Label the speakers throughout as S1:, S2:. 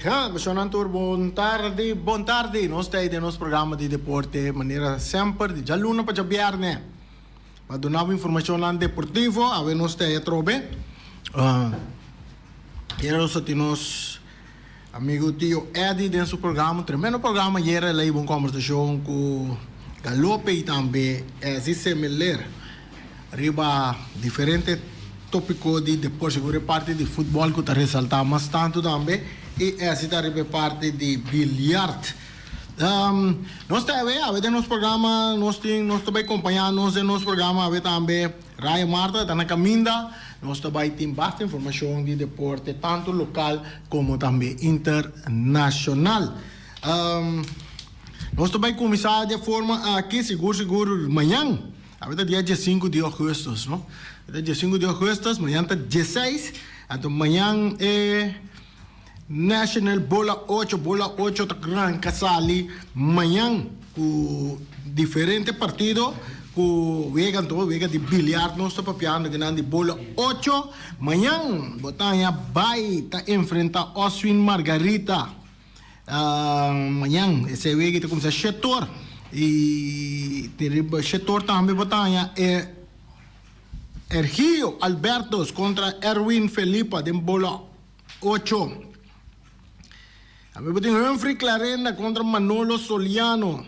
S1: Ha, Bashonnan tur bon tardi, bon tardi. Nos ta ei den nos programa di deporte manera semper di djaluna pa djabièrnè. Pa duna bo informashonnan deportivo, awe nos ta ei atrobe. Ayera nos a tin nos amigo Tio Eddy den su programa, un tremendo programa. Ayera el a hiba un kòmbersashon ku Galope i tambe Ezzy Semeler. Riba diferente tópiko di deporte, sigur e parti di futbòl ku ta resaltá mas tantu tambe i esi ta riba e parti di biliart. Nos ta awe, awe den nos programa nos tin, nos ta bai kompañá nos den nos programa awe tambe Ryan Marta ta na kaminda, nos ta bai tin basta informashon di deporte tantu lokal komo tambe internashonal. Nos ta bai kuminsá di e forma aki, sigur sigur mañan. Awe ta dia diesinku di ougùstùs, no? Awe ta diesinku di ougùstùs, mañan ta dieseis, anto mañan e National Bola Ocho, Bola Ocho ta ranka sali mañan ku diferente partido ku wega, anto wega di biliard nos ta papiando kinan di Bola Ocho. Mañan bo ta haña Bai ta enfrenta Oswin Margarita. Mañan esei wega ta kuminsá shetor i te riba shetor tambe bo ta haña e Ergio Albertos kontra Erwin Felipa den bola ocho. Tambe bo tin Humphrey Clarenda kontra Manolo Soliano.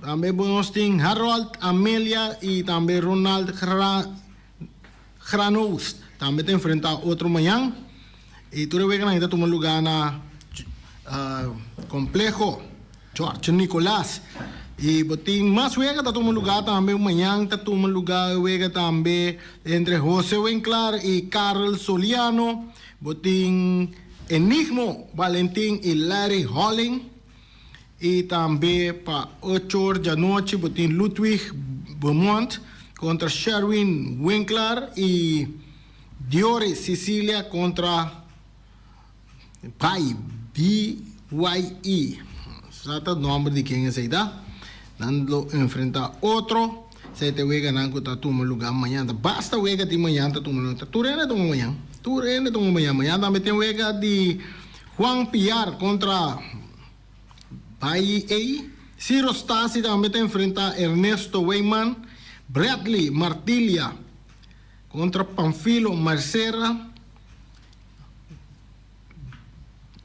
S1: Tambe bo nos tin Harold Amelia i tambe Ronald Granoust tambe ta enfrentá otro mañan. I tur e weganan ta tuma lugá na Kompleho George Nicolaas. I bo tin mas wega ta tuma lugá tambe mañan ta tuma lugá e wega tambe entre Jose Winklaar i Karel Soliano. Bo tin Enigmo Valentin i Larry Holling. I tambe pa ocho or djanochi bo tin Ludwig Beaumont kontra Sherwin Winklaar i Diori Sicilia kontra Pai, BYE. Sa ta nomber di ken esei ta. Nan lo enfrenta otro. Esei ta e weganan ku ta tuma luga mañan. Ta basta wega tin mañan ta tuma luga. Tur hende tuma mañan. Tur hende tuma mañan. Mañan tambe tin wega di Juan Piar kontra Bai. Ciro Stasi tambe ta enfrenta Ernesto Weyman. Bradley Martilia Kontra Panfilo Mercera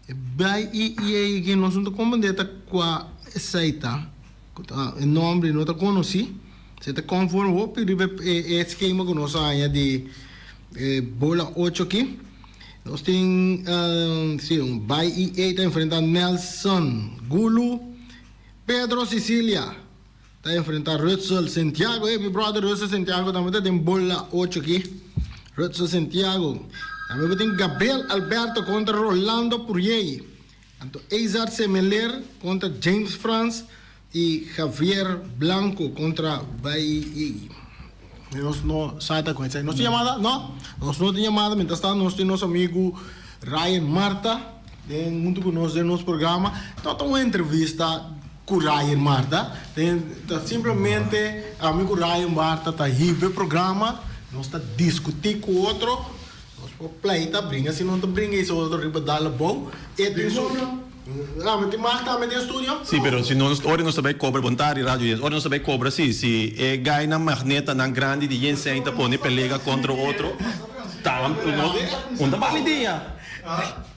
S1: e bai i i ei ki nos no ta komprendé ta kua esei ta, ku ta e nombre no ta konosí, esei ta konforme hopi riba e e skema ku nos a haña di e bola ocho aki. Nos tin si un bai i ei ta enfrentá Nelson Gulu, Pedro Sicilia. Ta enfrenta Rutsel Santiago. Ey mi brother Rutsel Santiago tambe ta den bola ocho aki. Rutsel Santiago. Tambe bo tin Gabriel Alberto kontra Rolando Puriey. Anto Eizar Semeler kontra James Frans i Javier Blanco kontra Bai. Nos no sa ta con esey. Nos tin yamada? No? Nos no tin yamada. Mientras tanto nos tin nos amigo Ryan Marta den hunto cu nos den nos programa. No ta un entrevista cu Ryan Marta. Ta simplemente ami cu Ryan Marta ta hiba e programa. Nos ta discuti cu otro. Nos por pleita, bringa si no ta bringa y si otro riba dal abou. E tin su. Ami tin mag tambe den studio?
S2: Sí, pero si nos, ora nos ta bay cobra, bon tardi Radio Yes, ora nos ta bay cobra sí, si e gainan magnetanan grandi di Jensen ta pone pelega contra otro, ta, no, un ta bali dia.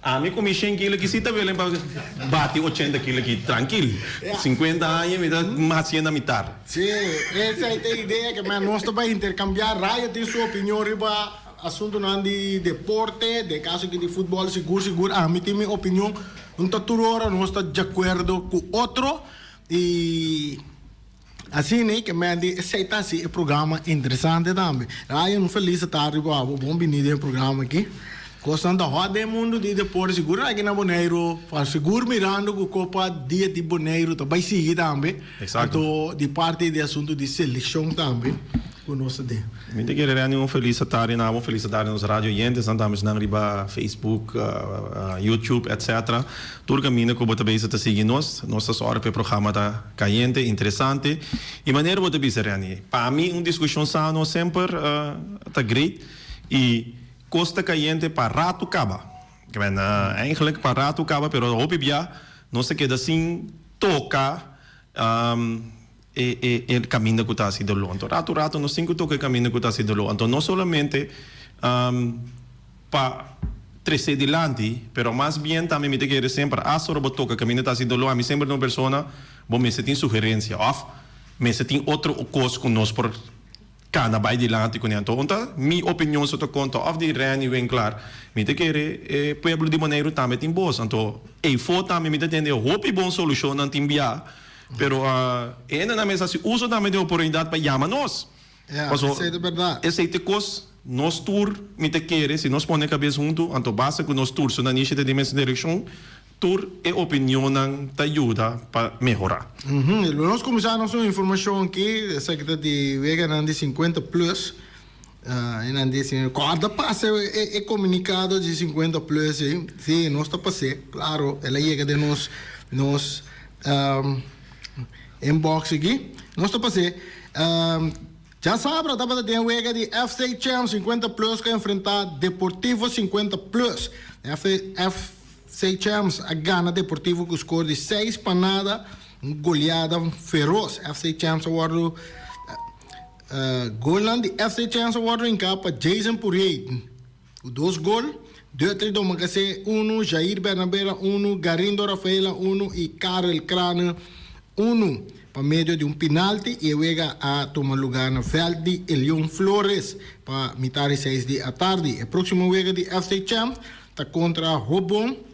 S2: Ami cu mi shen kilo aki sí ta welen pa bati ochenta kilo aki trankil. Cincuenta aña mi ta haciendo a mitar.
S1: Sí, esa ta e idea que nos ta bay intercambia, Radio tin su opinion riba. Asuntunan di deporte, den kaso aki di futbòl, sigur sigur ami tin mi opinion. No ta tur ora nos ta djakuerdo ku otro i asina ke men di esei ta hasi e programa interesante tambe. Ryan un felis ta riba abo, bon bini den e programa aki. Kosnan ta hòt den e mundu di deporte, sigur aki na Boneiru, sigur mirando ku Kopa Dia di Boneiru ta bai sigui tambe. Anto di parti di asuntu di selekshon tambe. Ku nos ta den.
S2: Mi ta kere rende un felis atardi na abo, felis atardi nos radio oyentesnan tambe esnan riba Facebook, YouTube etc. Tur kaminda ku bo ta bezig ta sigui nos. Nos ta sòru pa e programa ta kayente, interesante. I manera bo ta bisa Renny, pa mi un diskushon sano semper ta great i kos ta kayente pa ratu kaba. Ke men eigenlijk pa ratu kaba pero hopi bia nos ta keda sin toka e e e kaminda ku ta hasi doló. Anto ratu ratu nos tin ku toka e kaminda ku ta hasi doló. Anto no solamente pa tres'é dilanti pero mas bien tambe mi ta kere semper asta ora bo toka kaminda ta hasi doló ami semper ta un persona bo mester tin sugerensia òf mester tin otro kos ku nos por Cana bay dilanti cu ne. Anto un ta mi opinion so ta conta of di Renny Winklaar. Mi ta kere e pueblo di Boneiru tambe tin bos. Anto eyfo tambe mi ta tende hopi bon solucionnan tin bia. Pero e hendenan mester haci uso tambe di e oportunidad pa yama nos.
S1: Ja,
S2: Paso
S1: esey ta berdad.
S2: esey ta e cos nos tur mi ta kere si nos pone cabes hunto anto basta cu nos tur su nanishi ta den mes direccion Tur e opinionnan ta yuda pa mehorá.
S1: Lo nos kuminsá nos un informashon aki, esaki ta di weganan di 50 plus. E nan di si, kòrda pasa e komunikado di 50 plus ei. Si, nos ta pas'é, klaro, el a yega den nos nos inbox aki. Nos ta pas'é. Djasabra tabata den wega di FC Champs 50 plus ku a enfrentá Deportivo 50 plus. FC Champs a gana Deportivo ku skor di seis pa nada, un goleada feros. FC Champs a wòrdu Golnan di FC Champs a wòrdu hinká pa Jason Pourier ku dos gol, Dutry Domacassé unu, Jair Bernabela unu, Garindo Rafaela unu i Karel Krane unu pa medio di un pinalti i e wega a tuma lugá na vèlt di Elion Flores pa mitar di seis di atardi. E próksimo wega di FC Champs ta kontra Hobon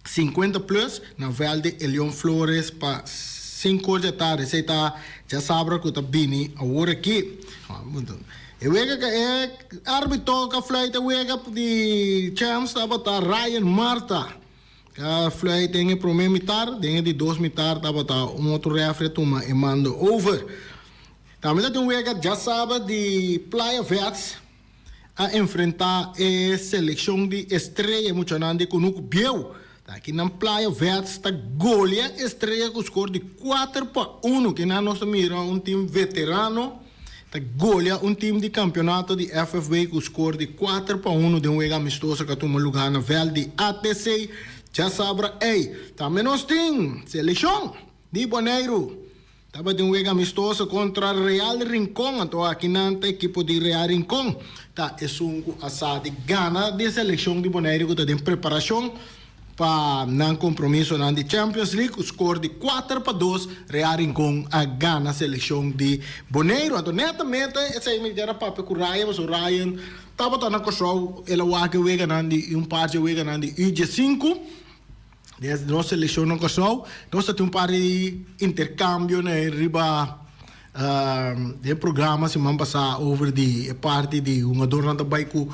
S1: 50 Plus na vèlt di Elion Flores pa sinku or di atardi. Esei ta djasabra ku ta bini awor aki. E wega ku e árbitro ku a fluit e wega di Champs tabata Ryan Martha. A fluit den e prome mitar, den e di dos mitar tabata un otro refri a tuma e mando over. Tambe ta tin un wega djasabra di Playa Vets a enfrenta e selekshon di Estrella, e muchanan di Kunuku Bieu. Ta aki nan Playa Vets ta golea Estrella ku skor di 4-1. Kinan nos ta mira un tim veterano ta golea un tim di kampeonato di FFB ku skor di 4-1 den un wega amistoso ku a tuma lugá na vèlt di ATC djasabra ei. Tambe nos tin selekshon di Boneiru tabatin un wega amistoso kontra Real Rincon, anto aki nan ta ekipo di Real Rincon ta esun ku a sa di gana di selekshon di Boneiru ku ta den preparashon Pa nan compromisonan di Champions League cu score di 4-2 Real Rincon a gana seleccion di Boneiru. Anto netamente esey mi kier a papia cu Ryan pasobra Ryan tabata na Curaçao el a wak e weganan di un par dje weganan di U15 des nos seleccion na Curaçao. Nos ta tin un par di intercambio na riba den programa siman pasa over di e parti di hungadornan ta bay cu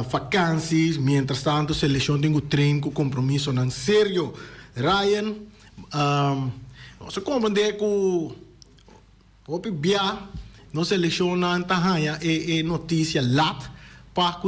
S1: Vakansi, mientras tanto seleccion tin cu train cu compromisonan serio. Ryan, nos a comprende cu hopi bia nos seleccionnan ta haya e noticia lat pa cu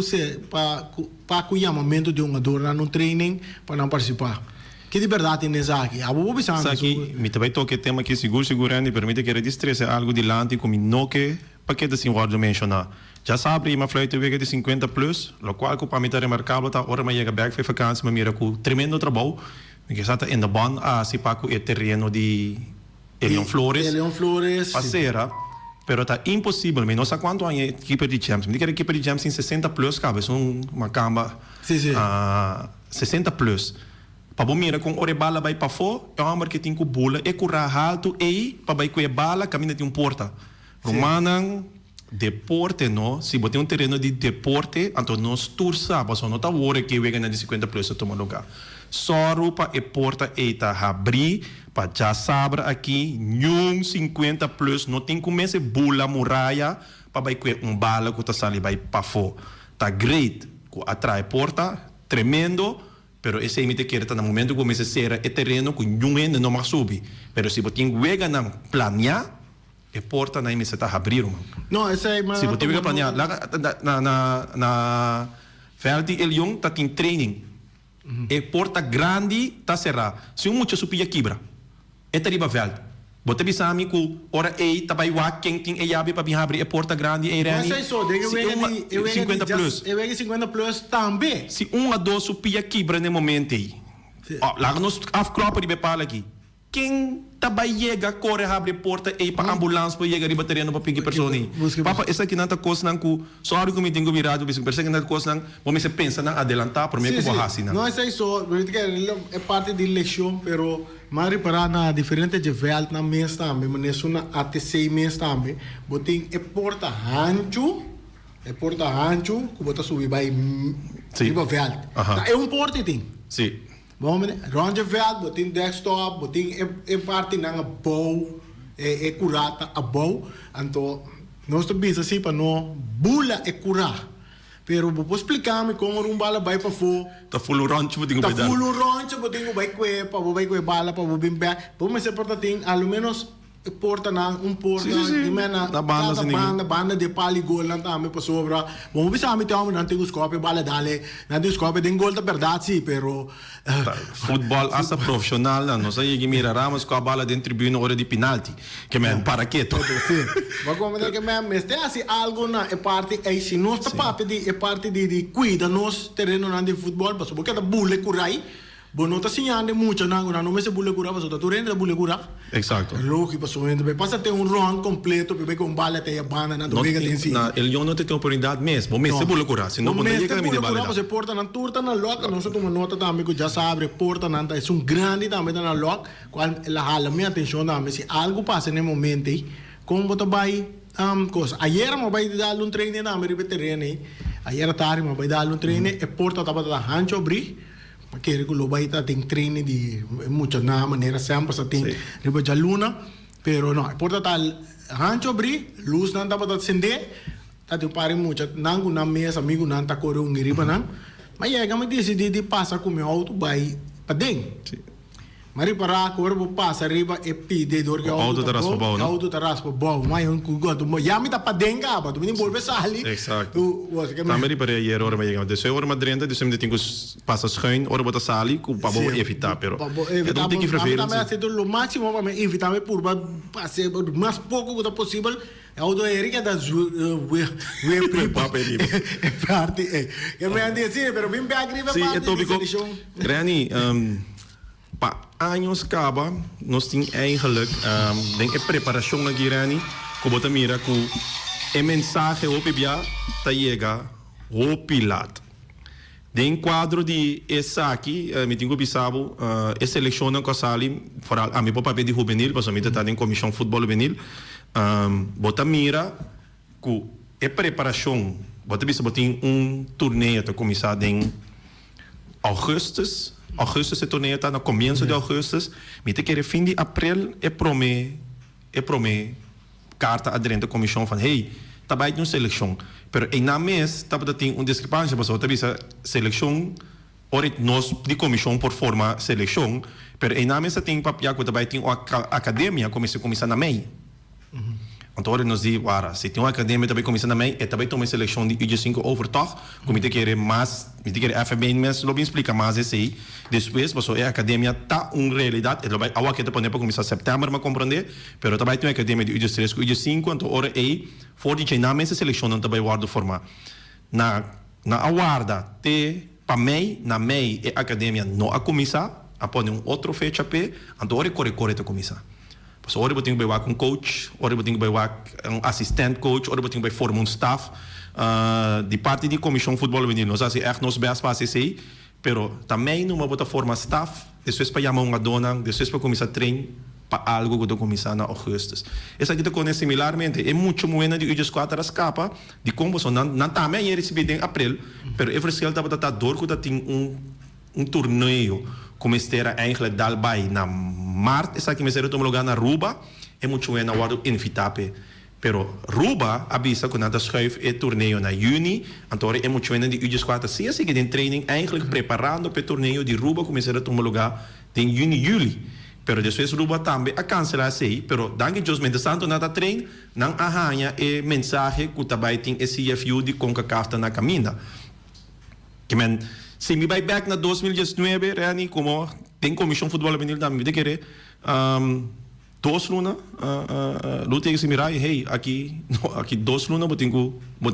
S1: pa cu yamamento di hungadornan na un training pa nan participa. Ki di berdad tin den esaki? Abo bo bisa mi
S2: Esaki, mi ta bay toca e tema aki sigur sigur Randy, pero mi ta kere distrese algo dilanti cu mi no ke Pa ke ta sin wòrdu menshoná? Djasabra i m'a fluit e wega di 50 plus, lokual ku pa mi ta remarkabel ta ora m'a yega bèk for e vakansi m'a mira ku tremendo trabou mi ke sa ta in de bòn a hasi pa ku e tereno di Elion Flores
S1: Elion Flores,
S2: pa
S1: si.
S2: sera, pero ta imposibel, mi no sa kuantu aña e keeper di Champs, mi ta kere keeper di Champs tin 60 plus kaba, esun makamba
S1: Si, si.
S2: 60 plus. Pa bo mira kon ora e bala bai pafó, e hòmber ke tin ku bula e kurá haltu ei pa bai ku e bala kaminda tin un porta. Rumannan, deporte no, si bo tin un tereno di deporte, anto nos tur sa, pasobra no ta awor e ke weganan di 50 plus ta tuma luga. Sòru pa e porta ei ta habrí, pa djasabra aki niun 50 plus no tin ku mester bula muraya pa bai kue un bala ku ta sali bai pafó. Ta great ku a traha e porta, tremendo, pero esei mi ta kere ta na momento ku bo mester sera e tereno ku niun hende no mag subi. Pero si bo tin weganan planiá, E portanan ei mester ta habrí, ruman.
S1: No, esei
S2: Si bo tin wega planea, laga na na na vèlt di El Leon ta tin training. E porta grandi ta será. Si un mucha su pia kibra, e ta riba vèlt. Bo ta bisa mi ku ora ei ta bai wak ken tin e yabi pa bin habri e porta grandi ei,
S1: No
S2: Renny?
S1: esei so, den e
S2: Si
S1: wega
S2: un
S1: di, e wega di
S2: 50
S1: djas,
S2: plus.
S1: e wega di 50 plus tambe.
S2: Si un a dos su pia kibra na e momento ei.
S1: Si.
S2: Oh, laga nos afklopa riba e pala aki. Ken ta bai yega kore habri e porta ei pa ambulans por yega riba tereno pa piki persona ei?
S1: Buska
S2: Papa,
S1: persona.
S2: esakinan ta kosnan ku sorry ku mi tin ku bira radio bisa, pero esakinan ta kosnan bo mester pensa nan adelantá promé
S1: Sí,
S2: ku bo
S1: sí.
S2: hasi nan.
S1: No esei so, mi ta kere e parti di leshon, pero m'a ripará na diferente dje vèltnan mes tambe, manera esun na ATC mes tambe, bo tin e porta hanchu, e porta hanchu ku bo ta subi bai
S2: Sí.
S1: riba vèlt.
S2: Aha.
S1: Ta e un porta e tin.
S2: Sí.
S1: Bon mene, rond dje veld bo tin desktop, bo tin e e partinan abou, e e kurá ta abou, anto nos ta bisa si pa no bula e kurá. Pero bo por splika mi kon ora un bala bai pafó?
S2: Ta ful un ròntje bo tin ku
S1: Ta
S2: bai dal.
S1: ful un ròntje bo tin ku bai kue pa bo bai kue bala pa bo bin bèk. Bo mester por ta tin a lo ménos E portanan, un porta,
S2: Sí, sí, sí.
S1: di mena,
S2: Na banda
S1: cada
S2: sin ningun.
S1: banda, banda di e pal i golnan tambe pasobra bo no bisa mi te homber nan tin ku skòp e bala dale, nan tin ku skòp e den gol ta bèrdat si, pero
S2: Ta futbòl hasta profshonalnan nos a yega mira Ramos ku a bala den tribuna ora di pinalti ke men para keto.
S1: Sí, bo a komprende ke men mester hasi algu na e parti ei si nos ta papia di e parti di di kuida nos terenonan di futbòl pasobra bo keda bula e kurai. Bo no ta siñando e muchanan ku nan no mester bula kura pasobra tur hende ta bula kura.
S2: Exacto.
S1: Logi pasobra hende bai pasa ten un rond completo pe bai con bala te e banda nan ta
S2: No
S1: wega
S2: tin
S1: den si.
S2: na e leon no ta tin oportunidad mes. Bo mester
S1: No.
S2: bula kura si no
S1: Bo
S2: bo no
S1: mester
S2: yega na
S1: bula
S2: midi
S1: kura
S2: bala.
S1: pasobra e portanan tur ta na lock. Nos a tuma nota tambe ku djasabre portanan ta esun grandi tambe ta na lock cual el a hala mi atencion tambe si algo pasa na e momento ei con bo ta bai cosa. Ayera mi a bai dal un training tambe riba e tereno ei. Ayera tardi mi a bai dal un training e porta tabata hancho abri. Pa kere ku lo bai ta den training di e muchanan manera semper sa tin riba djaluna, pero no, e por ta ta hancho abrí, lusnan tabata sendé, ta tin un par di muchanan ku nan mes amigunan ta kore ungí riba nan. Ma yega mi disidí di pasa ku mi outo bai paden. Mi a ripará ku ora bo pasa riba e pide dor ku e outo ta bou, e outo ta raspa bou. Ma yon ku goto ya mi ta paden kaba, tu mi tin bolbe sali.
S2: Exacto. Tambe ripar'é ayer ora mi a yega. Despues ora mi a drenta, despues mi ta tin ku pasa schuin ora bo ta sali ku pa bo evitá. Pero e ta un tiki vervelend
S1: si. Mi tambe a hasi lo máximo pa mi evitá, mi purba pasa mas poko ku ta posibel. E auto eri ke ta wep riba e parti ei. Ke mi a disi, pero bin bek riba e parti di selekshon.
S2: Renny, Pa años caba nos tin eigenlijk den e preparacion aki Renny cu bo ta mira cu e mensahe hopi bia ta yega hopi laat. Den cuadro di esaki mi tin cu bisa bo e seleccionnan cu a sali vooral ami por papia di hubenil pasobra mi ta ta den comision futbol hubenil bo ta mira cu e preparacion bo ta bisa bo tin un torneo ta cuminsa den Augustus, Augustus e torneo ta na comienzo di Augustus, mi ta kere fin di April e prome e prome carta a drenta comision van hey ta bay tin un seleccion, pero eynan mes tabata tin un discrepancia pasobra ta bisa seleccion ora nos di comision por forma seleccion pero eynan mes ta tin papia cu ta bay tin un academia cu mester cuminsa na mei. Anto ora nos di, wara, si tin un academia ta bay cuminsa na mei, e ta bay tuma e seleccion di U sinku over toch? Cu mi ta kere mas, mi ta kere FFB mes lo bin splica mas esey despues, pasobra e academia ta un realidad, e lo bay, awor ke ta pone pa cuminsa september mi a comprende, pero ta bay tin un academia di U tres cu U sinku, anto ora ey for di djey nan mes e seleccionnan ta bay wordo forma. Na na a warda te pa mei, na mei e academia no a cuminsa, a pone un otro fecha p'e, anto ora e core core ta cuminsa. Pasobra ora bo tin ku bai wak un coach, ora bo tin ku bai wak un asistent coach, ora bo tin ku bai forma un staf. Di parti di Komishon Futbòl Hubenil nos a hasi ègt nos bèst pa hasi esei, pero ta mei numa bo ta forma staf, despues pa yama hungadónan, despues pa kuminsá train pa algu ku ta kuminsá na ougùstùs. Esaki ta kone similarmente e mucha muhénan di U14 a skapa dikon pasobra nan nan tambe a yega risibí den aprel, pero e verschil tabata ta dor ku ta tin un. Un torneo cu mester a eigenlijk dal bay na maart, esaki mester a tuma lugar na Aruba, e muchunan a wordo invita p'e. Pero Ruba a bisa cu nan ta schuif e torneo na juni, anto ora e muchunan di U14 si a sigui den training eigenlijk preparando p'e torneo di Ruba cu mester a tuma lugar den juni, juli. Pero despues Ruba tambe a cancela esey, pero danki Dios mientras tanto nan ta train, nan a haya e mensahe cu ta bay tin e CFU di Concacaf ta na caminda. Ke men, si mi bai bek na 2019, Renny, komo den Komishon Futbòl Hubenil tambe mi ta kere, 2 luna, lo tin ku mira, hey, aki, no, aki 2 luna bo tin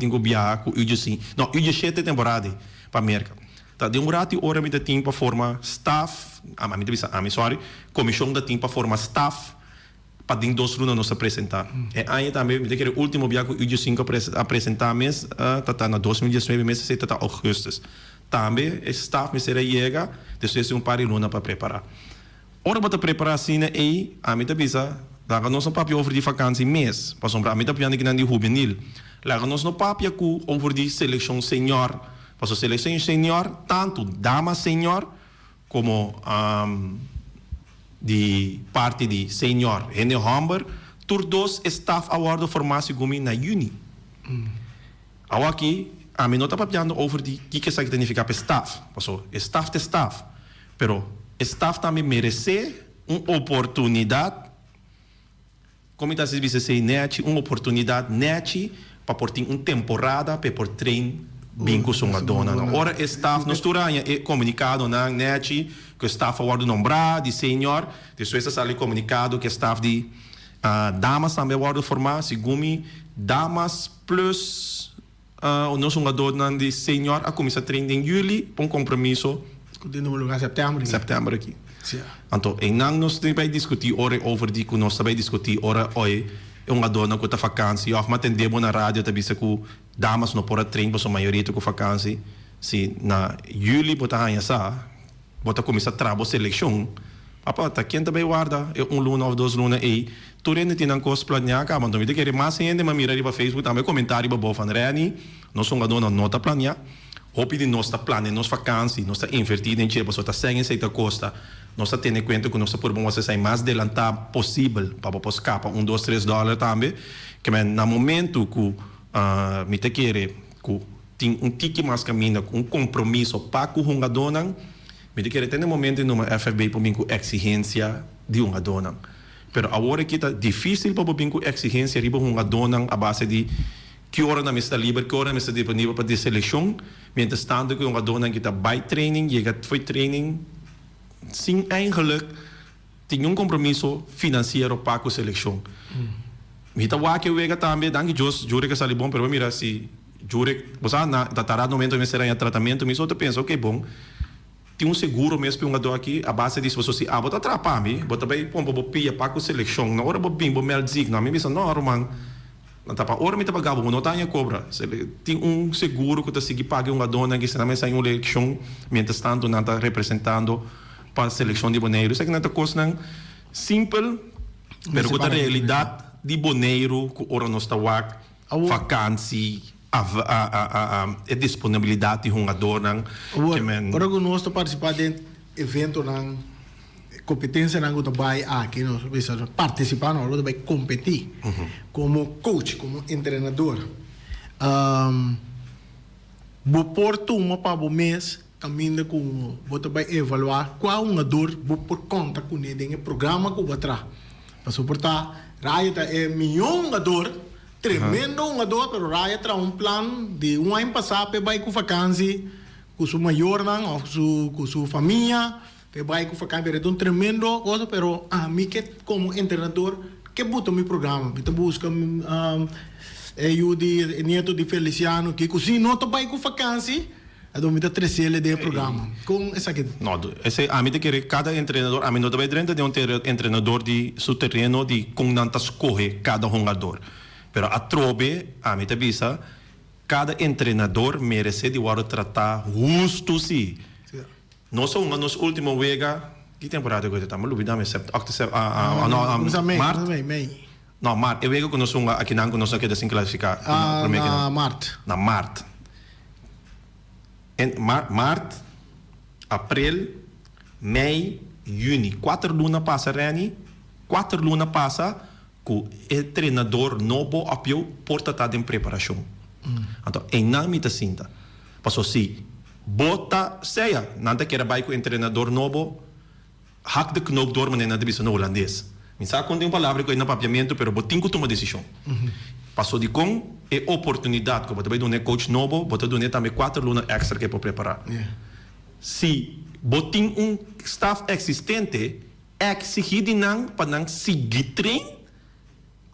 S2: ku biaha ku UGC. No, U17 temporada pa Amérika. Ta di un ratu ora mi tin pa forma staff, ami bisa, ami, sorry, komishon ta tin pa forma staff pa den 2 luna nos a presentá. E aña tambe, mi ta kere último biaha ku U5 a presentá mes, ta na 2019 mes, ta ougùstùs. Tambe e staff mester a yega, despues un par di luna pa prepará. Ora bo ta prepará asina ei, ami ta bisa, laga nos no papia over di vakantie mes, pasobra ami ta papiando akinan di hubenil. Laga nos no papia ku over di selekshon senior, pasobra selekshon senior, tantu dama senior komo di parti di senior hende hòmber, tur dos staff a wòrdu formá segun mi na yüni. Awor aki, ami no ta papiando over di kiko esaki ta nifiká pa e staff, pasobra e staff ta staff, pero e staff tambe meresé un oportunidat, kon ta bisa esei nèchi, un oportunidat nèchi pa por tin un temporada pa por train bin ku su hungadónan. Ora e staff, nos tur aña e komunikadonan nèchi, ku e staff a wòrdu nombrá di senior, despues a sali komunikado ku e staff di damas tambe a wòrdu formá, segun mi damas plus nos hungadónan di senior a kuminsá train den yüli pa un kompromiso.
S1: Ku tin lugá sèptèmber.
S2: Sèptèmber aki. Anto, einan nos ta bai diskutí ora over di ku nos ta bai diskutí ora oi e hungadónan ku ta vakansi òf mi a tende bo na radio ta bisa ku damas no por a train pasobra mayoria ta ku vakansi. Si na yüli bo ta haña sa, bo ta kuminsá traha bo selekshon, papa, ta ken ta bai warda e un luna òf 2 luna ei? Tur hende tin nan kos planiá kaba. Anto mi ta kere mas hende mi a mira riba Facebook tambe komentá riba bo van Renny, nos hungadónan no ta planiá. Hopi di nos ta plania nos vakansi, nos ta invertí den dje, pasobra ta sèn esei ta kosta. Nos ta tene kuenta ku nos ta purba mostra esei mas delantá posibel pa bo por skapa un, dos, tres dòler tambe. Ke men na momentu ku mi ta kere ku tin un tiki mas kaminda ku un kompromiso pa ku hungadónan, mi ta kere te na e momentu ei numa FFB por bin ku eksigensia di hungadónan. Pero awor aki ta difísil pa bo bin ku eksigensia riba hungadónan a base di ki ora nan mester ta liber, ki ora nan mester ta disponibel pa di selekshon, mientras tanto ku e hungadónan ki ta bai training, yega fo'i training sin eigenlijk tin un kompromiso finansiero pa ku selekshon. Mi ta wak e wega tambe, danki Dios Jurek a sali bon, pero bo mira si Jurek, bo sa na ta tarda momento mester haña tratamentu, mi so ta pensa ok bon, tin un seguro mes pa e hungadó aki a base di pasobra si abo ta trapa mi, bo ta bai pompa bo pia pa ku selekshon, na ora bo bin bo mèld zik, no, mi bisa no ruman. Nan ta pa ora mi ta paga bo, bo no ta haña kobra. Tin un seguro ku ta sigui paga e hungadónan ki esnan mester haña un lekshon mientras tanto nan ta representando pa selekshon di Boneiru. Esaki nan ta kosnan simpel pero ku ta realidat di Boneiru ku ora nos ta wak vakansi e disponibilidat di hungadónan.
S1: Ora ku nos ta partisipá den eventonan, kompetensianan ku ta bai aki, nos bisa partisipá no, nos ta bai kompetí komo coach, komo entrenador. Bo por tuma pa bo mes kaminda ku bo ta bai evaluá kua hungador bo por konta kuné den e programa ku bo a traha. Pasobra por ta Raya ta e mihó hungador, tremendo hungador, pero Raya traha un plan di un aña pasá p'e bai ku vakansi ku su mayornan òf ku su famia. Te bai ku vakantie, pero e ta un tremendo cosa, pero ami ke komo entrenador ke buta mi programa. Mi ta buska e yu di e nieto di Feliciano ki ku si no ta bai ku vakantie, anto mi ta tresele den e programa. Kon esaki?
S2: No, esei ami ta kere kada entrenador, ami no ta bai drenta den un entrenador di su tereno di kon nan ta skohe kada hungador. Pero atrobe ami ta bisa kada entrenador merese di wòrdu tratá hustu si. Nos a hunga nos ultimo wega ki temporada ku ta? Mi lubida mi sept oct sep no mart no mart e wega ku nos hunga akinan ku nos a keda sin klasifiká
S1: na mart
S2: na mart en mart aprel mei yüni kuater luna pasa Renny kuater luna pasa ku e trenador nobo òf bieu por ta ta den preparashon. Anto einan mi ta sinta. Paso si bo ta sea nan ta kere bai ku entrenador nobo, hak de knoop door manera nan ta bisa na hulandes. Mi sa kon tin un palabra ku ei na papiamentu pero bo tin ku tuma desishon. Paso dikon e oportunidat ku bo ta bai duna e coach nobo, bo ta dun'e tambe 4 luna èkstra ku e por prepará. Si bo tin un staf eksistente. Exigí di nan pa nan sigui train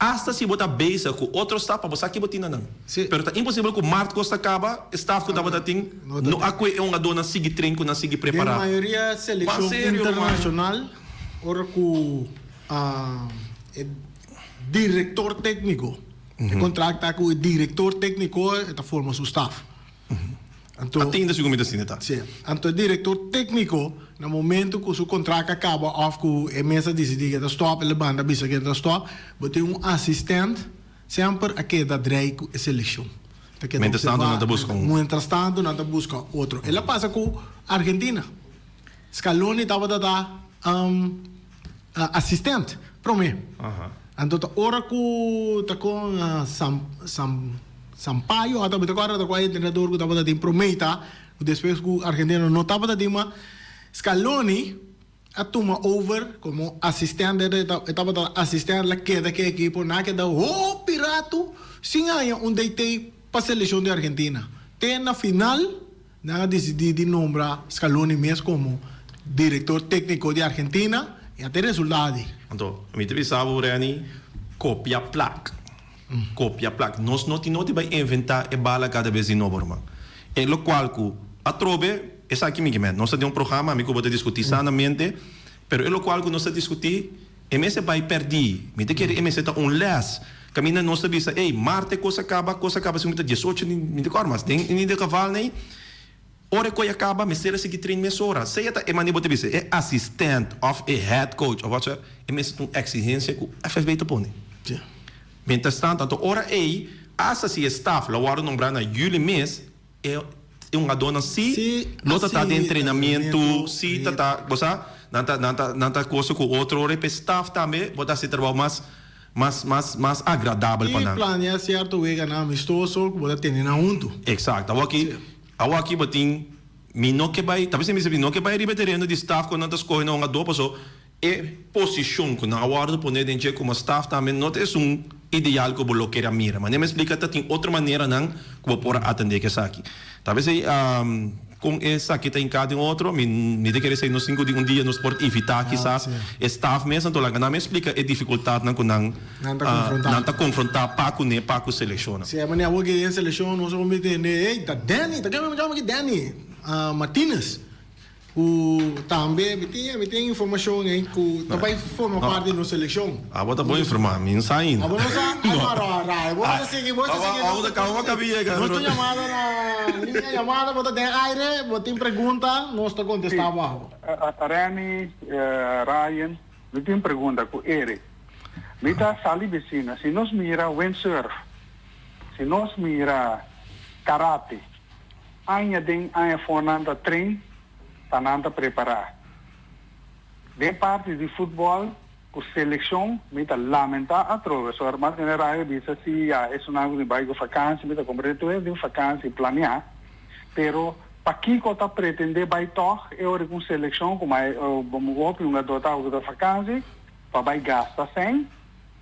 S2: hasta si bo ta bezig ku otro staf pa bo sa ki bo tin na nan. Pero ta imposibel ku mart kos ta kaba e staf ku tabata tin no a kue e hungadónan sigui train ku nan sigui
S1: Den
S2: prepará.
S1: mayoria
S2: Ban
S1: selekshon
S2: serio ruman.
S1: internashonal ora ku e direktor tékniko e kontrakta ku e direktor tékniko e ta forma su staf. Anto,
S2: A tinda si ku mi ta sinti ta.
S1: Sí. Anto e direktor tékniko na momento ku su kontrakt a kaba òf ku e mes a disidí ku e ta stòp, el a banda bisa ku e ta stòp, bo tin un asistènt semper a keda drei ku e selekshon. Ta keda
S2: Mientras tanto
S1: opservá
S2: nan ta buska un.
S1: Mientras tanto nan ta buska otro. El a pasa ku Argentina. Scaloni tabata ta asistènt promé. Anto ta ora ku ta kon Sam Sam Sampaio a tabata kòrda ta kua entrenador ku tabata tin promé ta ku despues ku Argentina no tabata tin mas Scaloni a tuma over komo asistènt e tabata asistènt la keda ku e ekipo nan a keda hopi ratu sin haña un DT pa selekshon di Argentina te na final Nan a disidí di nombra Scaloni mes komo direktor tékniko di Argentina i a tin resultado.
S2: Anto, mi ta bisa bo, Renny, kopia plak. Kopia plak. Nos no tin noti bai inventá e bala kada bes di nobo, ruman. E lokual ku atrobe, esaki mi ke men, nos ta den un programa, ami ku bo ta diskutí sanamente, pero e lokual ku nos ta diskutí, E mester bai pèrdí. Mi ta kere e mester ta un lès. Kaminda nos ta bisa, ey, marte kos a kaba, kos a kaba, si mi ta diesocho, mi ta kòrda mas. Den ieder geval nei, ora e koi a kaba, mester a sigui train mesora. Sea ta e manera bo ta bisa, e asistènt òf e head coach òf whatsoever, e mester ta un eksigensia ku FFB ta pone. Mientras tanto, anto ora ey, asta si e staf lo wòrdu nombrá na yüli mes, E un adornan si no ta ta den entrenamiento, si ta ta, bo sa, nan ta, nan ta, nan ta cosa cu otro ora y p'e staff tambe bo ta haci trabao mas, mas, mas, mas agradabel pa
S1: Y
S2: nan.
S1: planea cierto weganan amistoso cu bo ta tene nan hunto.
S2: Exacto. Awor aki, awor aki bo tin, mi no ke bay, ta bisa mi no ke bay riba e tereno di staff cu nan ta scoge na un ador paso E posishon ku nan a wòrdu poné den dje komo staf tambe no ta esun ideal ku bo lo kere a mira. Manera mi a splika ta tin otro maneranan ku bo por a atendé ku esaki. Ta p'esei kon esaki ta hinká den otro, mi mi ta kere esei nos tin ku di un dia nos por invitá kisas e staf mes anto laga nan mes splika e difikultatnan ku nan nan ta konfrontá pa kuné pa ku selekshonnan.
S1: Si e manera awor ke den selekshon nos a kumbi tende, ey ta Danny, ta ken mi yama aki Danny Martinez. Ku tambe mi tin mi tin informashon ei ku ta bai forma parti di nos selekshon.
S2: Abo ta bon informá, mi no sa ainda.
S1: Abo no sa? Ai no ro rai, bo ta sigui bo ta sigui.
S2: Abo ta kaba kabi yega.
S1: Nos tin yamada na liña yamada, bo ta den aire, bo tin pregunta, nos ta kontestá bo abo.
S3: Remy, Ryan, mi tin pregunta ku Eric. Mi ta sali bisina, si nos mira windsurf, si nos mira karate, Aña den aña for nan ta train pa nan ta prepara. Den parti di futbol cu seleccion mi ta lamenta atrobe. So Armand tene rayo bisa si ya esunnan cu tin bay cu vakantie mi ta comprende tur hende tin vakantie planea pero pakico ta pretende bay tog e ora cu un seleccion cu mai hopi hungador ta cu ta vakantie pa bay gasta cen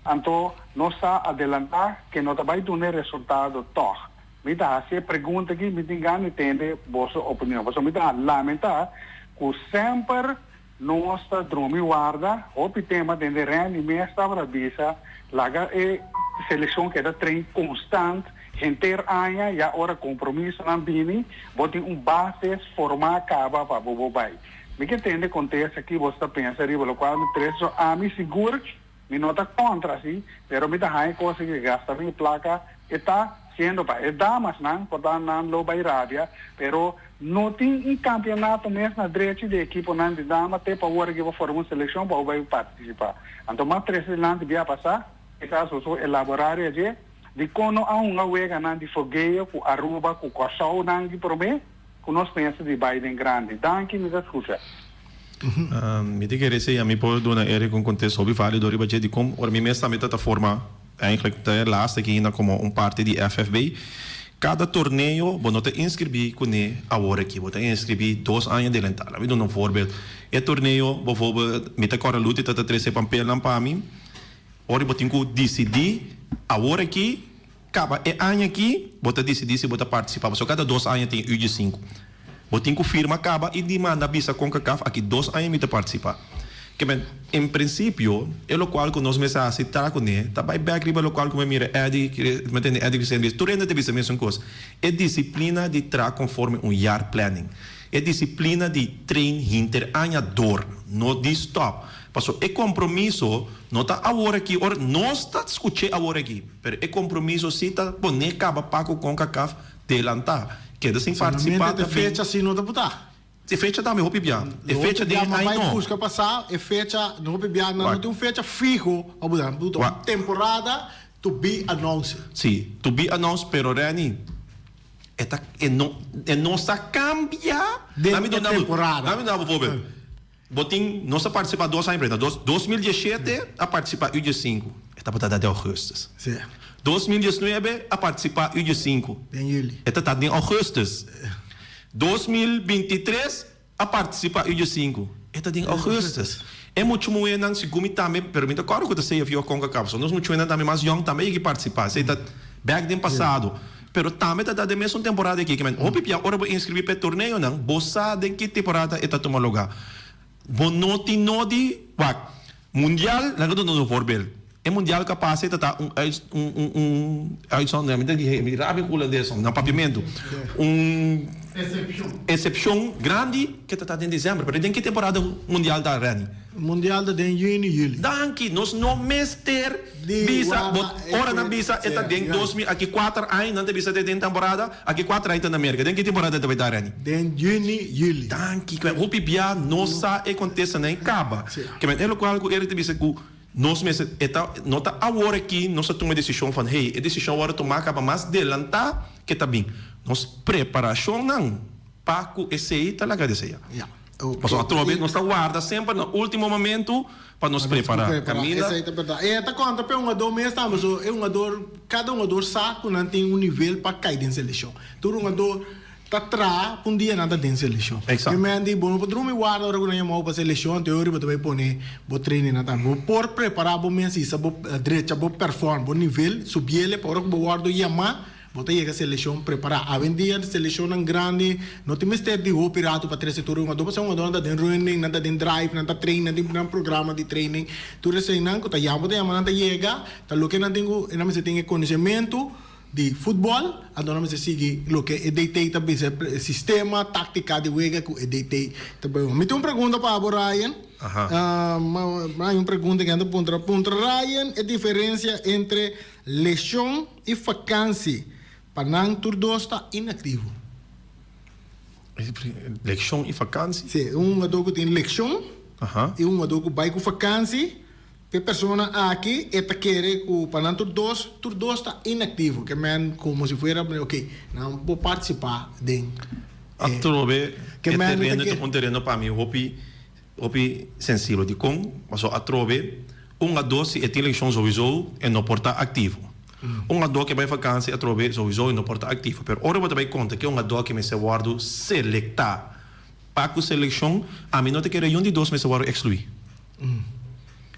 S3: anto nos sa adelanta ke no ta bay duna e resultado tog. Mi ta hasi e pregunta aki, mi tin gana di tende boso opinion. Pasobra mi ta lamenta ku semper nos ta drumi warda, hopi tema dende Randy mes tabata bisa, laga e selekshon keda train konstant henter aña, ya ora kompromisonan bini, bo tin un bases formá kaba pa bo bo bai. Mi ke tende kontesta aki boso ta pensa riba lokual mi trese, so ami sigur Mi no ta kontra si, pero mi ta haña kos di gasta mi plaka, e ta siendo pa e damasnan, por ta nan lo bai rabia, pero no tin un kampeonato mes na drechi di ekiponan di dama te pa wor aki pa forma un selekshon pa bo bai partisipa. Anto mas trese dilanti bia pasá, kisas boso elaborá riba dje, dikon no a hunga weganan di fogeo ku Aruba ku Kòrsou nan di promé? Ku nos pensa di bai den grandi. Danki mi ta skucha.
S2: Mi ta kere esei ami por duna Eric un kontesto hopi valido riba dje dikon ora mi mes tambe ta ta forma eigenlijk ta e laatste aki hinda komo un parti di FFB. Kada torneo bo no ta inskribí kuné awor aki bo ta inskribí dos aña adelantá. Laat mi duna un voorbeeld e torneo bijvoorbeeld mi ta kòrda Luti ta ta trese pampelnan pa mi ora bo tin ku disidí awor aki Kaba e aña aki, bo ta disidí si bo ta partisipá, pasobra kada dos aña tin U diesinku. Bo tin ku firma kaba i di manda bisa Concacaf, aki dos aña mi ta partisipá. Ke men, en prinsipio, e lokual ku nos mester hasi ta kuné, ta bai bèk riba lokual ku mi mira Eddie, mi tende Eddie Cristian bisa, tur hende ta bisa mesun kos, e disiplina di traha konforme un jaarplanning, e disiplina di train hinter aña dor, no di stòp. Paso e kompromiso no ta awor aki, ora nos ta skuch'é awor aki, pero e kompromiso si ta poné kaba pa ku Concacaf delantá, keda sin partisipá
S1: Solamente
S2: ta
S1: te
S2: bin.
S1: fecha si no ta putá.
S2: E fecha tambe hopi bia. E fecha den
S1: Hopi bia,
S2: ai
S1: bai
S2: no.
S1: buska pa sa e fecha, no hopi bia, nan no tin un fecha fiho pa bo dan. Bo ta un temporada to be announced.
S2: Si, to be announced, pero Renny, e ta, e no, e no sa cambia.
S1: Den e temporada.
S2: Dami duna bo voorbeeld. Bo tin, nos a participa dos aña preta, dos, 2017 a participa U diesinku, e tabata den augustus.
S1: Si.
S2: 2019 a participa U diesinku.
S1: Den juli.
S2: E ta den augustus. 2023 a participa udio sinku, e ta den augustus. E muchu muhénan segun mi tambe, pero mi ta kòrda ku ta CFU of Concacaf, so nos muchunan tambe mas yòn tambe yegi participa, esei ta bèk den pasado. Pero tambe ta den mesun temporada aki, kimen hopi bia ora bo inscribi pa e torneonan, bo sa den ki temporada e ta tuma lugá. Bo no tin nodi, wak, mundial, laga duna un voorbeeld. E mundial ku a pasa e ta ta un uit un un un uitzondering, mi ta di mi rabia ku hulandes na papiamentu, un eksepshon grandi ku ta ta den desèmber, pero den ki temporada mundial ta Renny?
S1: Mundial ta den yüni, yüli.
S2: Danki, nos no mester bisa, bo ora nan bisa e ta den dos mil, aki kuater aña nan ta bisa ta den temporada, aki kuater aña ta na Merka, den ki temporada ta bai ta Renny?
S1: Den yüni, yüli.
S2: Danki, hopi bia nos sa e kontestanan e kaba, ke men e lokual ku Eric ta bisa ku. Nos mester, e ta, no ta awor aki nos a tuma e desishon van hey, e desishon a wòrdu tumá kaba mas delantá ke ta bin. Nos preparashonnan pa ku esei ta laga deseá.
S1: Ya, oke.
S2: Pasobra atrobe nos ta warda semper na último momentu pa nos prepará. Kaminda.
S1: Esei ta bèrdat. E ta konta pa e hungadó mes tambe, so e hungador, kada hungador sa ku nan tin un nivel pa kai den selekshon. Tur hungador. Ta traha ku un dia nan ta den selekshon.
S2: Exacto.
S1: Mi men di bo no por drumi warda ora ku nan yama bo pa selekshon, te ora bo ta bai pone bo training nan tambe. Bo por prepara bo mes hisa bo drecha bo perform, bo nivel, subiele pa ora ku bo wordo yama bo ta yega selekshon prepara. Awendia selekshonnan grandi no tin mester di hopi ratu pa trese tur e hungador pasobra hungadornan ta den running, nan ta den drive, nan ta train, nan tin nan programa di training. Tur eseinan ku ta yama bo ta yama nan ta yega ta loke nan tin ku nan mester tin e konosementu. Di futbol, anto nan mester sigui loke e DT ta bisa, e sistema, taktika di wega ku e DT ta bay. Mi tin un pregunta pa abo Ryan. Hay un pregunta ku nan ta puntra. Puntra Ryan e diferensia entre leshon i fakansi, pa nan tur dos ta inaktivo.
S2: Lekshon i fakansi?
S1: Si, un hungadó ku tin lekshon i un hungadó ku bai ku fakansi. E persona aki e ta kere ku pa nan tur dos, tur dos ta inaktivo, ke men komo si fuera ok, nan por partisipá den e.
S2: Atrobe e tereno ta un tereno pa mi hopi hopi sensibel. Dikon? Pasobra atrobe un a dos si e tin lekshon souiso e no por ta aktivo. Un a dos ke bai vakansi atrobe souiso e no por ta aktivo. Pero ora bo ta bai konta ke un a dos ke mester wòrdu selektá pa ku selekshon, ami no ta kere yun di dos mester wòrdu ekskluí.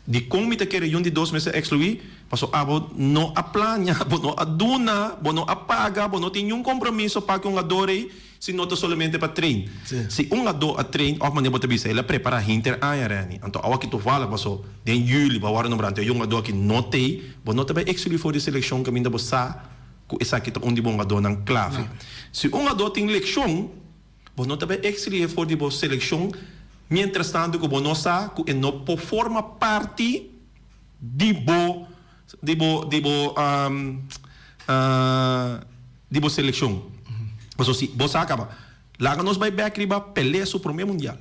S2: Dikon mi ta kere yun di dos mester ekskluí? Pasobra abo no a plania, bo no a duna, bo no a paga, bo no tin niun kompromiso pa ku un ador ei si no ta solamente pa train. Si un ador a train òf manera bo ta bisa el a prepará hinter aña Renny, anto awa ki toevallig paso den juli bo a wòrdu nombrá anto e un ador aki no t'ei, bo no ta bai ekskluí for di selekshon kaminda bo sa ku esaki ta un di bo hungadónan klave. Si un ador tin lekshon. Bo no ta bay exlihe for di bo seleccion mientras tanto cu bo no sa cu e no por forma parti di bo di bo di bo di bo seleccion. Pasobra si bo sa caba laga nos bay bek riba Pelé su prome mundial.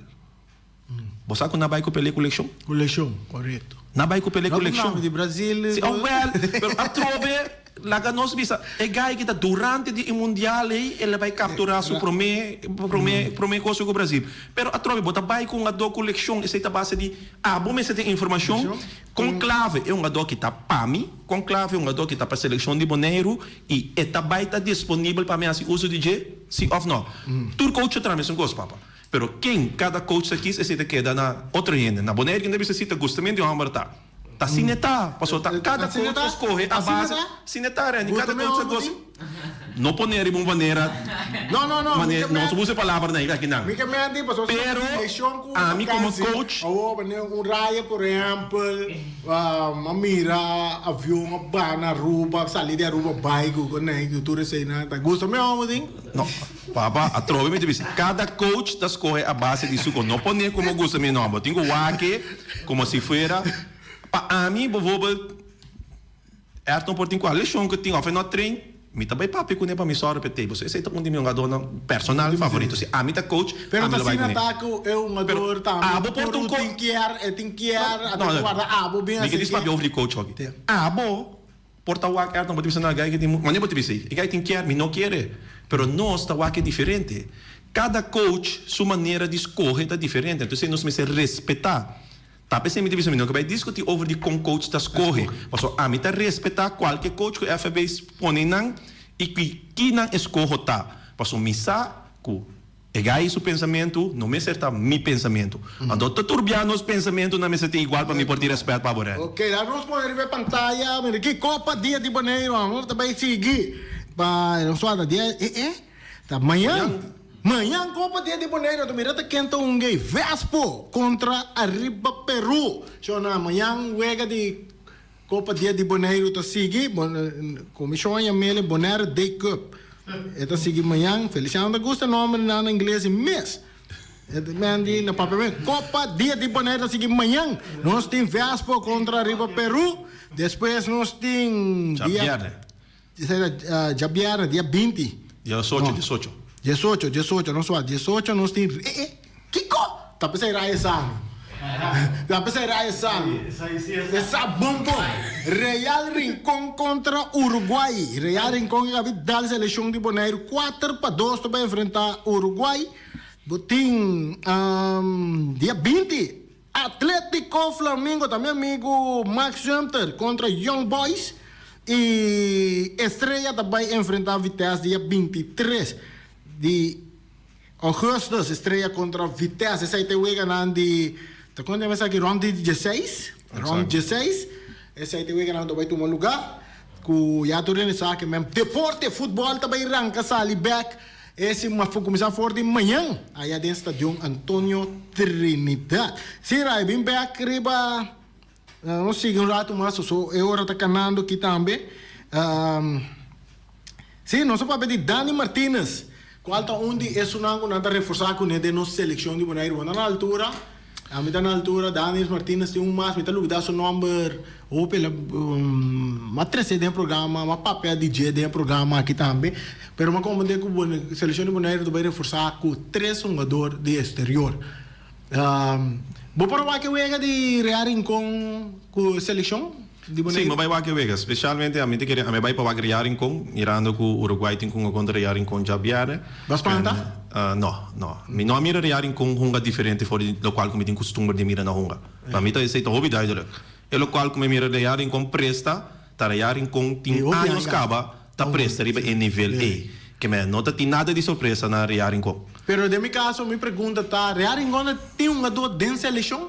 S2: Bo sa cu na bay cu Pelé cu leccion?
S1: Cu leccion, corecto.
S2: Na bay cu Pelé cu leccion.
S1: No di Brasil.
S2: Si, oh well, pero atrobe laga nos bisa e guy ki ta durante di e mundial ey el a bay captura su prome prome prome cosa cu Brasil. Pero atrobe bo ta bay cu un ado cu leccion, esey ta base di abo mester tin informacion con clave e un ado ki ta pa mi, con clave e un ado ki ta pa seleccion di Boneiru y e ta bay ta disponibel pa mi haci uso di dje, si of no. Tur coach ta traha mesun cos, papa. Pero ken kada coach ta kies esei ta keda na otro hende. Na Bonaire ken ta bisa si ta gusta mi di homber ta. Ta asina e ta. Pasobra ta kada coach ta scohe a base. Asina e ta Randy. Kada coach ta gosa. No pone riba un manera
S1: No, no, no.
S2: Mane, no usa e palabra nan aki nan.
S1: Mi ke menti pasobra
S2: Pero
S1: selekshon ku
S2: ami komo
S1: vakansi,
S2: coach.
S1: Awor wanneer un raya por ehèmpel a mira avion a baha na Aruba, sali di Aruba bai ku konei ku tur eseinan ta gusta mi hòmber tin.
S2: No, papa atrobe mi ta bisa kada coach ta skohe a base di su ko. No pone komo gusta mi nòmber. Tin ku wak e komo si fuera pa ami bijvoorbeeld. Ayrton por tin cual lesion cu tin of e no train, mi ta bay papia cune pa mi sòru p'e table. So esey ta un di mi hungadornan personal favorito. Si ami ta coach,
S1: Pero
S2: ami
S1: ta
S2: lo bay
S1: asina
S2: cune.
S1: ta cu e hungador
S2: Pero
S1: tambe
S2: abo por
S1: por
S2: ta un
S1: un
S2: co.
S1: tin kier, e tin kier, a
S2: No,
S1: tin
S2: no,
S1: guarda abo bin
S2: mi ke
S1: así
S2: dis
S1: ke.
S2: papia over di coach hoki.
S1: Te.
S2: Abo por ta wak Ayrton, bo ta bisa no, e guy ke tin, wanneer bo ta bisa e guy tin kier, mi no kier e. Pero nos ta wak e diferente. Cada coach su manera di scoge ta diferente, entonces nos mester respeta. Ta p'esei mi ta bisa mi no ke bai diskutí over di kon coach ta skohe, pasobra ami ta respetá kualke coach ku FFB pone nan i ku ki nan eskoho ta, pasobra mi sa ku e gai su pensamentu no mester ta mi pensamentu. Anto ta turbiá nos pensamentunan mester tin igual pa mi por tin rèspèt pa bo, Randy.
S1: Ok, laat nos pone riba e pantaya, mira ki Copa Dia di Boneiru, nos ta bai sigui pa nos wak dia e e. Ta mañan. Mañan Copa Dia di Bonaire ta mira ta ken ta un gay Vespo contra Arriba Peru. Shona mañan wega di Copa Dia di Bonaire ta sigui. Comision a yam'ele Bonaire Day Cup. E ta sigui mañan. Feliciano ta gusta nomber nan na ingles y mes. E ta men di na papiamento. Copa Dia di Bonaire ta sigui mañan. Nos tin Vespo contra Arriba Peru. Despues nos tin dia.
S2: Djabièrnè.
S1: Esei ta djabièrnè, dia 20.
S2: Diesocho, diesocho.
S1: Diesocho, diesocho, nos wak diesocho nos tin eh eh kiko? Ta p'esei Raya Sano. Ta p'esei Raya Sano. E sa bon bon. Real Rincon kontra Uruguay. Real Rincon a gabi dal selekshon di Boneiru 4-2 ta bai enfrentá Uruguay. Bo tin dia 20 Atletico Flamingo ta mi amigo Max Sumter contra Young Boys y Estrella ta bay enfrenta Vitesse dia 23 di augustus Estrella contra Vitesse esey ta e weganan di ta con yama esaki rond di dieseis rond dieseis esey ta e weganan cu ta bay tuma lugar cu ya tur hende sa ke men deporte futbol ta bay ranca sali bek. Ese mas por kuminsá for di mañan aya den Stadion Antonio Trinidad. Sí, Ray, bin bek riba nos sigui un ratu mas so e ora ta kanando aki tambe. Sí, nos a papia di Dani Martinez, kual ta un di esunnan ku nan ta reforsá kuné den nos selekshon di Boneiru. Bo ta na altura? Ami ta na altura, Daniels Martinez tin un mas, mi ta lubida su nomber, hopi el a m'a trece den e programa, m'a papia di dje den e programa aki tambe, pero m'a comprende cu seleccion di Boneiru ta bay reforsa cu tres hungador di exterior. Bo por a wak e wega di Real Rincon cu seleccion? Di
S2: Sí,
S1: Boneiru?
S2: mi bai wak e wega. Specialmente ami ta kere, ami bai pa wak Real Rincon, mirando ku Uruguay tin ku hunga kontra Real Rincon djabièrnè.
S1: Bo a spanta?
S2: No, no. Mi no a mira Real Rincon hunga diferente for di lokual ku mi tin kustumber di mira nan hunga. Pa mi ta esei ta hopi duidelijk. E lokual ku mi mira Real Rincon presta, ta Real Rincon tin
S1: Di hopi
S2: años
S1: aña
S2: kaba ta presta riba e nivel ei. Ke men no ta tin nada di sorpresa na Real Rincon.
S1: Pero den mi kaso mi pregunta ta, Real Rincon ta tin hungadó den selekshon?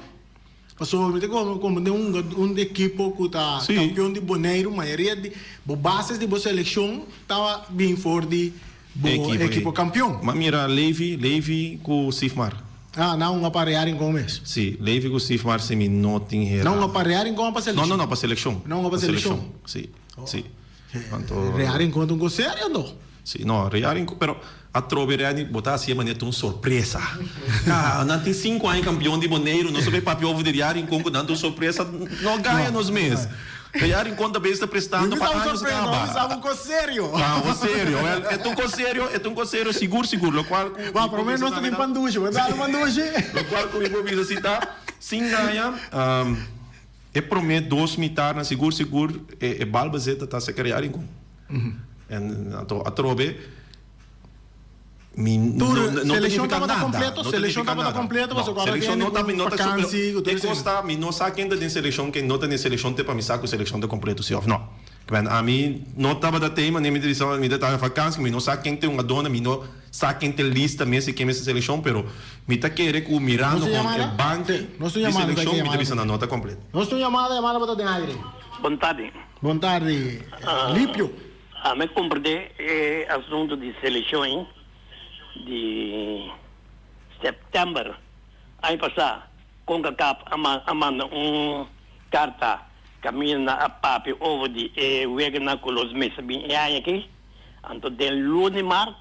S1: Pasobra mi ta komo komo den un un ekipo ku ta
S2: Sí.
S1: kampion di Boneiru, mayoria di bo bases di bo selekshon ta bin for di bo
S2: Ekipo,
S1: ekipo
S2: e.
S1: kampion.
S2: M'a mira Levi, Levi ku Sifmar.
S1: Ah, nan hunga pa Real Rincon mes.
S2: Sí, Levi ku Sifmar si mi no tin hera.
S1: Nan hunga pa Real Rincon o pa
S2: No,
S1: selekshon?
S2: no, no, pa selekshon.
S1: Nan hunga pa
S2: Pa
S1: selekshon.
S2: selekshon, sí, sí. Anto.
S1: Real Rincon ta un kos serio anto.
S2: Si, no, Real Rincon, pero atrobe Real Rincon, bo ta hacié manera ta un sorpresa. Ah, nan tin cinco aña campeon di Boneiru, nos a bay papia over di Real Rincon cu nan ta un sorpresa, no gaña nos mes. Real Rincon ta bes ta prestando pa años caba.
S1: Mi bisa un cos serio.
S2: Ah, un cos serio. Well, e ta un cos serio, e ta un cos serio sigur sigur, locual cu mi
S1: Ba,
S2: por
S1: prome
S2: bisa
S1: nos ta
S2: tambe
S1: tin
S2: ta.
S1: pandushi, bo ta dal pandushi?
S2: Locual cu mi por bisa si ta, sin gaña, E prome dos mitarnan sigur sigur e bal bezeta ta seca Real Rincon. En anto atrobe mi no
S1: Tur
S2: no ta
S1: seleccion
S2: nifica
S1: tabata
S2: nada,
S1: completo,
S2: no ta
S1: seleccion
S2: nifica
S1: tabata
S2: nada.
S1: completo
S2: No,
S1: pasobra cu
S2: seleccion
S1: tabata
S2: no ta
S1: tene
S2: no
S1: cu
S2: ta
S1: vakantie cu tur
S2: e
S1: esei.
S2: cos ta mi no sa ken ta den seleccion ken no ta den seleccion te pa mi sa cu seleccion ta completo si of no. Kibèn ami no tabata tei manera mi ta bisa mi ta ta na vakantie mi no sa ken ta e hungadónan mi no sa ken ta e lista mes di ken mester selekshon pero mi ta kere ku mirando
S1: Nos tin
S2: kon e
S1: yamada?
S2: banki
S1: Sí, nos tin
S2: di
S1: yamada,
S2: selekshon mi ta
S1: yamada.
S2: bisa nan no ta kompleto.
S1: Nos tin yamada, yamada bo ta den aire.
S4: Bon tardi.
S1: Bon tardi, Lipio.
S4: Ami comprende e asunto di seleccion di september aña pasa. Concacaf a manda un carta caminda nan a papia over di e weganan cu los mester bin e aña aki. Anto den luna di mart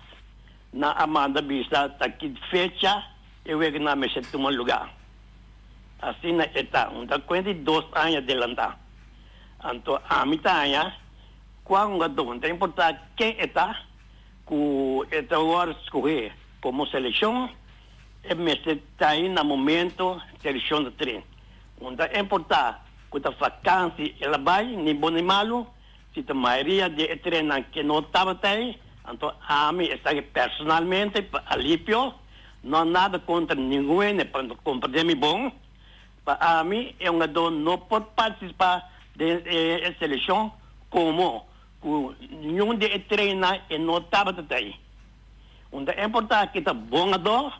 S4: nan a manda bisa ta ki fecha e weganan mester tuma luga. Asina e ta, un ta cuenta di dos aña adelanta. Anto ami ta haña cua hungador, no ta importa ken e ta, cu e ta worde scoge como seleccion, e mester ta ahi na momento seleccion ta train. No ta importa cu ta vakantie el a bay, ni bon ni malo, si ta mayoria di e trainnan ke no tabata ahi, anto ami esaki personalmente pa Alipio, no nada contra ningun hende pa comprende mi bon, pa ami e hungador no por participa den e seleccion como cu niun di e trainnan e no tabata ta ahi. Un ta importa ki ta bon hungador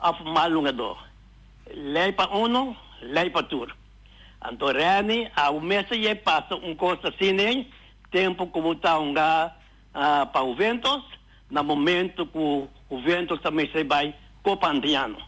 S4: of mal hungador. Ley pa uno, ley pa tur. Anto Renny a un mester yei pasa un cos asina ei tempo cu bo ta hunga pa Juventus, na momento cu Juventus ta mester bai Copa Antiano.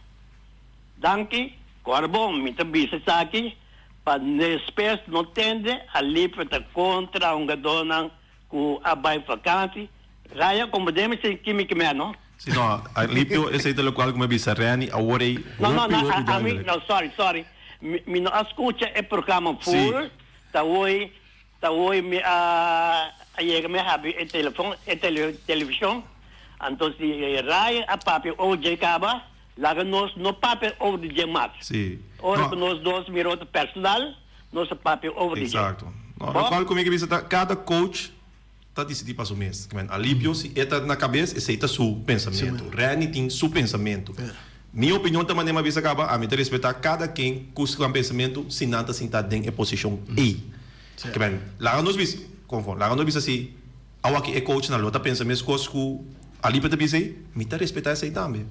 S4: Danki, cor bon, mi ta bisa esaki pa despues no tende Alipio ta contra hungadornan cu a bai vakantie. Raya como den mi sin kimi kimer no.
S2: Si no, Alipio esey ta locual cu mi a bisa Renny awor ey
S4: No, no,
S2: hopi
S4: no,
S2: hopi
S4: ami,
S2: duidelijk.
S4: no, sorry, sorry. Mi, mi no a scucha e programa
S2: Si.
S4: full, ta hoy, ta hoy mi a, a yega mi a habri e telefon, e tele, television, anto si Ryan a papia over dje caba, laga nos no papia over di dje mas.
S2: Si.
S4: Ora
S2: No.
S4: cu nos dos mira otro personal, nos a papia over di dje.
S2: Exacto. No,
S4: Bo?
S2: locual cu mi ke bisa ta cada coach ta disidí pa su mes. Kimen Alipio si e ta na kabes esei ta su pensamentu. Renny tin su pensamentu. Mi opinion ta manera mi a bisa kaba, ami ta respetá kada ken ku su pensamentu si nan ta sintá den e posishon ei. Kimen laga nos bisa, konfo, laga nos bisa si awaki e coachnan lo ta pensa meskos ku Alipio ta bisa ei, mi ta respetá esei tambe.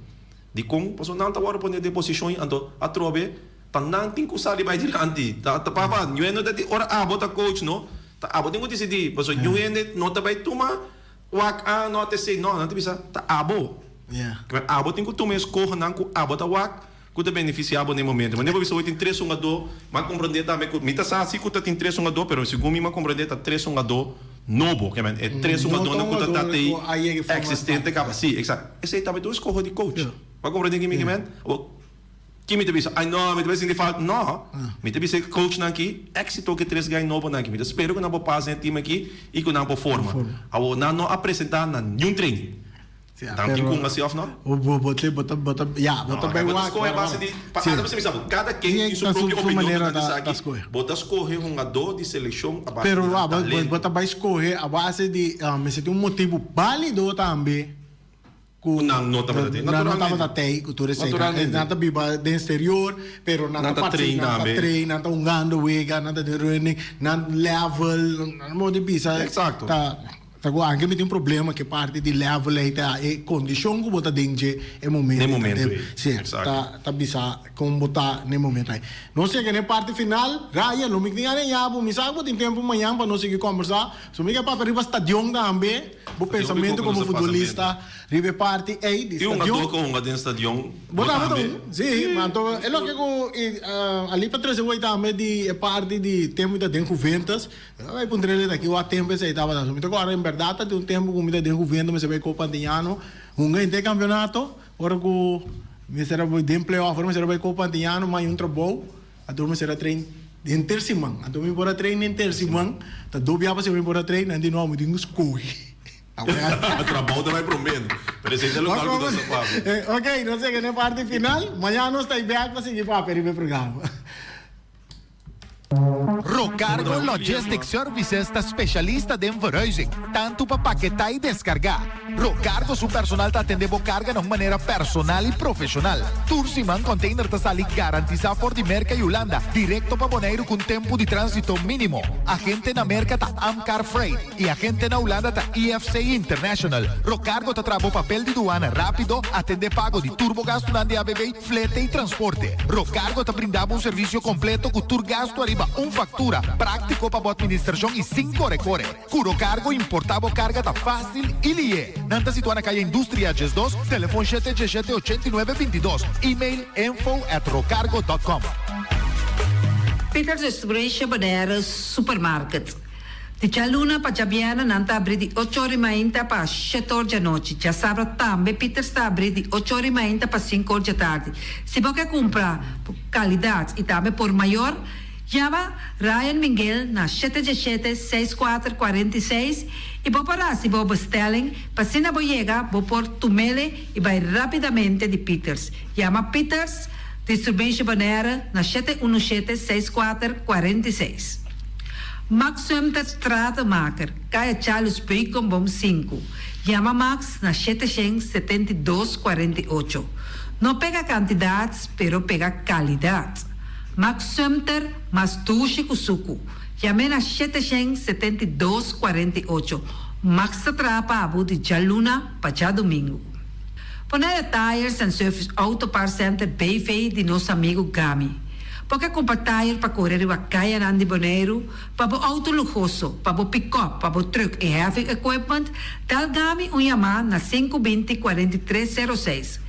S2: Dikon? Pasobra nan ta wòrdu pone den e posishon ei anto atrobe ta nan tin ku sali bai dilanti. Ta papa, ñuendo ta di ora abo ta coach no. Ta abo tin ku disidí, pasobra niun hende no ta bai tuma wak a no ta esei. No, nan ta bisa ta abo. Kibera abo tin ku tuma e skohonan ku abo ta wak ku ta benefisiá bo na e momento. Manera bo bisa hoy tin tres hungadó, mi a komprondé tambe ku mi ta sa si ku ta tin tres hungadó, pero segun mi mi a komprondé ta tres hungadó nobo. Kibera e tres hungadónan ku ta ta tei eksistente kaba. Sí, eksakto. Esei tambe ta un eskoho di coach. Bo a komprondé kimi kimen? Ki mi ta bisa? Ay no, mi ta bai sinti falta. No, mi ta bisa e coachnan aki, éxito ku e tres guy nobonan aki. Mi ta spera ku nan por pasa den e team aki i ku nan por forma. Awor, nan no a presentá na niun training. Nan tin kun hasi òf no?
S1: Bo ta, bo ta, ya, bo ta bai
S2: Bo ta
S1: wak.
S2: skohe a base di, pa Adam ta bisa bo, kada ken tin su propio opinion tokante esaki. Bo ta skohe hungadó di selekshon a base di nan talento.
S1: Pero bo ta bai skohe a base di, mester tin un motibu bálido tambe.
S2: Ku nan no tabata tei.
S1: Nan no tabata tei ku tur esei. Nan ta biba den exterior, pero nan ta train nan ta train, nan ta hungando wega, nan ta den running, nan level, nan modo di bisa.
S2: Exacto.
S1: Ta ta ku anke mi tin un problema ku e parti di level ei ta e kondishon ku bo ta den dje e momento.
S2: Den momento ei.
S1: Si, ta ta bisa kon bo ta den e momento ei. Nos yega na e parti final. Ryan, lo mi tin areña bo, mi sa ku bo tin tempu mañan pa nos sigui kombersá. So mi ke papia riba stadion tambe. Bo pensamentu komo futbolista riba e parti ei di
S2: stadion. I un ku hunga den stadion.
S1: Bo tambe ta un. Si, ma anto e loke ku Ali pa trese wei tambe di e parti di tempu mi ta den Juventus. Mi ta bai puntra el aki wak tempu esei tabata. So mi ta kòrda en bèrdat ta tin un tempu ku mi ta den Juventus mi sa bai Copa Antiñano hunga henter kampionato. Ora ku mester a bai den play-off ora mester a bai Copa Antiñano mi haña un trabou. Anto mi mester a train henter siman. Anto mi por a train henter siman. Ta dos bia pa siman mi por a train. Nan di no, mi tin ku skohe.
S2: Trabou ta bai promé. Pero esei ta lokual ku nos ta papia.
S1: Ok, nos yega na e parti final. Mañana nos ta bek pa sigui papia riba e programa.
S5: Rocargo Logistic Services ta specialista den verhuizing, tantu pa paketá i deskargá. Rocargo su personal ta atendé bo karga na un manera personal i profeshonal. Tur siman container ta sali garantisá for di Merka i Hulanda direkto pa Boneiru ku un tempu di tránsito mínimo. Agente na Merka ta Amcar Freight i agente na Hulanda ta IFC International. Rocargo ta traha bo papel di duana rápido, atendé pago di tur bo gastunan di ABB, flete i transporte. Rocargo ta brinda bo un servisio kompleto ku tur gastu ariba un faktura. faktura, práktiko pa bo atministrashon i sin kore kore. Ku Rocargo importá bo karga ta fásil i lié. Nan ta situá na Kaya Industria 12, telefon shete diesshete ochenta i nuebe 22, email info@rocargo.com.
S6: Peters Distribution Bonaire Supermarket. Di djaluna pa djabièrnè nan ta abrí di 8 or i mainta pa 7 or di anochi. Djasabra tambe Peters ta abrí di 8 or i mainta pa 5 or di atardi. Si bo ke kumpra kalidat i tambe por mayor, yama Ryan Miguel na 717 6446 i bo por hasi bo bestelling pa asina bo yega bo por tum'é i bai rápidamente di Peters. Yama Peters Distribution Bonaire na 717 6446. Max Sumter Stratenmaker, Kaya Charles Beukenboom 5. Yama Max na 772 48. No pega kantidat, pero pega kalidat. Max Sumter, mas dushi ku suku. Yam'é na 772 48. Max ta traha pa bo di djaluna pa djadumingu. Bonaire Tires and Service Auto Parts Center BV di nos amigu Gami. Bo ke kumpra tayer pa kore riba kayanan di Boneiru, pa bo outo luhoso, pa bo pick-up, pa bo truck i heavy equipment, dal Gami un yamá na 520 4306.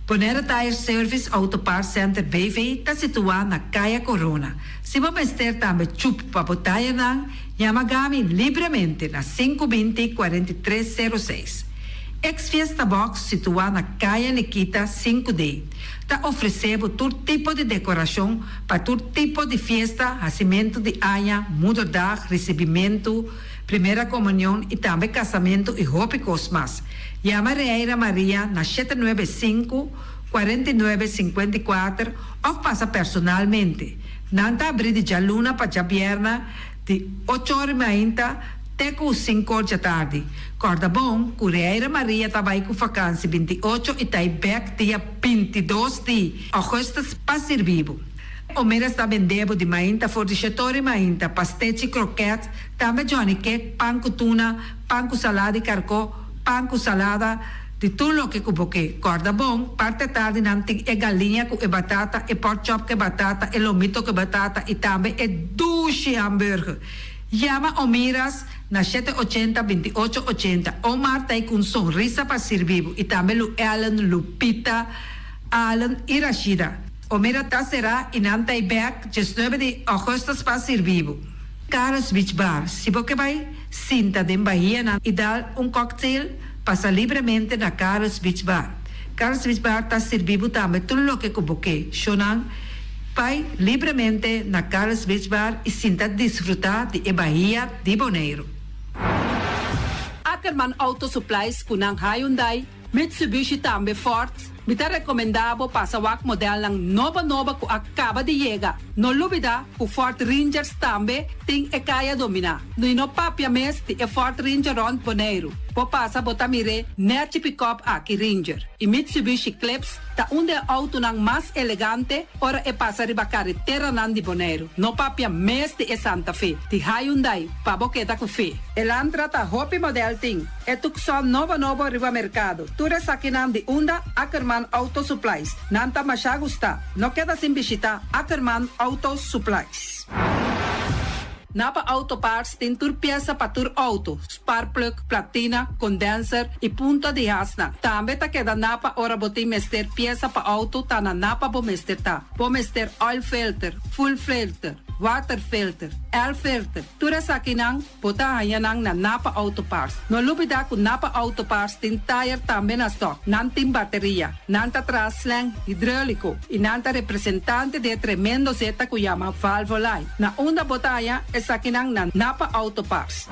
S6: Bonaire Tire Service Auto Parts Center BV ta situá na Kaya Corona. Si bo mester tambe chup pa bo tayernan, yama Gami libremente na 520 4306. Ex Fiesta Box, situá na Kaya Nikita 5D, ta ofresé tur tipo di dekorashon pa tur tipo di fiesta, hasimentu di aña, moederdag, risibimentu, primera komunion i tambe kasamentu i hopi kos mas. Yama Reira Maria na 795 49 54 òf pasa personalmente. Nan ta abrí di djaluna pa djabièrnè di 8 or i mainta te ku 5 or di atardi. Kòrda bon, ku Reira Maria ta bai ku vakansi 28 i ta bèk dia 22 di ougùstùs pa sirbi bo. Omeras ta bende bo di mainta for di 7 or i mainta, pastechi, kroket, tambe johnny cake, pan ku tuna, pan ku salada di karkó, pan ku salada, di tur loke ku bo ke. Kòrda bon, parti atardi nan tin e galiña ku e batata, e pork chop ku batata, e lomito ku batata i tambe e dushi hamburger. Yama Omiras na 780 28 80. Omar ta ku sonrisa pa sirbi bo. I tambe Lu Ellen, Lupita, Allen i Rashida. Omira ta será i nan ta bèk 19 di ougùstùs pa sirbi bo. Carlos Beach Bar. Si bo ke bai sinta den bahia nan i dal un cocktail, pasa libremente na Carlos Beach Bar. Carlos Beach Bar ta sirbi bo tambe tur loke ku bo ke. Shonan bai libremente na Carlos Beach Bar i sinta disfrutá di e bahia di Boneiru.
S7: Ackerman Auto Supplies ku nan Hyundai, Mitsubishi tambe Ford. Mi ta rekomendá bo pasa wak modelnan nobo nobo ku a kaba di yega. No lubidá ku Ford Rangers tambe tin e kaya dominá. No no papia mes di e Ford Ranger rònt Boneiru. Bo pasa bo ta mir'é nèchi pick-up aki Ranger. I Mitsubishi Eclipse ta un di e outonan mas elegante ora e pasa riba kareteranan di Boneiru. No papia mes di e Santa Fe. Di Hyundai, pa bo keda ku fe. Elantra ta hopi model tin. E Tucson nobo nobo riba merkado. Tur esakinan di unda Ackerman Auto Supplies. Nan ta masha gusta. No keda sin bishitá Ackerman Auto Supplies. Napa Auto Parts tin tur piesa pa tur outo, spark plug, platina, condenser i punta di hasnan. Tambe ta keda Napa ora bo tin mester piesa pa outo ta na Napa bo mester ta. Bo mester oil filter, fuel filter, water filter, air filter. Tur esakinan bo ta haña nan na Napa Auto Parts. No lubidá ku Napa Auto Parts tin tire tambe na stock. Nan tin bateria, nan ta traha slang hidráuliko i nan ta representante di tremendo zeta ku yama Valvoline. Na unda bo ta haña esakinan na Napa Auto Parts.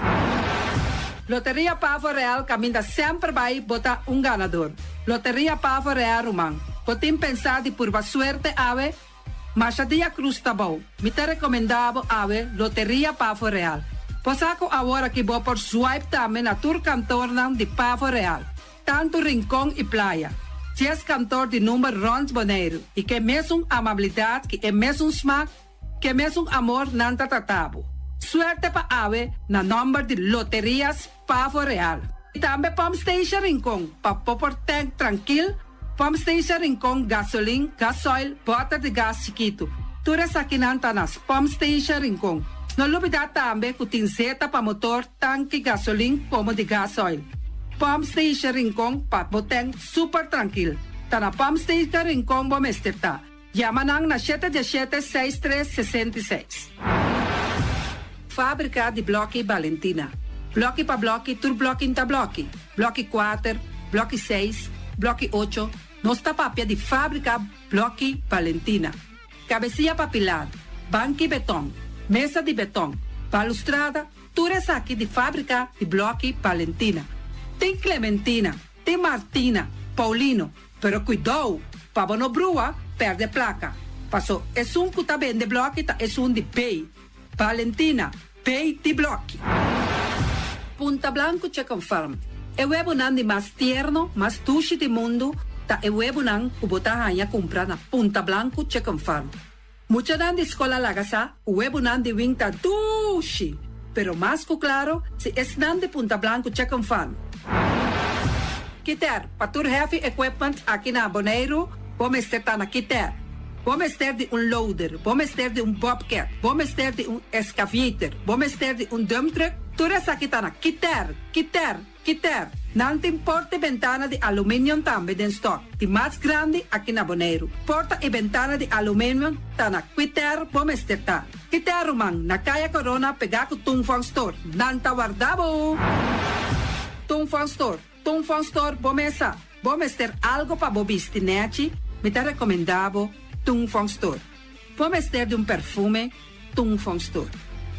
S7: Loteria Pavo Real kaminda semper bai bo ta un ganadó. Loteria Pavo Real ruman. Bo tin pensá di purba suerte awe, Masha dia Cruz ta bou. Mi ta rekomendá bo awe Loteria Pavo Real. Bo sa ku awor aki bo por swipe tambe na tur kantornan di Pavo Real. Tantu Rincon i Playa. 10 kantor di number rònt Boneiru. I ku mesun amabilidat, ku mesun smak, ku mesun amor nan ta trata bo. Suerte pa awe na nòmber di Loterias Pavo Real. I tambe Pump Station Rincon, pa bo por tank trankil, Pump Station Rincon, gasolin, gasoil, bòter di gas chikitu. Tur esakinan ta na Pump Station Rincon. No lubidá tambe ku tin zeta pa motor, tanki gasolin komo di gasoil. Pump Station Rincon pa bo tank super trankil. Ta na Pump Station Rincon bo mester ta. Yama nan na shete diesshete seis tres 66. Fábrika di blòki Balentina. Blòki pa blòki tur blòki n'ta blòki. Blòki kuater, blòki seis, blòki ocho, nos ta papia di fábrika blòki Balentina. Kabesia pa pilar, banki beton, mesa di beton, balustrada, tur esaki di fábrika di blòki Balentina. Tin Clementina, tin Martina, Paulino, pero kuidou pa bo no brua pèrdè plaka, paso esun ku ta bende blòki ta esun di B. Valentina, B di blòki. Punta Blanco Chicken Farm, E webonan di mas tierno, mas dushi di mundu ta e webonan ku bo ta haña kumpra na Punta Blanco Chicken Farm. Muchanan di skol a laga sa ku webonan di wing ta dushi, pero mas ku klaro si esnan di Punta Blanco Chicken Farm. Kiter, Pa tur heavy equipment aki na Boneiru bo mester ta na Kiter. Bo mester di un loader, bo mester di un bobcat, bo mester di un excavator, bo mester di un dump truck, tur esaki ta na Kiter, Kiter, Kiter. Nan tin porta i bentana di aluminium tambe den stock, di mas grandi aki na Boneiru. Porta i bentana di aluminium ta na Kiter bo mester ta. Kiter ruman, na Kaya Corona pegá ku Tung Fong Store. Nan ta warda bo! Tung Fong Store. Tung Fong Store bo mesa. Bo mester algo pa bo bisti nechi, mi ta recomenda bo Tung Fong Store. Bo mester di un perfume, Tung Fong Store.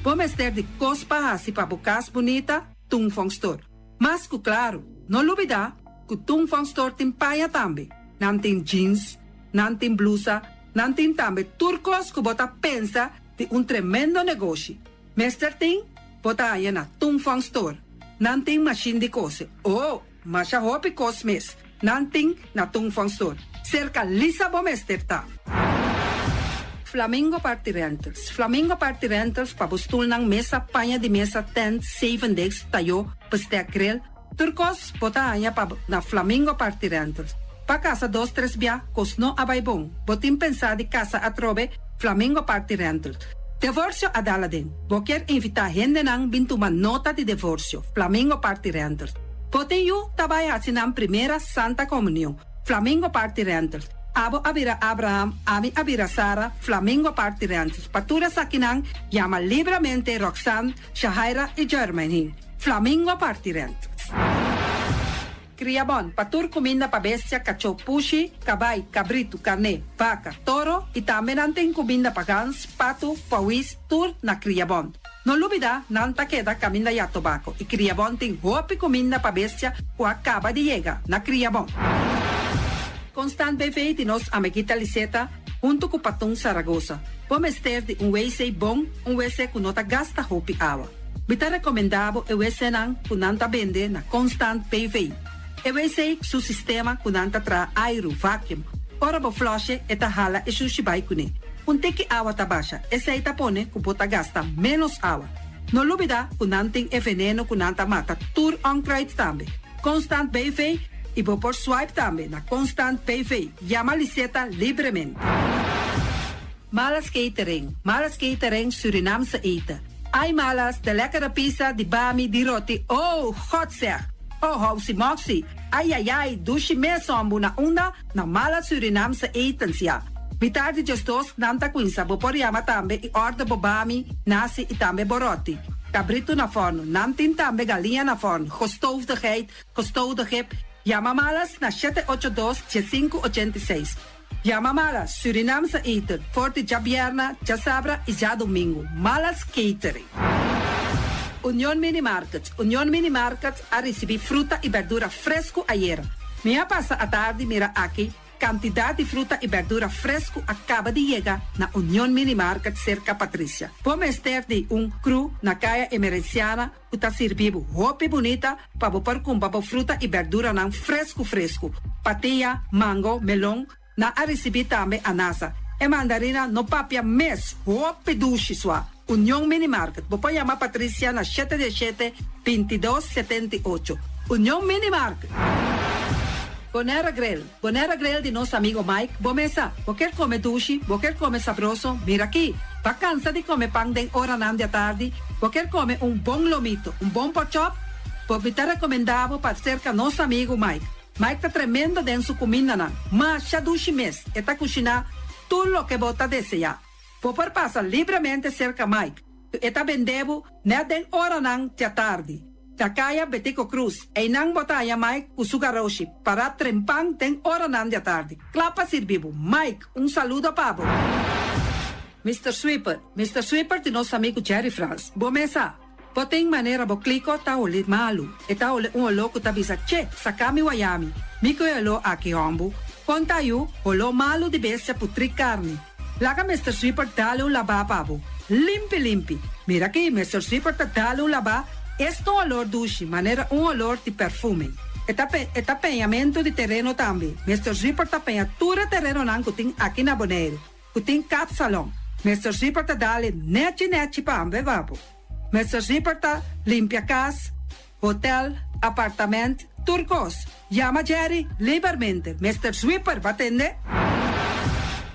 S7: Bo mester di cos pa haci pa bo cas bunita, Tung Fong Store. Mas cu claro, no lubida cu Tung Fong Store tin paña tambe. Nan tin jeans, nan tin blusa, nan tin tambe tur cos cu bo ta pensa di un tremendo negoshi. Mester tin, bo ta haña na Tung Fong Store. Nan tin mashin di kose. Oh, masha hopi kos mes nan tin na Tung Fong Store. Serka Lisa bo mester ta. Flamingo Party Rentals Flamingo Party Rentals pa bo stulnan, mesa, paña di mesa, tent, zeven desk, tayó, bestek, grill, tur kos bo ta haña pa na Flamingo Party Rentals. Pa kasa dos tres bia, kos no a bai bon. Bo tin pensá di kasa atrobe? Flamingo Party Rentals. Devorsio a dal aden. Bo kier invitá hendenan bin tuma nota di devorsio? Flamingo Party Rentals. Bo tin yu ta bai haci nan primera Santa Comunion? Flamingo Party Rentals. Abo a bira Abraham, ami a bira Sara, Flamingo Party Rentals. Pa tur esakinan, yama libramente Roxanne, Shahaira y Jermaine. Flamingo Party Rentals. Kriabon, pa tur kuminda pa bestia, kachó, pushi, kabai, kabritu, karné, baka, toro i tambe nan tin kuminda pa gans, patu, pawis, tur na Kriabon. No lubidá, nan ta keda kaminda ya tobako i Kriabon tin hopi kuminda pa bestia ku a kaba di yega na Kriabon. Constant BV di nos amiguita Liseta huntu ku Patun Saragosa. Bo mester di un wc bon, un wc ku no ta gasta hopi awa. Mi ta rekomendá bo e wcnan ku nan ta bende na Constant BV. E wc su sistema ku nan ta traha airu, vacuum. Ora bo flush'e e ta hala e shushi bai kuné. Un tiki awa ta basha, esei ta pone ku bo ta gasta ménos awa. No lubidá ku nan tin e veneno ku nan ta mata tur onkruid tambe. Constant BV i bo por swipe tambe na Constant BV. Yama Liseta libremente. Malas Catering, Malas Catering Surinaamse eten. Ai Malas, de lekkere pizza, di bami, di roti, oh, God zeg! Oh, housi moxi, ai ai ai, dushi mes hombu na unda? Na Malas Surinaamse etens, ya. Mitar di 12 nan ta cuinsa, bo por yama tambe y order bo bami, nasi y tambe bo roti. Cabrito na forno, nan tin tambe galiña na forno, gestoofde geit, gestoofde kip. Yama Malas na 782 1586. Yama Malas, Surinaamse eten, for di djabierna, djasabra y djadomingo. Malas Catering. Union Mini Market, Union Mini Market a ricibi fruta y berdura fresco ayera. Mi a pasa atardi mira aki cantidad di fruta y berdura fresco a caba di yega na Union Mini Market cerca Patricia. Bo mester di un crew na Caya Emerenciana cu ta sirbi bo hopi bunita pa bo por cumpra bo fruta y berduranan fresco fresco. Patia, mango, melon, nan a ricibi tambe anasa. E mandarina no papia mes, hopi dushi sua. Union Mini Market, bo por yama Patricia na shete diesshete, 22 78. Union Mini Market. Bonaire Grill, Bonaire Grill di nos amigo Mike, bo mesa, bo kier come dushi, bo kier come sabroso, mira aki, ba cansa di come pan den oranan di atardi, bo kier come un bon lomito, un bon porkchop, bo mi ta recomenda bo pa cerca nos amigo Mike. Mike ta tremendo den su cumindanan, masha dushi mes, e ta cushina tur loke bo ta desea. Bo por pasa libremente serka Mike, ku e ta bende bo nèt den oranan djatardi. Na kaya Betico Cruz, einan bo ta haña Mike ku su garoshi pará trempan den oranan djatardi, kla pa sirbi bo. Mike, un saludo pa bo! Mister Sweeper, Mister Sweeper di nos amigu Jerry Frans. Bo mes sa, bo tin manera bo kliko ta holi malu. E ta holi un oló ku ta bisa, Che, saka mi wayami. Mi ku e oló aki hòmbu. Kon ta yu, holó malu di bestia putrí karni. Laga Mister Sweeper dale un labá pa bo. Limpi limpi. Mira aki, Mister Sweeper ta dale un labá, es ta un olor dushi, manera un olor di perfume. E ta e ta peñamentu di tereno tambe. Mister Sweeper ta peña tur e terenonan ku tin aki na Boneiru, ku tin kapsalon. Mister Sweeper ta dale nechi nechi pa ambe pa bo. Mister Sweeper ta limpia kas, hotel, apartament, tur kos. Yama Jerry libermente. Mister Sweeper ba tende?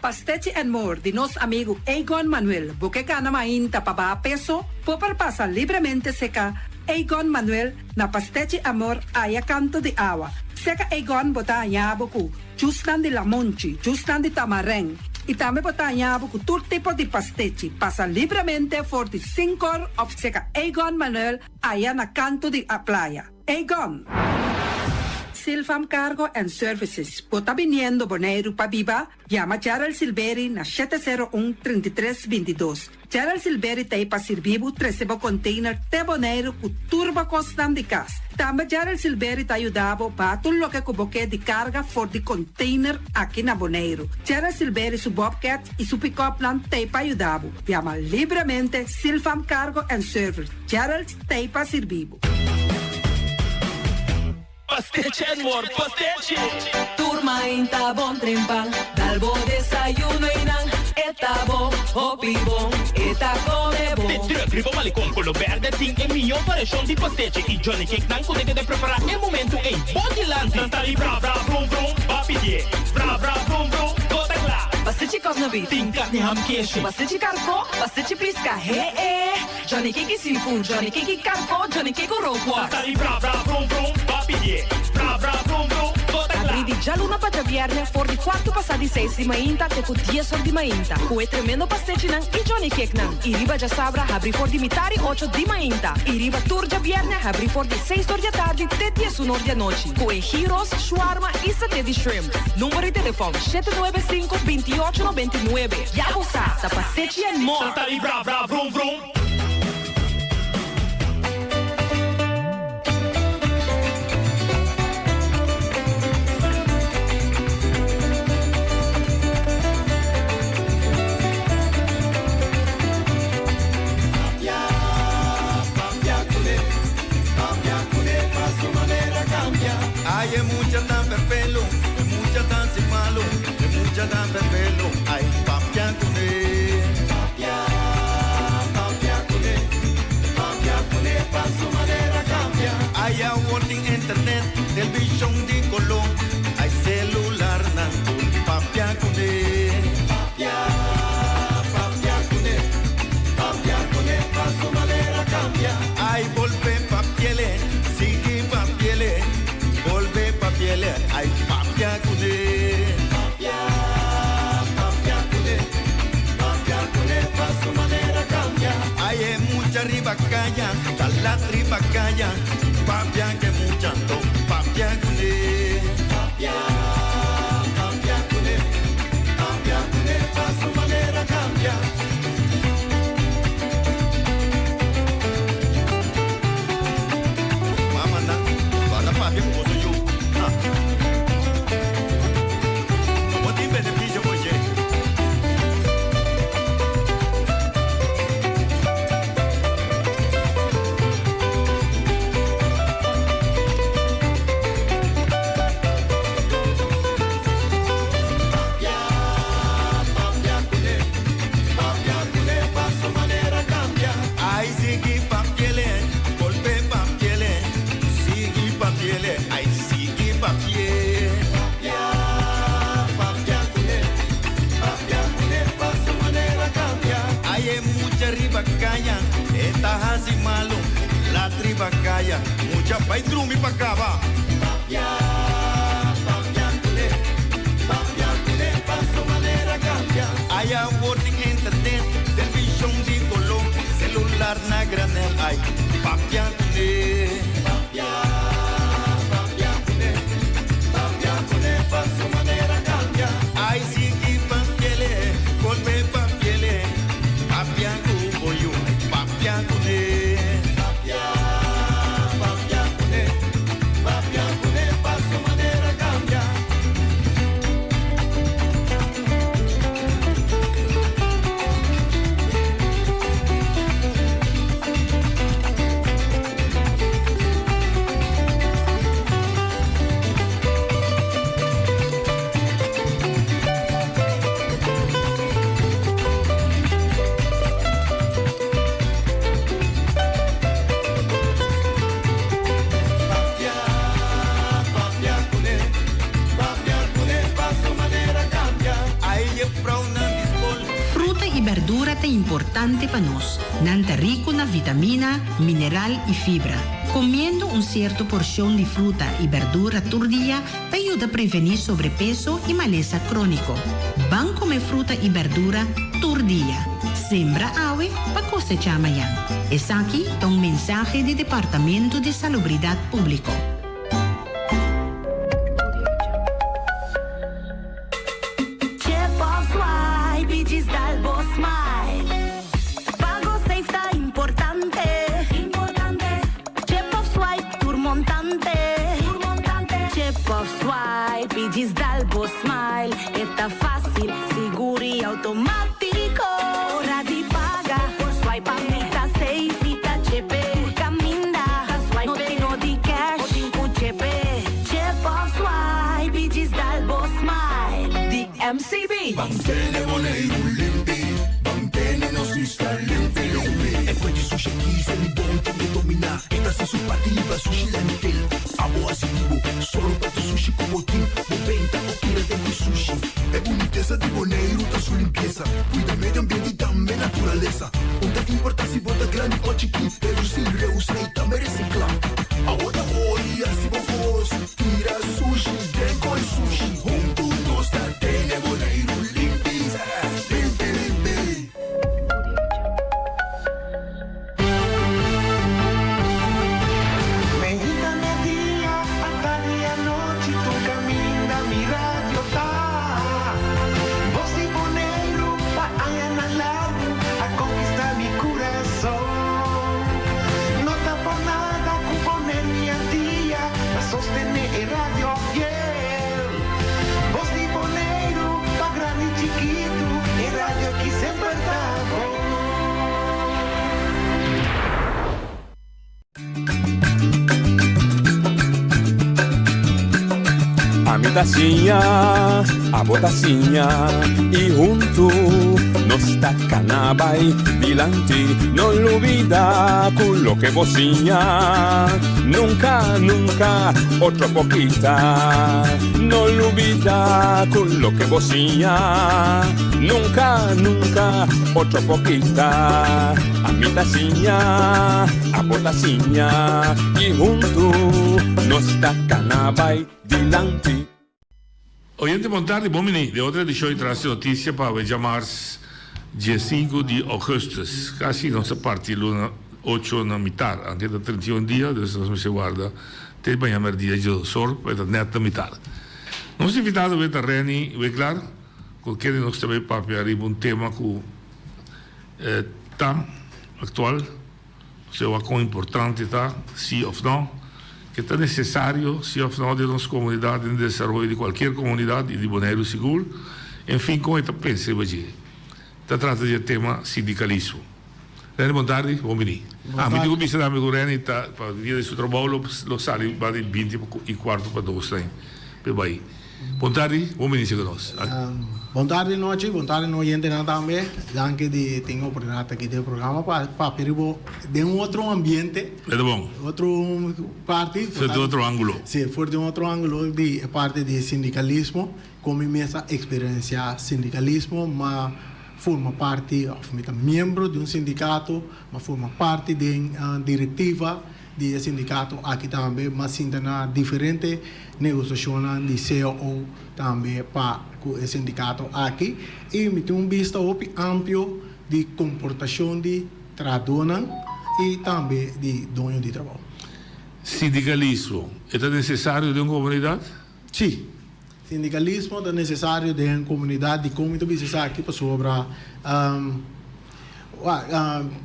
S7: Pastechi and More di nos amigu Egon Manuel. Bo ke gana mainta pa baha peso? Bo por pasa libremente seka Egon Manuel na Pastechi Amor aya kanto di awa. Seka Egon bo ta haña bo ku jusnan di lamonchi, jusnan di tamarèn i tambe bo ta haña bo ku tur tipo di pastechi. Pasa libremente for di sinkor òf seka Egon Manuel Aya na kanto di a playa. Egon! Silfam Cargo and Services, bo ta biniendo Boneiru pa biba? Yama Gerald Silberi na 701 33 22. Gerald Silberi ta ei pa sirbi bo trese bo container te Boneiru ku tur bo kosnan di kas. Tambe Gerald Silberi ta yuda bo baha tur loke ku bo ke di karga for di container aki na Boneiru. Gerald Silberi su bobcat i su pick-upnan ta ei pa yuda bo. Yama libremente Silfam Cargo and Service. Gerald t'ei pa sirbi bo.
S8: Pastechi and more pastechi!
S9: Tur mainta bon trempan, dal bo desayuno y nan e ta bo, hopi bon, e ta come bon.
S8: De truck riba Malecon Colo Berde tin e mihó variashon di pastechi y Johnny Cake nan ku ta keda prepará e momentu ei bo dilanti. Nan ta di bra bra vrum vrum, ba pidié bra bra vrum vrum, bo ta kla.
S9: Pastechi kòsnabit.
S8: Tin karni ham keshi.
S9: Pastechi karkó, pastechi piska, he e. Johnny Kiki seafood, Johnny Kiki karko, Johnny Kiko rookworst.
S8: Ta di bra bra vrum vrum, ba pidié bra bra vrum vrum, bo ta kla.
S9: Abrí di djaluna pa djabièrnè for di kuartu pasá di seis di mainta te ku dies or di mainta ku e tremendo pastechinan i Johnny Cakenan. I riba djasabra habrí for di mitari ocho di mainta i riba tur djabièrnè habrí for di seis or di atardi te diesun or di anochi ku e gyros, shwarma i saté di shrimp. Number di telefòn, 795 28 99. Ya bo sa, ta pastechi and more!
S8: Ta di bra bra vrum vrum.
S10: Ay, e mucha tan perfelo, e mucha tan sin malo, e mucha tan perfelo, ay, papia kuné. Papia, papia kuné, papia kuné pa su manera kambia. Ay, awor tin internet, televishon di koló, ay, selular nan tur, papia kuné. Papia, papia kuné, papia kuné pa su manera kambia. Ay, bolbe papiele, sigui papiele, bolbe papiele, ay, papia kuné. Papia, papia kuné, papia kuné pa su manera kambia. Ay, e mucha riba kaya, ta lat riba kaya, papia ke mucha anto, papia kuné. Papia, papia kuné, papia kuné pa su manera kambia. Mama nan, guarda papia ku boso yu. Ha. Bo tin beneficio for dje. Bai drumi pa kaba. Papia, papia kuné, papia kuné pa su manera kambia. Aya awor tin internet, televishon di koló, selular na granel, ai, papia kuné. Papia, papia kuné, papia kuné pa su manera kambia. Ai sigui papiele, bolbe papiele, papia ku bo yu, papia kuné. Papia, papia kuné, papia kuné pa su manera kambia. Papia, papia kuné, papia kuné pa su manera kambia. Ai jefrounan di skol.
S11: Fruta i berdura ta importante pa nos. Nan ta riku na vitamina, mineral i fibra. Komiendo un sierto porshon di fruta i berdura tur dia ta yuda prevení sobrepeso i malesa króniko. Ban kome fruta i berdura tur dia. Sembra awe pa kosechá mañan. Esaki ta un mensahe di Departamento di Salubridat Públiko.
S12: Chip of swipe i djis dal bo smile. Pago safe ta importante. Chip of swipe tur montante. Chip of swipe i djis dal bo smile. E ta fácil, sigur i automático. Ora di paga, por swipe pa mi ta safe. Mi ta chepe, tur caminda. No tin no di cash, bo tin cu chepe. Chip of swipe i djis dal bo smile.
S9: Di MCB.
S13: Ban tene Boneiru limpi, ban tene nos isla limpi limpi. E fuente sushi aki Selibon tin ke dominá. E ta hasi su parti riba sushi landfill. Abo hasi di bo, sòru pa tur sushi ku bo tin. Bo benta o tira den di sushi. E bunitesa di Boneiru ta su limpiesa. Kuida medio ambiente i tambe naturalesa. Un ta importá si bo ta grandi o chikí, redusí, reusá i tambe resiklá. Awo ta ori hasi bo kos, tira sushi den koi sushi. Huntu nos ta tene Boneiru limpi, limpi limpi.
S14: Meinta media, atardi anochi tur caminda mi radio ta. Voz di Boneiru pa añanan largu a conquista mi curason. No ta por nada cu Boneiru y Antia ta sostene e radio fiel. Voz di Boneiru pa grandi y chikitu e radio aki semper ta bon.
S15: Ami ta siña, abo ta siña y huntu nos ta cana bay dilanti. No lubida cu loke bo siña nunca, nunca otro por kita. No lubida cu loke bo siña nunca, nunca otro por kita. Ami ta siña, abo ta siña y huntu nos ta cana bay dilanti.
S16: Oyente bon tardi, bon bini den otro edicion di Tras di Noticia pa awe djamars diesinku di augustus. Casi nos ta parti luna ocho na mitar, anke ta 31 dia, dus nos mester warda te maña merdia djesor pa e ta net na mitar. Nos invitado awe ta Renny Weglar, cu kende nos ta bay papia riba un tema cu Ta aktual, nos wak kon importante ta, si òf nò, ke ta nesesario, si òf nò, den nos komunidat, den desaroyo di kualkier komunidat i di Boneiru sigur, enfin kon e ta pensa riba dje. Ta trata di e tema sindikalismo. Renny bon tardi, bon bini. Ah, mi tin ku bisa tambe ku Renny ta pa via di su trabou lo lo sali ba di binti i kuarto pa dos ta p'e bai. Bon tardi, bon bini ku nos.
S1: Bon tardi nochi, bon tardi no oyentenan tambe. Danki di tin e oportunidat aki den e programa pa papia riba den un otro ambiente.
S16: E ta bon.
S1: Otro parti.
S16: For di otro angulo.
S1: Si, for di un otro angulo di e parti di sindikalismo, kon mi mes a eksperensiá sindikalismo, m'a forma parti òf mi ta miembro di un sindikato, m'a forma parti den direktiva. di e sindikato aki tambe. M'a sinta na diferente negosiashonnan di cao tambe pa ku e sindikato aki i mi tin un bista hopi amplio di komportashon di trahadónan i tambe di doño di trabou.
S16: Sindikalismo e ta nesesario den un komunidat?
S1: Sí. Sindikalismo ta nesesario den komunidat. Dikon mi ta bisa esaki? Pasobra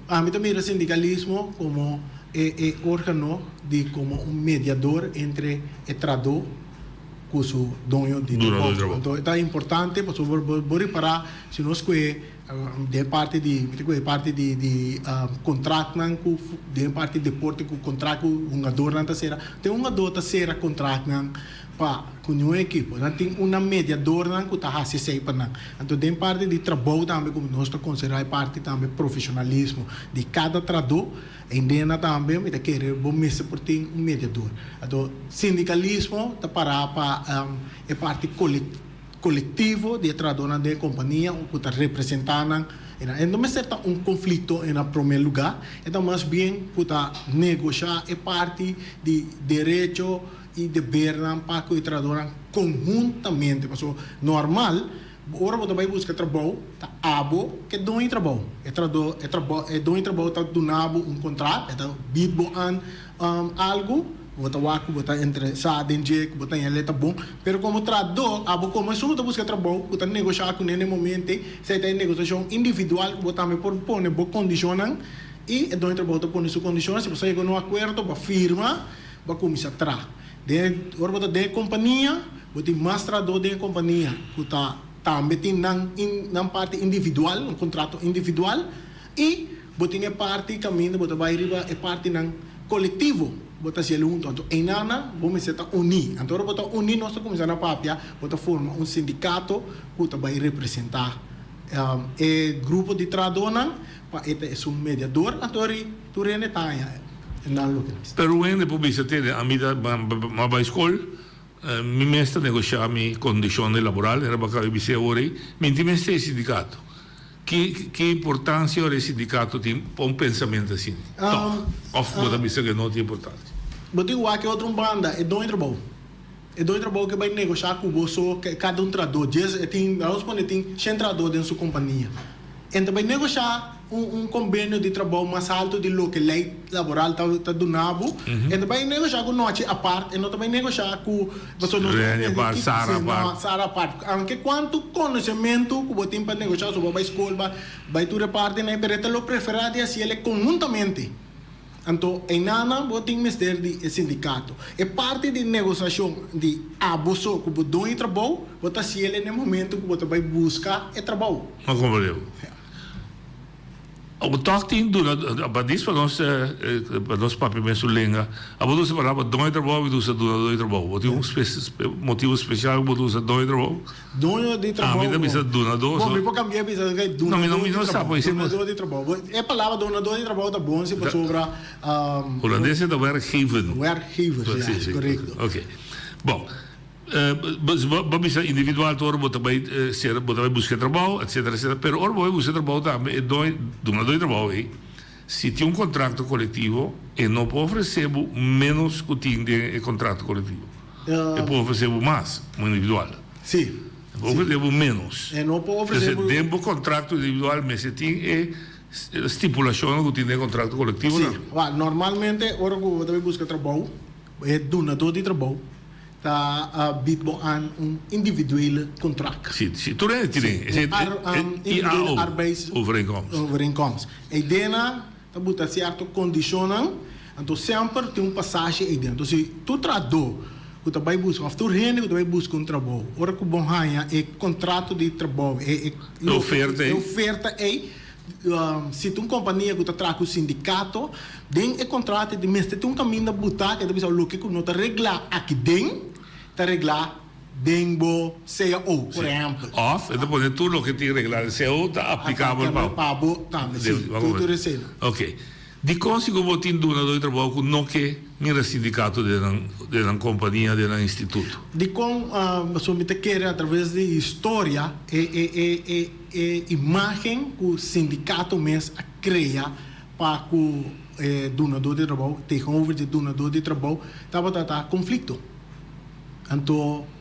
S1: ami ta mira sindikalismo komo e e organo di komo un mediador entre e trahadó ku su doño di trabou. Anto e ta importante pasobra bo bo ripará si nos kue den parti di mi ta kue parti di di kontraktnan ku den parti deporte ku kontrakt ku hungadornan ta sera. Te hungadó ta sera kontraktnan Pa ku niun ekipo. Nan tin una mediadornan ku ta hasi esei pa nan. Anto den parti di trabou tambe ku nos ta konsiderá e parti tambe profeshonalismo di kada trahadó, eindena tambe mi ta kere bo mester por tin un mediador. Anto sindikalismo ta pará pa e parti kolektivo di e trahadónan den e kompania ku ta representá nan. E no mester ta un konflikto na promé lugá, e ta mas bien ku ta negoshá e parti di derecho, i debernan pa ku e trahadónan konhuntamente. Pasobra normal ora bo ta bai buska trabou ta abo ke doño di trabou. E trahadó e trabou e doño di trabou ta duna bo un kontrakt, e ta bid bo an algu, bo ta wak ku bo ta interesá den dje, ku bo ta hende ta bon. Pero komo trahadó abo komo esun ku ta buska trabou ku ta negoshá kuné na e momento ei, esei ta e negosiashon individual ku bo tambe por pone bo kondishonnan i e doño di trabou ta pone su kondishonnan. Si bo sa yega na un akuerdo bo a firma. Bo a kuminsá traha. Den ora bo ta den e kompania, bo tin mas trahadó den e kompania ku ta tambe tin nan nan parti individual, un kontrato individual, i bo tin e parti kaminda bo ta bai riba e partinan kolektivo, bo ta hasiel huntu. Anto einanan bo mester ta uní. Anto ora bo ta uní nos ta kuminsá na papia, bo ta forma un sindikato ku ta bai representá e grupo di trahadónan pa e ta esun mediador. Anto ri tur hende ta haña. Nan loke nos.
S16: Pero hende por bisa tene, ami ta m'a bai skol, mi mes ta negoshá mi kondishonnan laboral, era baka mi bis'é awor ei, mi tin mester e sindikato. Ki ki importansia ora e sindikato tin pa un pensamentu asina? Tòg? Òf bo ta bisa ku e no tin importansia?
S1: Bo tin wak e otro un banda, e doño trabou. E doño trabou ke bai negoshá ku bo so kada un trahadó. Djes e tin, laga nos pone tin shen trahadó den su kompania. E ta bai negoshá un un kombenio di trabou mas haltu di loke lei laboral ta ta duna bo. E ta bai negoshá ku Nochi apart, e no ta bai negoshá ku pasobra nos
S16: Reni apart, Sara apart.
S1: Sara apart. Aunke kuantu konosementu ku bo tin pa negoshá, so bo bai skol, bo bai tur e partinan, pero e ta lo preferá di hasiel e konhuntamente. Anto einanan bo tin mester di e sindikato. E parti di negosiashon di abo so ku bo doño trabou, bo ta hasiel na e momento ku bo ta bai buska e trabou.
S16: Ma komprende bo? Abo tòg tin duna, badis pa nos pa nos papia mesun lenga, abo ta usa palabra doño trabou, abo ta usa dunadó di trabou. Bo tin un motibu spesial ku bo ta usa doño trabou?
S1: Doño di trabou.
S16: Ami ta bisa dunadó.
S1: Bon, mi por cambia bisa dunadó di trabou. Dunadó di trabou. E palabra dunadó di trabou ta bon si pasobra.
S16: Holandes e ta werkgever.
S1: Werkgever, ja, corecto.
S16: Ok. Bon. Bo bisa individual ta ora bo ta bai ser, bo ta bai busca trabou, etcetera, etcetera. Pero ora bo bai busca trabou tambe e doño, dunadó di trabou ei, si tin un contrato colectivo, e no por ofrece bo menos cu tin den e contrato colectivo. E por ofresé bo mas, un individual.
S1: Sí.
S16: E por ofresé bo ménos.
S1: E no por ofresé bo.
S16: Entonces, den bo kontrakto individual mester tin e stipulashonnan ku tin den e kontrakto kolektivo
S1: nan. Sí. Wak, normalmente ora ku bo ta bai buska trabou, e dunadó di trabou ta bid bo aan un individuele kontrakt.
S16: Sí, sí. Tur hende tin e.
S1: Sí, un individuele arbeids.
S16: Overeenkomst.
S1: Overeenkomst. E idea Ta buta sierto kondishonnan, anto semper tin un pasashi ei den. Anto si tur trahadó ku ta bai buska òf tur hende ku ta bai buska un trabou, ora ku bo haña e kontrato di trabou, e
S16: E oferta ei.
S1: E oferta ei, si ta un kompania ku ta traha ku sindikato, den e kontrato ei mester tin un kaminda butá ku e ta bisa loke ku no ta reglá aki den, ta reglá den bo cao, por ehèmpel.
S16: Òf e ta pone tur loke tin reglá den cao ta aplikabel pa bo.
S1: Pa bo tambe, si. Tur esei.
S16: Oke. Dikon si ku bo tin dunadó di trabou ku no ke mira sindikato den nan den nan kompania, den nan instituto?
S1: Dikon pasobra mi ta kere atraves di historia e e e e e imágen ku sindikato mes a krea pa ku. e dunadó di trabou, tegenover di e dunadó di trabou, tabata ta konflikto. Anto.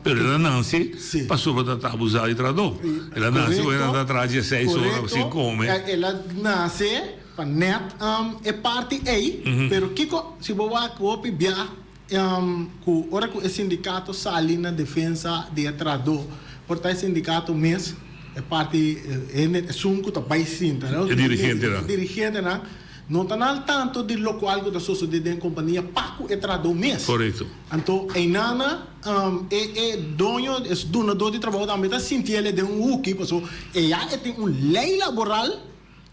S16: Pero el a nanse pasobra ta ta abusá di trahadó. El a nanse ku nan ta traha dieseis ora sin kome.
S1: El a nase pa nèt e parti ei, pero kiko si bo wak hopi bia ku ora ku e sindikato sali na defensa di e trahadó, por ta e sindikato mes, e parti hende esun ku ta bai sinta,
S16: E dirigentenan.
S1: E dirigentenan no ta na al tanto di lokual ku ta sosodé den e kompania pa ku e trahadó mes.
S16: Korekto.
S1: Anto einana e e doño, e dunadó di trabou tambe ta sinti el den un huki paso e ya e tin un lei laboral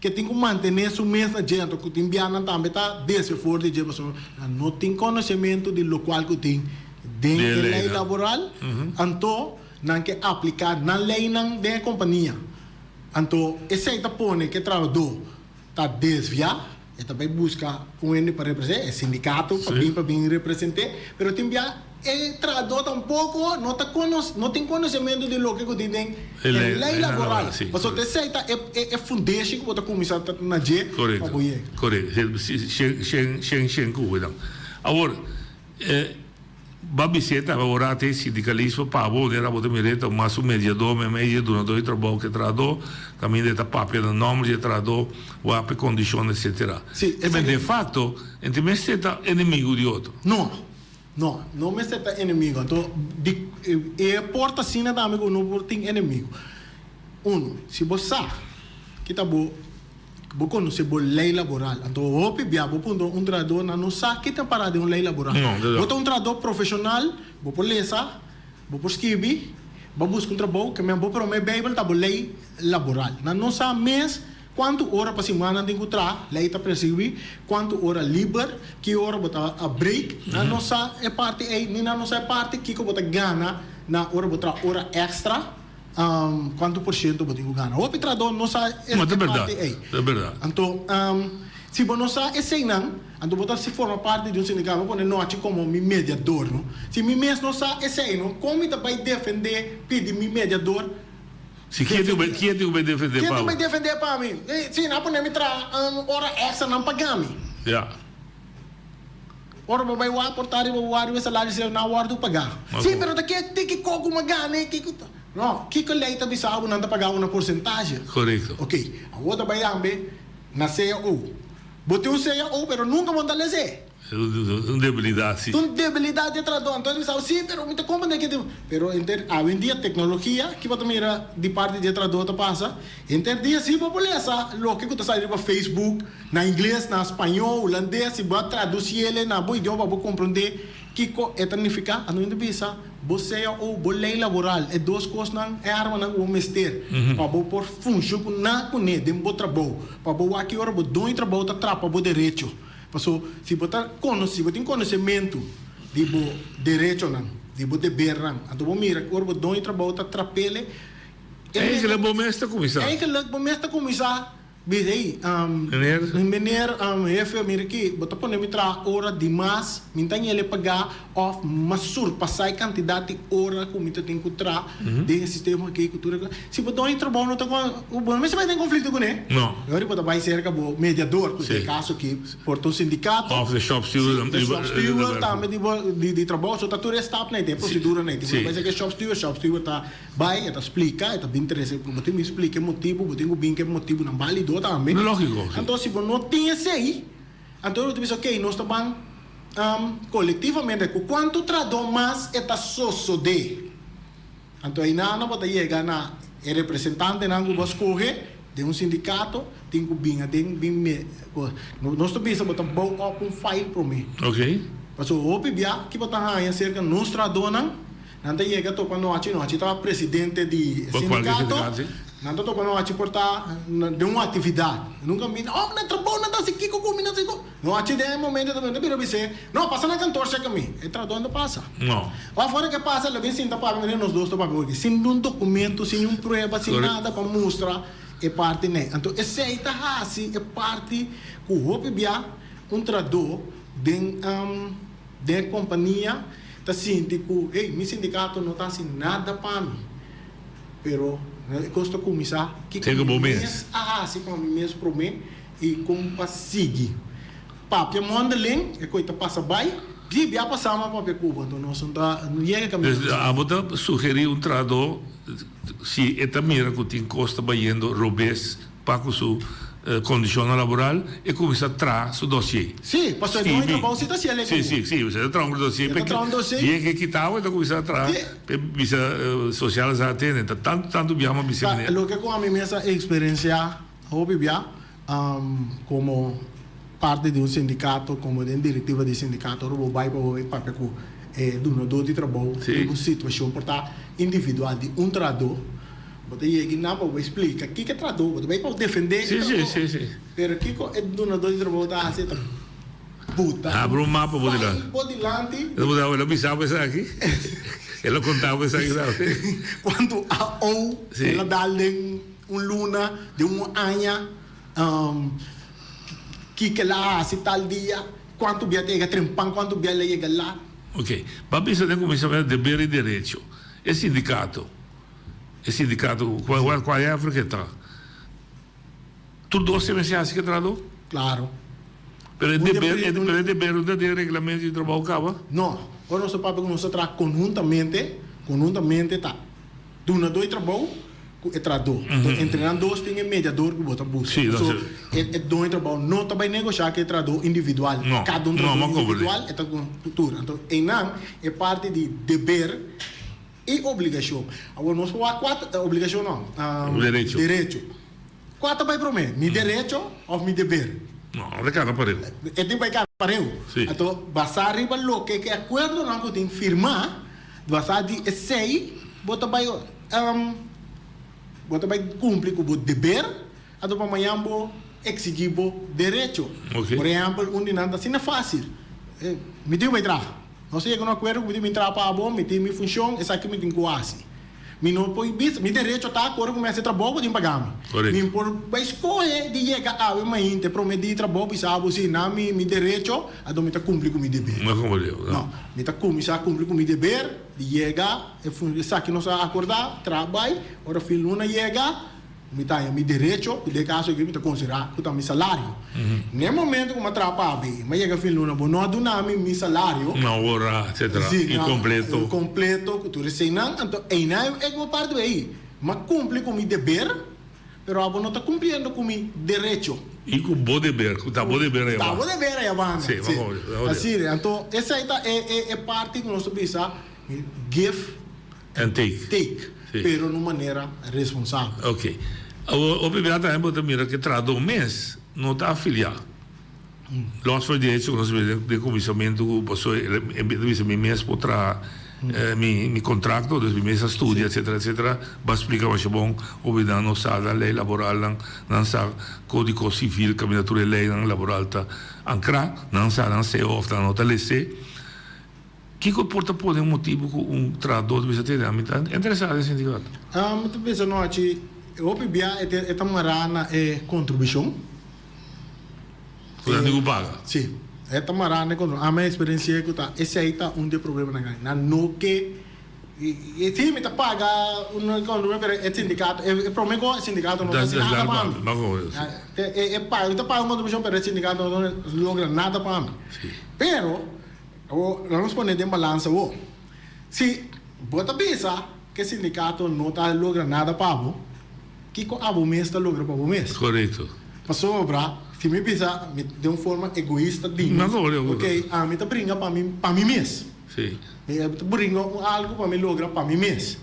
S1: ke tin ku mantené su mes na dje anto ku tin bianan tambe ta desvia for di dje paso nan no tin konosementu di lokual ku tin den e lei laboral anto nan ke apliká nan leinan den e kompania anto esei ta pone ke trabadó ta desviá, e ta bai buska un hende pa represent'é, e sindikato pa bin pa bin represent'é, pero tin bia e trahadó tampoko no ta konos, no tin konosementu di loke ku tin den e lei laboral. Pasobra esei ta e e fundeshi ku bo ta kuminsá na dje pa bo yega.
S16: Korekto, shen shen shen shen ku bo dan. Awor, e. Ba bis'é tambe ora te sindikalismo pa bo manera bo ta mir'é ta mas un mediadó meimei di e dunadó di trabou ku e trahadó, kaminda e ta papia na nòmber di e trahadó, wak e kondishon etsetera.
S1: Sí,
S16: Te men de fakto e te mester ta enemigu di otro.
S1: No, no, no mester ta enemigu. Anto di e por ta asina tambe ku no por tin enemigu. Uno, si bo sa ki ta bo. Bo konosé bo lei laboral. Anto hopi bia bo puntra un trahadó nan no sa ke ta pará den un lei laboral. Bo ta un trahadó profeshonal, bo por lesa, bo por skibi, bo a buska un trabou, ke men bo promé beibel ta bo lei laboral. Nan no sa mes kuantu ora pa siman nan tin ku traha, lei ta preskribí kuantu ora liber, ki ora bo ta break. Nan no sa e parti ei, ni nan no sa e parti kiko bo ta gana na ora bo traha ora èkstra. Cuanto por ciento bo tin cu gana. Hopi trahador no sa e parti ey.
S16: Ta berdad.
S1: Anto, si bo no sa eseynan, anto bo ta si forma parti di un sindicato, bo pone nochi como mi mediador, no. Si mi mes no sa esey, no, con mi ta bay defende, pidi mi mediador?
S16: Si ken tin cu bay defende pa bo?
S1: Ken tin bay defende pa mi? Si, nan a pone mi traha ora extra, nan paga mi.
S16: Ya.
S1: Ora bo bai wak por ta riba bo wak riba e salario si nan a wordo paga. Si, pero ta ke tiki koko ma gana e kiko ta. No, kiko ley ta bisa bo nan ta paga una porcentahe.
S16: Korekto.
S1: Ok, awor ta bai tambe na cao. Bo tin un cao pero nunka bo no ta lesa e.
S16: Un debilidad si.
S1: Ta un debilidad di e trahador. Anto e ta bisa bo si, pero mi ta comprende ke tin. Pero enter awendia teknologia ki bo ta mira di parti di e trahador ta pasa. Henter dia si bo por lesa loke ku ta sali riba Facebook na ingles, na spañó, hulandes, si bo a tradusi el na bo idioma pa bo komprondé kiko e ta nifiká, anto mi ta bisa bo cao, bo lei laboral, e dos kosnan, e armanan ku bo mester pa bo por funsho ku na kuné den bo trabou, pa bo wak ki ora bo doño trabou ta trapa bo derecho. Paso si bo ta kono, si bo tin konosementu di bo derechonan, di bo debernan, anto bo mira ki ora bo doño trabou ta trap'el,
S16: Eigenlijk bo mes ta kuminsá.
S1: Eigenlijk bo mes ta kuminsá bisa, hey,
S16: Meneer.
S1: Meneer, hefe, mira aki, bo ta pone mi traha ora di mas, mi no ta ñele pagá òf mi a surpasá e kantidat di ora ku mi ta tin ku traha den e sistema aki ku tur e kos. Si bo doño trabou no ta ku, bo no mester bai den konflikto kuné.
S16: No.
S1: Ora bo ta bai serka bo mediador, ku den e kaso aki por ta un sindikato.
S16: Òf de shopsteward.
S1: Sí, de shopsteward tambe di bo di trabou. So ta tur e stapnan ei, ta e proseduranan ei. Bo ta bai serka e shopsteward, shopsteward ta. Bai, e ta splika, e ta bin trese, bo tin bin splika e motibu, bo tin ku bin ku e motibunan bálido tambe.
S16: Lógiko, si.
S1: Anto si bo no tin esei, anto bo ta bisa, okey, nos ta ban kolektivamente, ku kuantu trahadó mas e ta sosodé. Anto einan bo ta yega na e representantenan ku bo a skohe den un sindikato, tin ku bin aden, bin me, nos ta bisa bo ta bou òp un file promé.
S16: Okey.
S1: Pasobra hopi bia ki bo ta haña serka nos trahadónan, Nan ta yega topa nochi, nochi ta presidente di sindicato, nan ta topa nochi por ta den un actividad. Nunca mi, oh na trabou nan ta haci kico cu mi, nan ta haci kico. Nochi den e momento ta bira bis'é, no pasa na kantoor cerca mi. E trabou no ta pasa. Of ora ke pasa lo bin sinta papia manera nos dos ta papia hoy, sin un documento, sin un prueba, sin nada pa mustra e parti nei. Anto esey ta haci e parti cu hopi bia un trahador den den e compania ta sinti ku, hey, mi sindikato no ta hasi nada pa mi, pero e kos ta kuminsá kiko mi mes a hasi pa mi mes promé. i kon pa sigui. Papia mondeling, e koi ta pasa bai, di bia pasa ma papia ku bo, anto nos no ta yega kaminda.
S16: Dus abo ta sugerí un trahadó si e ta mira ku tin kos ta bayendo robes pa ku su kondishonnan laboral, e kuminsá traha su dosié.
S1: Sí, pasobra e doño di trabou si ta hasiel e ku bo.
S16: Sí, sí, sí, e ta traha un dosié.
S1: E ta traha un dosié.
S16: Dia ke kitabo e ta kuminsá traha p'e bisa sosial sa atende. Ta tantu tantu bia mi a bisa
S1: e manera. Loke ku ami mes a eksperensiá hopi bia Komo parti di un sindikato, komo den direktiva di sindikato, ora bo bai pa bo bai papia ku e dunadó di trabou riba un situashon por ta individual di un trahadó, bo ta yega einan pa bo bai splika kiko e trahadó, bo ta bai pa bo defendé e trahadó. Pero kiko e dunadó di trabou ta hasi? E ta buta
S16: Abra un mapa bo dilanti.
S1: file bo dilanti.
S16: El a bisa bo esaki? El a konta bo esaki tambe?
S1: Kuantu AO el a dal den. Un luna, den un aña, kiko el a hasi tal dia, kuantu bia ta yega trempan, kuantu bia el a yega lat.
S16: Ok, ba bisa den kuminsamentu deber i derecho. E sindikato, e sindikato kua kua hefre ke ta? Tur dos te mester hasi ke trahadó?
S1: Klaro.
S16: Pero e deber, pero e deber no ta den reglamento di trabou kaba?
S1: No, ora nos ta papia ku nos ta traha konhuntamente, konhuntamente ta. Dunadó e trabou ku e trahadó. Enton entre nan dos tin e mediador ku bo ta buska. So e doño di trabou no ta bai negoshá ku e trahadó individual. Kada un trahadó individual e ta ku tur. Anto einan e parti di deber i obligashon. Awor nos por wak kua ta obligashon no, derecho. Kua ta bai promé, mi derecho òf mi deber?
S16: No, e ta kana pareu.
S1: E tin bai kana pareu. Anto basá riba loke ku e akuerdonan ku tin firmá. Basá di esei, bo ta bai bo ta bai kumpli ku bo deber, anto pa mañan bo eksigí bo derecho. Por ehèmpel, un di nan ta asina fásil, Mi tin ku bai traha. Nos a yega un akuerdo ku mi tin ku bin traha pa abo, mi tin mi funshon, esaki mi tin ku hasi. Mi no por bisa, mi derecho ta ku ora ku mi hasi trabou bo tin paga mi. Mi por bai skohe di yega awe mainta e prome di trabou bisa abo si na mi mi derecho anto mi ta kumpli ku mi deber. No, mi ta kuminsá kumpli ku mi deber di yega e fun esaki nos a akordá, traha bai, ora fin luna yega Mi ta haña mi derecho i den kaso aki mi ta konsiderá ku ta mi salario. Na e momento ku mi a traha pa abi, mi a yega fin luna, bo no a duna mi mi salario.
S16: Na ora, etcetera,
S1: Sí, na
S16: inkompleto.
S1: Inkompleto, ku tur eseinan. Anto einan e ku parti ei, mi a kumpli ku mi deber, pero abo no ta kumpliendo ku mi derecho.
S16: I ku bo deber, ku ta bo deber ei
S1: Ta
S16: abanda.
S1: bo deber ei abanda,
S16: Sí,
S1: sí.
S16: bo deber.
S1: Asina, anto esei ta e e parti ku nos ta bisa give.
S16: And take.
S1: Take,
S16: Sí.
S1: pero na un manera responsabel.
S16: Ok. Awor, hopi bia tambe bo ta mira ku e trahadó mes no ta afiliá. Los for di hecho ku nos mira den kuminsamentu ku pasobra el a bisa mi mes por traha mi mi kontrakto, dus mi mes a studia etcetera etcetera. Bo a splika masha bon hopi nan no sa nan lei laboral nan, nan sa kódigo sivil kaminda tur e leinan laboral ta ankrá, nan sa nan seo òf nan no ta les'é. Kiko por ta pone un motibu ku un trahadó ta bisa tene ami ta interesá den sindikato?
S1: Mi ta pensa no haci hopi bia e ta mará na e kontribushon.
S16: Ku nan tin ku paga?
S1: Si, e ta mará na e kontribushon. Ami a eksperensi'é ku ta esei ta un di e problemanan grandi. Nan no ke, si mi ta paga un kontribushon pero e sindikato, e promé ku e sindikato no ta hasi nada pa mi. E paga, mi ta paga un kontribushon pero e sindikato no ta logra nada pa mi. Pero. Awor, laga nos pone den balansa awor. Si bo ta bisa ku e sindikato no ta logra nada pa bo, kiko abo mes ta logra pa bo mes?
S16: Korekto.
S1: Pasobra, si mi bisa mi den un forma egoista di mi, ok, ami ta bringa pa mi pa mi mes.
S16: Si.
S1: Mi ta bringa un algu pa mi logra pa mi mes.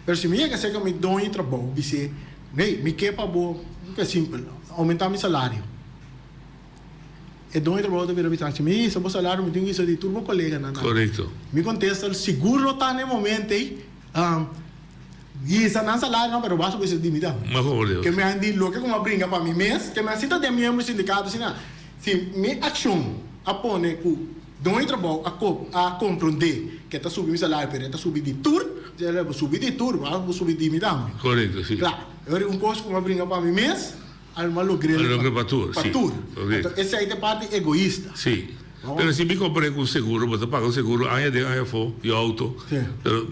S1: Pero si mi yega serka mi doño di trabou bis'é, hey, mi ke pa bo, un simpel, oumentá mi salario. E doño di trabou ta bira bisa, si mi hisa bo salario mi tin ku hisa di tur bo koleganan tambe.
S16: Korekto.
S1: Mi kontesta, sigur lo ta na e momento ei, hisa nan salario no, pero basta bo hisa di mi tambe.
S16: Ma por Dios.
S1: Ke mi a di loke ku mi a bringa pa mi mes, ke mi a sinta den miembro di sindikato asina, si mi akshon a pone ku doño di trabou a a komprondé ke ta subi mi salario pero e ta subi di tur, bo subi di tur, basta bo subi di mi tambe.
S16: Korekto, si.
S1: Kla, e ora un kos ku mi a bringa pa mi mes. Alma logr'é
S16: Alma logr'é pa tur,
S1: pa
S16: sí.
S1: tur.
S16: Correcto.
S1: Anto esei ta e parti egoista.
S16: Sí. Pero si mi compr'é cu un seguro, bo ta paga un seguro aña den aña afó di auto.
S1: Sí.
S16: Pero.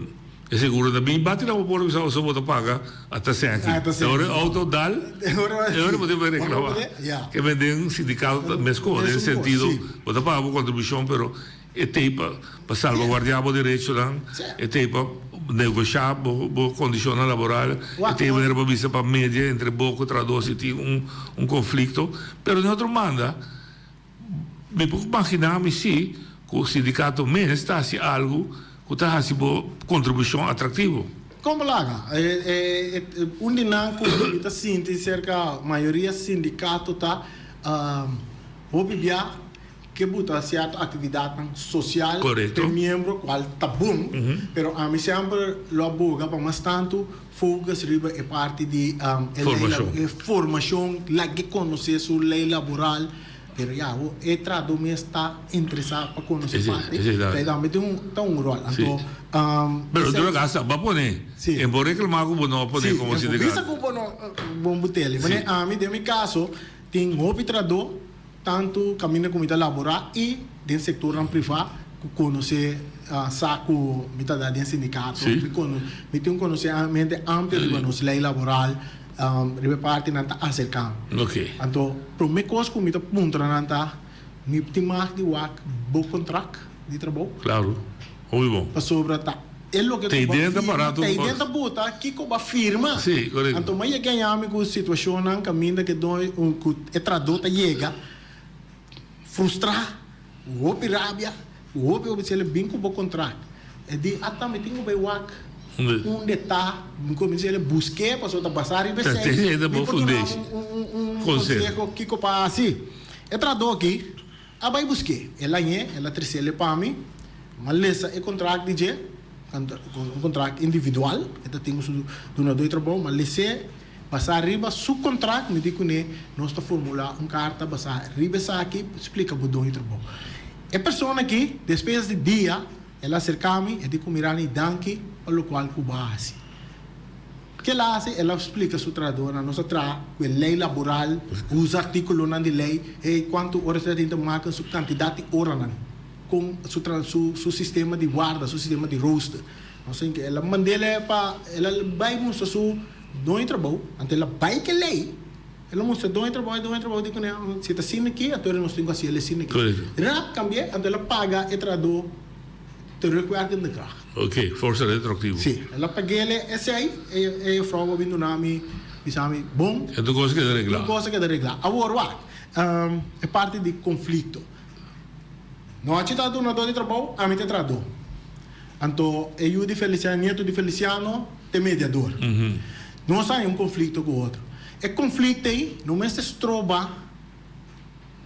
S16: E seguro ta bin bati na bo por bisa oso bo ta paga ata sèn aki.
S1: Ata
S16: E ora e auto dal,
S1: E ora
S16: e ora bo tin por reclama.
S1: Ya.
S16: Ke men den sindicato ta meskos, den
S1: Mesun kos,
S16: sentido
S1: si.
S16: bo ta paga bo contribucion pero e tei pa pa salvaguardia bo derechonan, e tei pa negosha bo bo condicionnan laboral, e tei manera pa bisa pa media entre bo ku trahador si tin un un conflicto. Pero den otro banda Mi por imaginá mi sí ku sindikato mes ta hasi algu ku ta hasi bo kontribushon atraktivo.
S1: Kon bo laga? Un di nan ku mi ta sinti serka mayoria sindikato ta hopi bia ke buta sierto aktividatnan sosial
S16: Korekto.
S1: p'e miembro kual ta bon, pero ami semper lo a boga pa mas tantu focus riba e parti di e ley
S16: Formashon.
S1: e formashon, lag'e konosé su ley laboral, pero ya bo e trahadó mes ta interesá pa konosé
S16: Esei,
S1: parti,
S16: esei ta.
S1: ta tambe tin un ta un ròl.
S16: Sí.
S1: Anto
S16: Pero
S1: esei
S16: dura gasta bo a pone,
S1: Sí.
S16: en bo reklamá ku bo no a pone
S1: Sí,
S16: komo
S1: en bo bisa
S16: sindikato.
S1: ku bo no bon butele.
S16: Sí.
S1: Manera ami den mi kaso tin hopi trahadó Tantu kaminda ku mi ta laborá i den sektornan privá ku konosé sa ku mi ta da den sindikato. Mi kono mi tin un konosemente amplio riba nos lei laboral, riba e parti nan ta aserká mi. Anto promé kos ku mi ta puntra nan ta, mi tin mag di wak bo kontrakt di trabou?
S16: Klaru, hopi bon.
S1: Pasobra ta e loke ku bo a firma, ta ei den ta buta kiko bo a firma. Anto mi a yega haña mi ku situashonnan kaminda ku e doño ku e trahadó ta yega frustrá, ku hopi rabia, ku hopi hopi sele bin ku bo kontrakt. E di, ata mi tin ku bai wak unda e ta, mi kuminsá sele busk'é pasobra ta basá riba esei, mi por duna bo un konseho kiko pa hasi. E trahadó aki. A bai busk'é. El a ñ'é, el a tres'é pa mi. Mi a lesa e kontrakt di dje, un kontrakt individual, e ta tin ku su dunadó di trabou. Mi a les'é basá riba su kontrakt, mi di kuné, nos ta formulá un karta basá riba esaki, splika bo doño di trabou. E persona aki, despues di dia, el a aserká mi, e di ku mi, Rani, danki pa lokual ku bo a hasi. Kel a hasi? El a splika su trahadornan, Nos a traha ku e lei laboral, usa artíkulonan di lei, hey, kuantu ora ta tin ta maka su kantidat di oranan, kon su tra su su sistema di warda, su sistema di rooster. Nos tin ke el a mand'el pa el a bai mustra su doño di trabou, anto el a bai ku e lei, el a mustra doño di trabou, e doño di trabou di kuné, si ta asina aki, anto nos tin ku hasi el asina aki. Rap kambi'é, anto el a paga e trahadó. Terugwerkende kracht.
S16: Ok, forsa retroactivo.
S1: Sí, el a pag'ele esei, e juffrouw a bin duna mi, bisa mi, bon.
S16: E tur cosa keda reglá.
S1: Tur cosa keda reglá. Awor wak, e parti di conflicto. Nochi ta dunadó di trabou, ami ta e trahadó. Anto e yu di Feliciano, nieto di Feliciano, ta e mediador. Nos haña un conflicto ku otro. E conflicto ei no mester stroba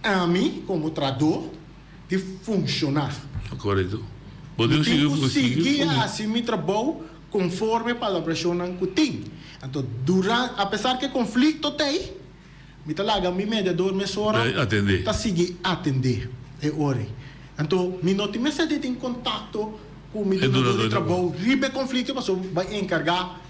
S1: ami komo trahadó. di funshoná.
S16: Korekto. Bo tin
S1: Mi tin
S16: ku
S1: ku
S16: sigui
S1: sigui hasi mi trabou konforme palabrashonnan ku tin. Anto duran, apesar ku e konflikto ta ei, mi ta laga mi mediador mesora ta sigui atendé e ora ei. Anto mi no tin mester di tin kontakto ku mi dunador di trabou riba e konflikto pasobra bo a enkargá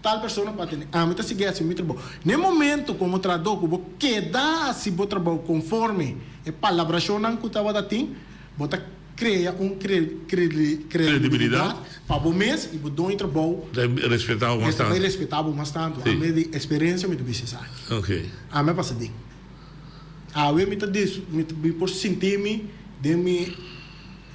S1: Tal persona pa tene. Ami ta sigui hasi mi trabou. Na e momento komo trahadó ku bo keda hasi bo trabou konforme e palabrashonnan ku tabata tin, bo ta krea un kredibilidat pa bo mes i bo doño trabou
S16: Ta respetá bo mas
S1: ta
S16: tantu.
S1: bai respetá bo mas tantu. Ami di eksperensia mi ta bisa esaki. Ami a pasa den. Awe mi ta mi por sinti mi den mi.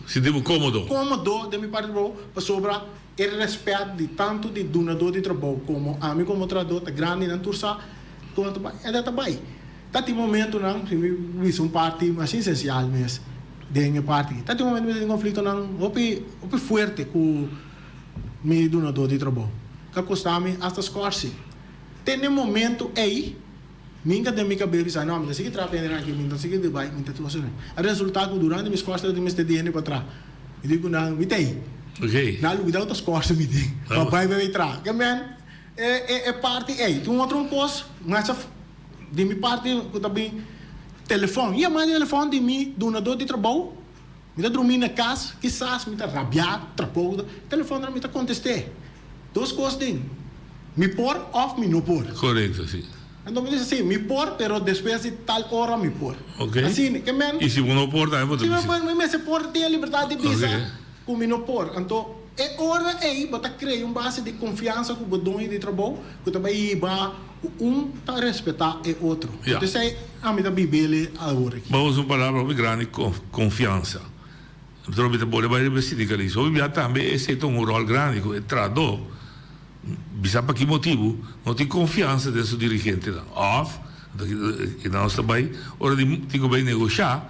S16: Sinti bo kómodo.
S1: Kómodo den mi parti di trabou pasobra. E rèspèt di tantu di dunadó di trabou komo ami komo trahadó ta grandi, nan tur sa kon ta bai, e ta bai. Ta tin momentunan, si mi bisa un parti masha esensial mes den e parti aki, ta tin momentu mi ta tin konfliktonan hopi hopi fuerte ku mi dunadó di trabou, ta kosta mi asta skòrsi. Te n'e momentu ei Minka den mi kabes bisa, no, mi ta sigui traha pa hende aki, mi ta sigui di bai, mi ta tur asina. A resulta ku durante mi skòrsa mi mester di hende pa traha. Mi di ku nan, mi ta ei. Nan lubida ku ta skòrsa mi tin pa bai bai traha. Ke men, e e e parti ei. Tin un otro un kos masha di mi parti ku ta bin telefòn. Mi yama di telefòn di mi dunadó di trabou, mi ta drumí na kas, kisas mi ta rabiá, trabou, telefòn mi ta kontest'é. Dos kos tin, mi por òf mi no por.
S16: Korekto, si.
S1: Anto mi bisa si, mi por, pero despues di tal ora mi por.
S16: Ok.
S1: Asina, ke men.
S16: I si bo no por tambe bo ta
S1: Si mi
S16: bisa.
S1: por, mi mester por tin e libertat di bisa
S16: Ok.
S1: ku mi no por. Anto. E ora ei bo ta krea un base di konfiansa ku bo doño di trabou ku ta bai hiba ku un ta respetá e otro.
S16: Ja.
S1: Entonces ei ami ta bib'el awor aki.
S16: Bo usa un palabra hopi grandi, konfiansa. Pero mi ta bole bai riba e sindikalismo. Hopi bia tambe esei ta un ròl grandi ku e trahadó bisa pa ki motibu no tin konfiansa den su dirigentenan òf e nan ta bai ora di tin ku bai negoshá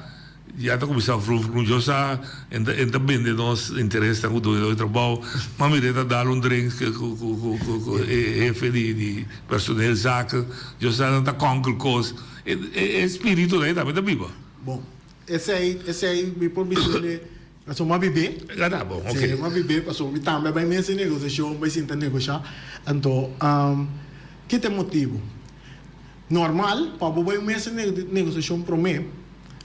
S16: ya ta kuminsá vrum vrum yo sa en ta en ta bende nos interesnan ku dueño di trabou ma mira e ta dal un drink ku ku ku ku e hefe di di personeelzaken yo sa nan ta kònkel kos e e spiritu ei tambe ta biba.
S1: Bon Esei, esei mi por bisa di pasobra mi a bibé.
S16: Ya ta bon, ok.
S1: Sí, mi a bibé pasobra mi tambe a bai mesa di negosiashon, bai sinta negoshá. Anto, ki ta e motibu? Normal, pa bo bai un mesa di negosiashon promé,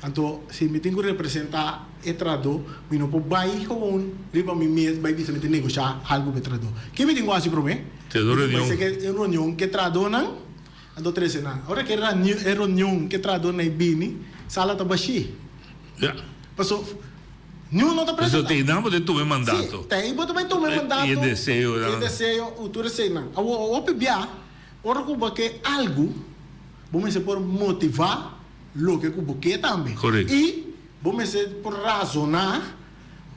S1: anto si mi tin ku representá e trahadó, mi no por bai gewoon riba mi mes bai bisa mi ta negoshá algu ku e trahadó. Ke mi tin ku hasi promé?
S16: Tin un
S1: Mi tin ku bai
S16: reunion.
S1: seke un reunion ku e trahadónan. Anto trese nan. Ora ke e reunion ke trahadó na e bini, sala ta bashí.
S16: Ja.
S1: Paso, niun no ta
S16: Paso
S1: presentá.
S16: te einan bo ta tuma e mandato.
S1: Sí, te ei bo ta bai tuma e mandato.
S16: I e deseonan.
S1: E deseo, u tur eseinan. Awor, hopi bia, ora ku bo ke algu, bo mester por motivá loke ku bo ke tambe.
S16: Korekto.
S1: I bo mester por razoná,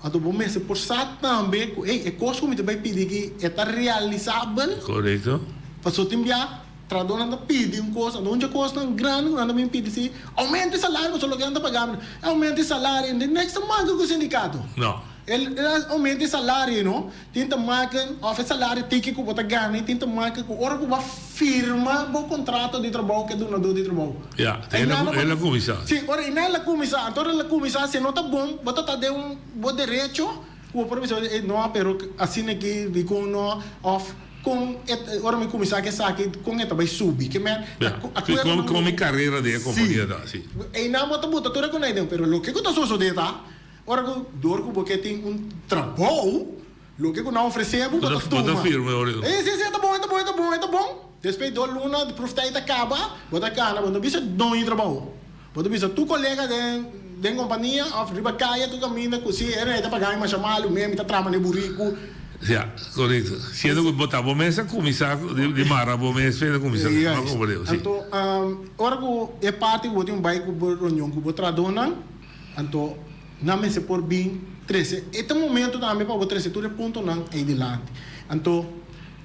S1: anto bo mester por sa tambe ku, ey, e kos ku mi ta bai pidi aki, e ta realisabel?
S16: Korekto.
S1: Paso tin bia, Trahadónan ta pidi un kos, anto un dje kosnan grandi ku nan ta bin pidi si oumenta e salario pasobra loke nan ta paga mi e oumenta e salario i niks ta maka ku sindikato.
S16: No.
S1: E oumenta e salario no tin ta maka òf e salario tiki ku bo ta gana i tin ta maka ku ora ku bo a firma bo kontrato di trabou ku e dunadó di trabou.
S16: Ya, ta el a kuminsá.
S1: Si, ora i nan el a kuminsá, anto ora el a kuminsá si no ta bon bo ta ta den un bo derecho ku bo por bisa e no pero asina aki dikon no òf. Kon e ora mi kuminsá ku esaki, kon e ta bai subi? Ke men
S16: Ya,
S1: akuerdo
S16: kon kon mi karera den e kompania ta, si.
S1: Einan bo ta buta tur e ku nei den, pero loke ku ta sosodé ta, ora ku dor ku bo ke tin un trabou, loke ku nan ofresé bo, bo ta tuma.
S16: Bo ta firma e ora ei.
S1: Si, si, e ta bon, e ta bon, e ta bon, e ta bon. Despues dos luna di proeftijd a kaba, bo ta kana, bo no bisa doño di trabou. Bo ta bisa tur kolega den den kompania òf riba kaya tur kaminda ku si e rei ta paga mi masha malu mi mi ta trama den buriku.
S16: Ya, korekto. Siendo ku bo ta bo mes a kuminsá di mara bo mes fe ta kuminsá
S1: Sí,
S16: ma komprendé, sí.
S1: Anto ora ku e parti ku bo tin bai ku bo reunion ku bo trahadónan, anto nan mester por bin trese e ta momento tambe pa bo trese tur e puntonan ei dilanti. Anto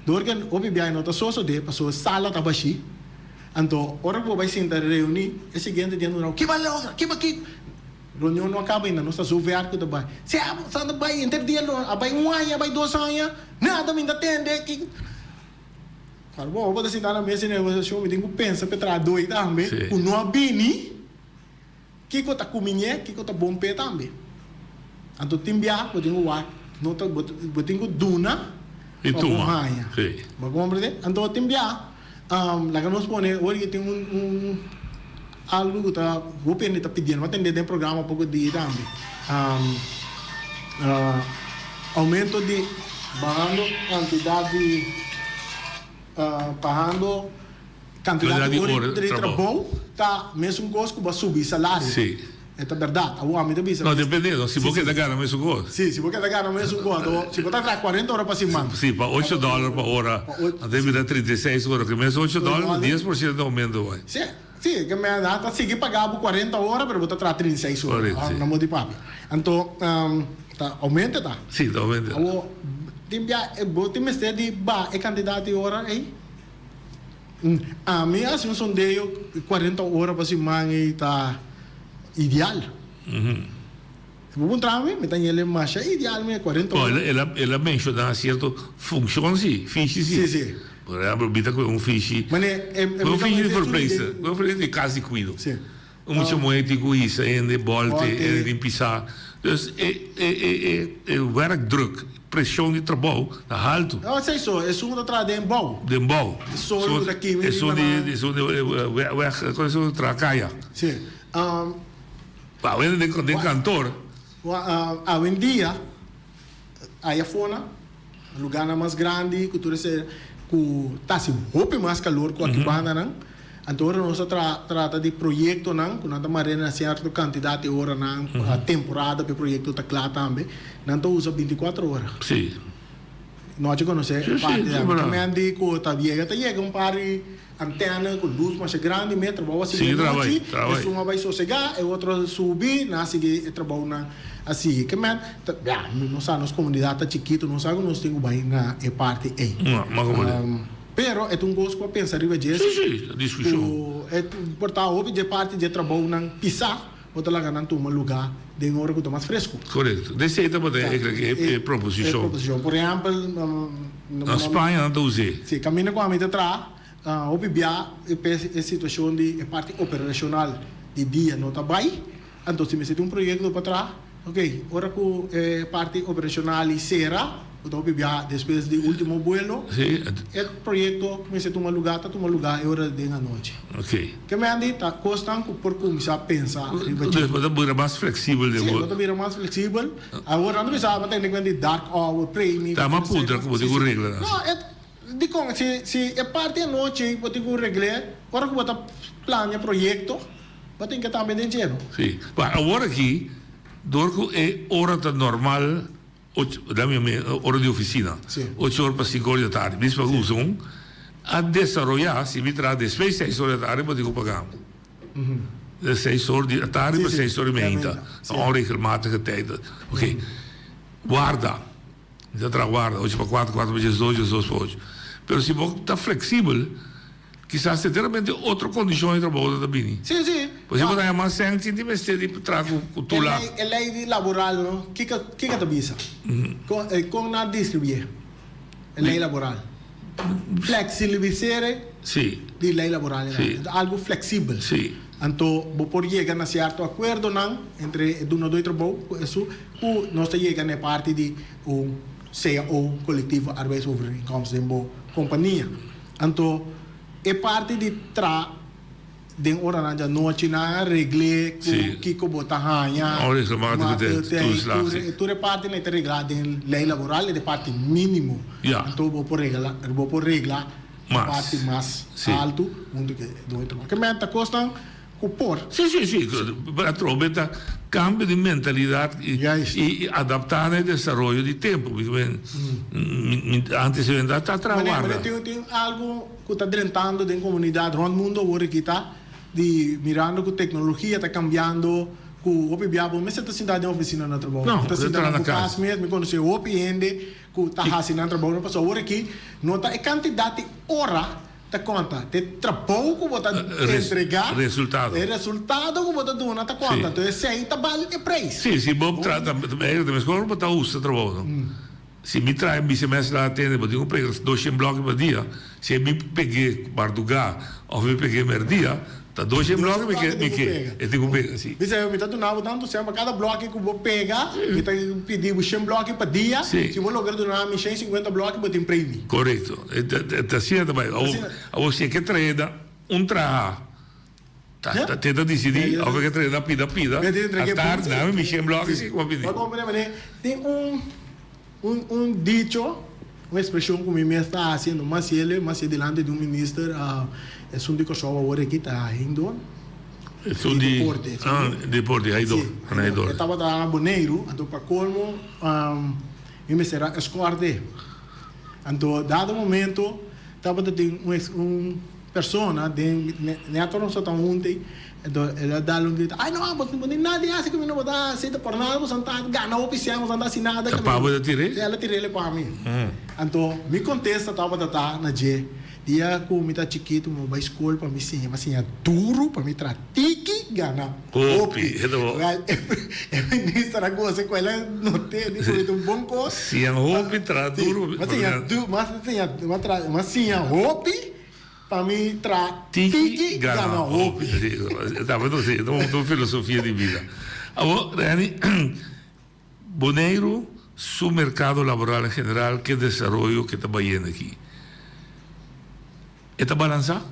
S1: dor ke hopi biaha no ta sosodé pasobra sala ta bashí. Anto, ora ku bo bai sinta reuní, e siguiente dia no ke bai logra? Ke bai kiko? Reunion no a kaba ainda, nos ta zo ver ku ta bai. Si abo sa ta bai henter dia lo a bai un aña, a bai dos aña, nada mi ta tende. Kiko? Ora bo bo ta sinta na mesa di negosiashon, mi tin ku pensa pa e trahadó ei tambe ku no a bini. Kiko ta kumiñ'é, kiko ta bon p'e tambe. Anto tin bia bo tin ku wak, no ta bo bo tin ku duna
S16: I
S1: pa bo
S16: tuma,
S1: haña.
S16: sí.
S1: Bo komprendé? Anto tin bia, laga nos pone ora ki tin un un algu ku ta hopi hende ta pidiendo, mi a tende den programa poko dia tambe, aumento di bahando kantidat di bahando. Kantidat di ora di trabou ta mesun kos ku bo a subi salario.
S16: Sí.
S1: E ta bèrdat. Awor ami ta bisa.
S16: No, depende. No, si bo keda gana mesun kos.
S1: Sí, si bo keda gana mesun kos. Anto si bo ta traha kuarenta ora pa siman.
S16: Sí, pa ocho dòler pa ora. Anto e bira 36 ora. Ke mes ocho dòler, 10% aumento bai.
S1: Sí, sí. Ke men nan ta sigui paga bo kuarenta ora, pero bo ta traha 36 ora.
S16: Korekto, sí.
S1: Na modo di papia. Anto, ta aumento ta.
S16: Sí, ta aumento.
S1: Awor, tin bia bo tin mester di baha e kantidat di ora ei. Ami a hasi un sondeo 40 ora pa siman ei ta ideal. Si bo puntra mi, mi ta ñele masha ideal mi 40 ora.
S16: El a el a menshoná sierto funkshon si, fishi si.
S1: Si, si.
S16: Por ehèmpel, mi ta kohe un fishi,
S1: Mane e
S16: kohe un fishi di verpleegster, kohe un fishi di kas di kuido.
S1: Si.
S16: Un mucha muhé tin ku hisa hende, bòlte, hende tin pisá. Dus e e e e e werkdruk, preshon di trabou ta haltu.
S1: No esei so, esun ku ta traha den bou.
S16: Den bou.
S1: E sol ku ta kimi riba
S16: Esun di esun di weg, kon esun traha kaya.
S1: Si.
S16: Awe den den kantor.
S1: Awendia aya fona, lugarnan mas grandi ku tur esei ku ta hasi hopi mas kalor ku aki bandanan. Anto ora nos ta trata di proyectonan cu nan ta mara na cierto cantidad di oranan, temporada pa e proyecto ta cla tambe, nan ta usa binticuatro ora.
S16: Sí.
S1: Nochi conoce
S16: Sí, sí,
S1: parti
S16: sí,
S1: di
S16: bra.
S1: Men di cu ta yega ta yega un par di antena cu luz masha grandi me trabou a sigui
S16: Sigui trabou,
S1: anochi,
S16: trabou.
S1: esun a bay sosega, e otro a subi, nan a sigui e trabounan a sigui. Ke men ta, ya, nos sa nos comunidad ta chikito, nos sa cu nos tin cu bay na e parti ey.
S16: No, mas como di.
S1: Pero e ta un cos cu a pensa riba dje
S16: Sí, sí, ta discusion.
S1: cu e por ta hopi dje parti dje trabounan pisa. Bo ta laga nan tuma lugá den ora ku ta mas fresku.
S16: Korekto. Desei tabata e
S1: E
S16: proposishon.
S1: proposishon. Por ehèmpel,
S16: Na Spaña nan ta us'é.
S1: Si, kaminda ku ami ta traha, hopi bia e situashon di e parti operashonal di dia no ta bai. Anto si mester tin un proyekto pa traha, ok, ora ku e parti operashonal i sera, Bo ta hopi biaha despues di ultimo buelo.
S16: Sí.
S1: E proyecto mester tuma lugar ta tuma lugar e ora den anochi.
S16: Ok.
S1: Ke mendi ta cosnan cu por cuminsa pensa riba dje.
S16: Dus bo ta bira mas flexibel den
S1: Sí,
S16: bo.
S1: bo ta bira mas flexibel. Awor nan ta bisa bo tende cu di dark hour, premi.
S16: Ta mas puntra cu bo tin cu regla nan.
S1: No, e dicon si si e parti anochi bo tin cu regle ora cu bo ta plania proyecto bo tin ke tambe den dje no.
S16: Sí. Pa awor aki dor cu e ora ta normal. Ocho, dami mi ora di oficina, ocho or pa cinco or di atardi, mismo cu usa un, a desaroya, si mi traha despues seis or di atardi bo tin cu paga mi. De seis or di atardi pa seis or di meinta, ta onregelmatige tijd, ok. Warda, mi ta traha warda, ocho pa cuatro, cuatro pa diesdos, diesdos pa ocho. Pero si bo ta flexibel, Kisas enteramente otro kondishon di trabou ta bini.
S1: Sí, sí.
S16: Por si bo ta yama sèn sin tin mester di traha ku ku
S1: E
S16: tula.
S1: lei, e lei di laboral no, kiko kiko ta bisa? Kon kon nan a distribuié e lei laboral? Flexibilisere
S16: Sí.
S1: di lei laboral e
S16: Sí.
S1: Ta algu fleksibel.
S16: Sí.
S1: Anto bo por yega na sierto akuerdonan entre e dunadó di trabou ku esun ku nos ta yega na e parti di un cao, collectieve arbeidsovereenkomst, den bo kompania. Anto e parti di tra den oranan di anochi nan a regl'é ku kiko bo ta haña, tur e partinan e ta reglá den lei laboral e ta e parti mínimo. Anto bo por regla bo por regla e parti mas altu huntu ku e doño di trabou. Ke meta kosnan Cu por.
S16: Sí, sí, sí. Atrobe ta cambio di mentalidad y adapta na e desaroyo di tempo. Antes e bendad ta traha warda.
S1: Mane, tin, tin algo cu ta drentando den comunidad rond mundo awor aki ta di mirando cu tecnologia ta cambiando cu hopi bia bo mester ta sinta den oficina na trabou.
S16: No,
S1: bo ta sinta
S16: traha
S1: na
S16: na
S1: bo
S16: cas.
S1: cas mes. Mi conoce hopi hende cu ta haci nan trabou pasobra awor aki no ta e cantidad di ora Ta konta. Te trabou ku bo ta entregá,
S16: Resultado.
S1: e resultado ku bo ta duna ta konta. Entonces esei ta bal e preis.
S16: Sí, si bo tra ta ta meskor bo ta usa trabou no. Si mi traha mi semester la atende bo tin ku pega doshen bloki pa dia, si mi peg'é mardugá òf mi peg'é merdia, ta doshen bloki mi ke mi ke e tin ku pega si.
S1: Bisa mi ta duna bo tantu sèn pa kada bloki ku bo pega, mi ta pidi bo shen bloki pa dia, si bo logra duna mi shen sinkuenta bloki bo tin premi.
S16: Korekto. Ta asina ta bai. Awor si e ke trae na un traha, ta te ta disidí òf e ke trae na pida pida, atardi dame mi shen blòki si ku bo a pidi.
S1: Bo a komprende manera tin un un dicho, un ekspreshon ku mi mes ta hasi no mas hel mas hel dilanti di un minister esun di Kòrsou awor aki ta Hindor.
S16: Esun di
S1: deporte.
S16: Ah, deporte, Haidor.
S1: Si,
S16: Haidor.
S1: E tabata na Boneiru, anto pa kolmo mi mester a eskòrt'e. Anto dado momento tabata tin un un persona den net ora nos ta hunti anto el a dal un grito ay no bo no tin nada di hasi ku mi no bo ta hasi ta por nada bo san ta gana hopi sèn bo san ta hasi nada
S16: Ta pa bo ta tir'é?
S1: El a tir'é pa mi anto mi kontesta tabata ta na dje Dia ku mi ta chikitu mi bai skol pa mi siña, mi a siña duru pa mi traha tiki gana hopi. Wèl, e minister a gosa ku el a not'é di ku mi ta un bon kos.
S16: Siña hopi, traha duru.
S1: Mi a siña du, mi a siña, mi a traha, mi a siña hopi pa mi traha tiki gana hopi.
S16: Tabata si, ta un filosofia di bida. Awor, Renny, Boneiru su merkado laboral en general ke desaroyo ke ta bayendo aki? E ta balansá?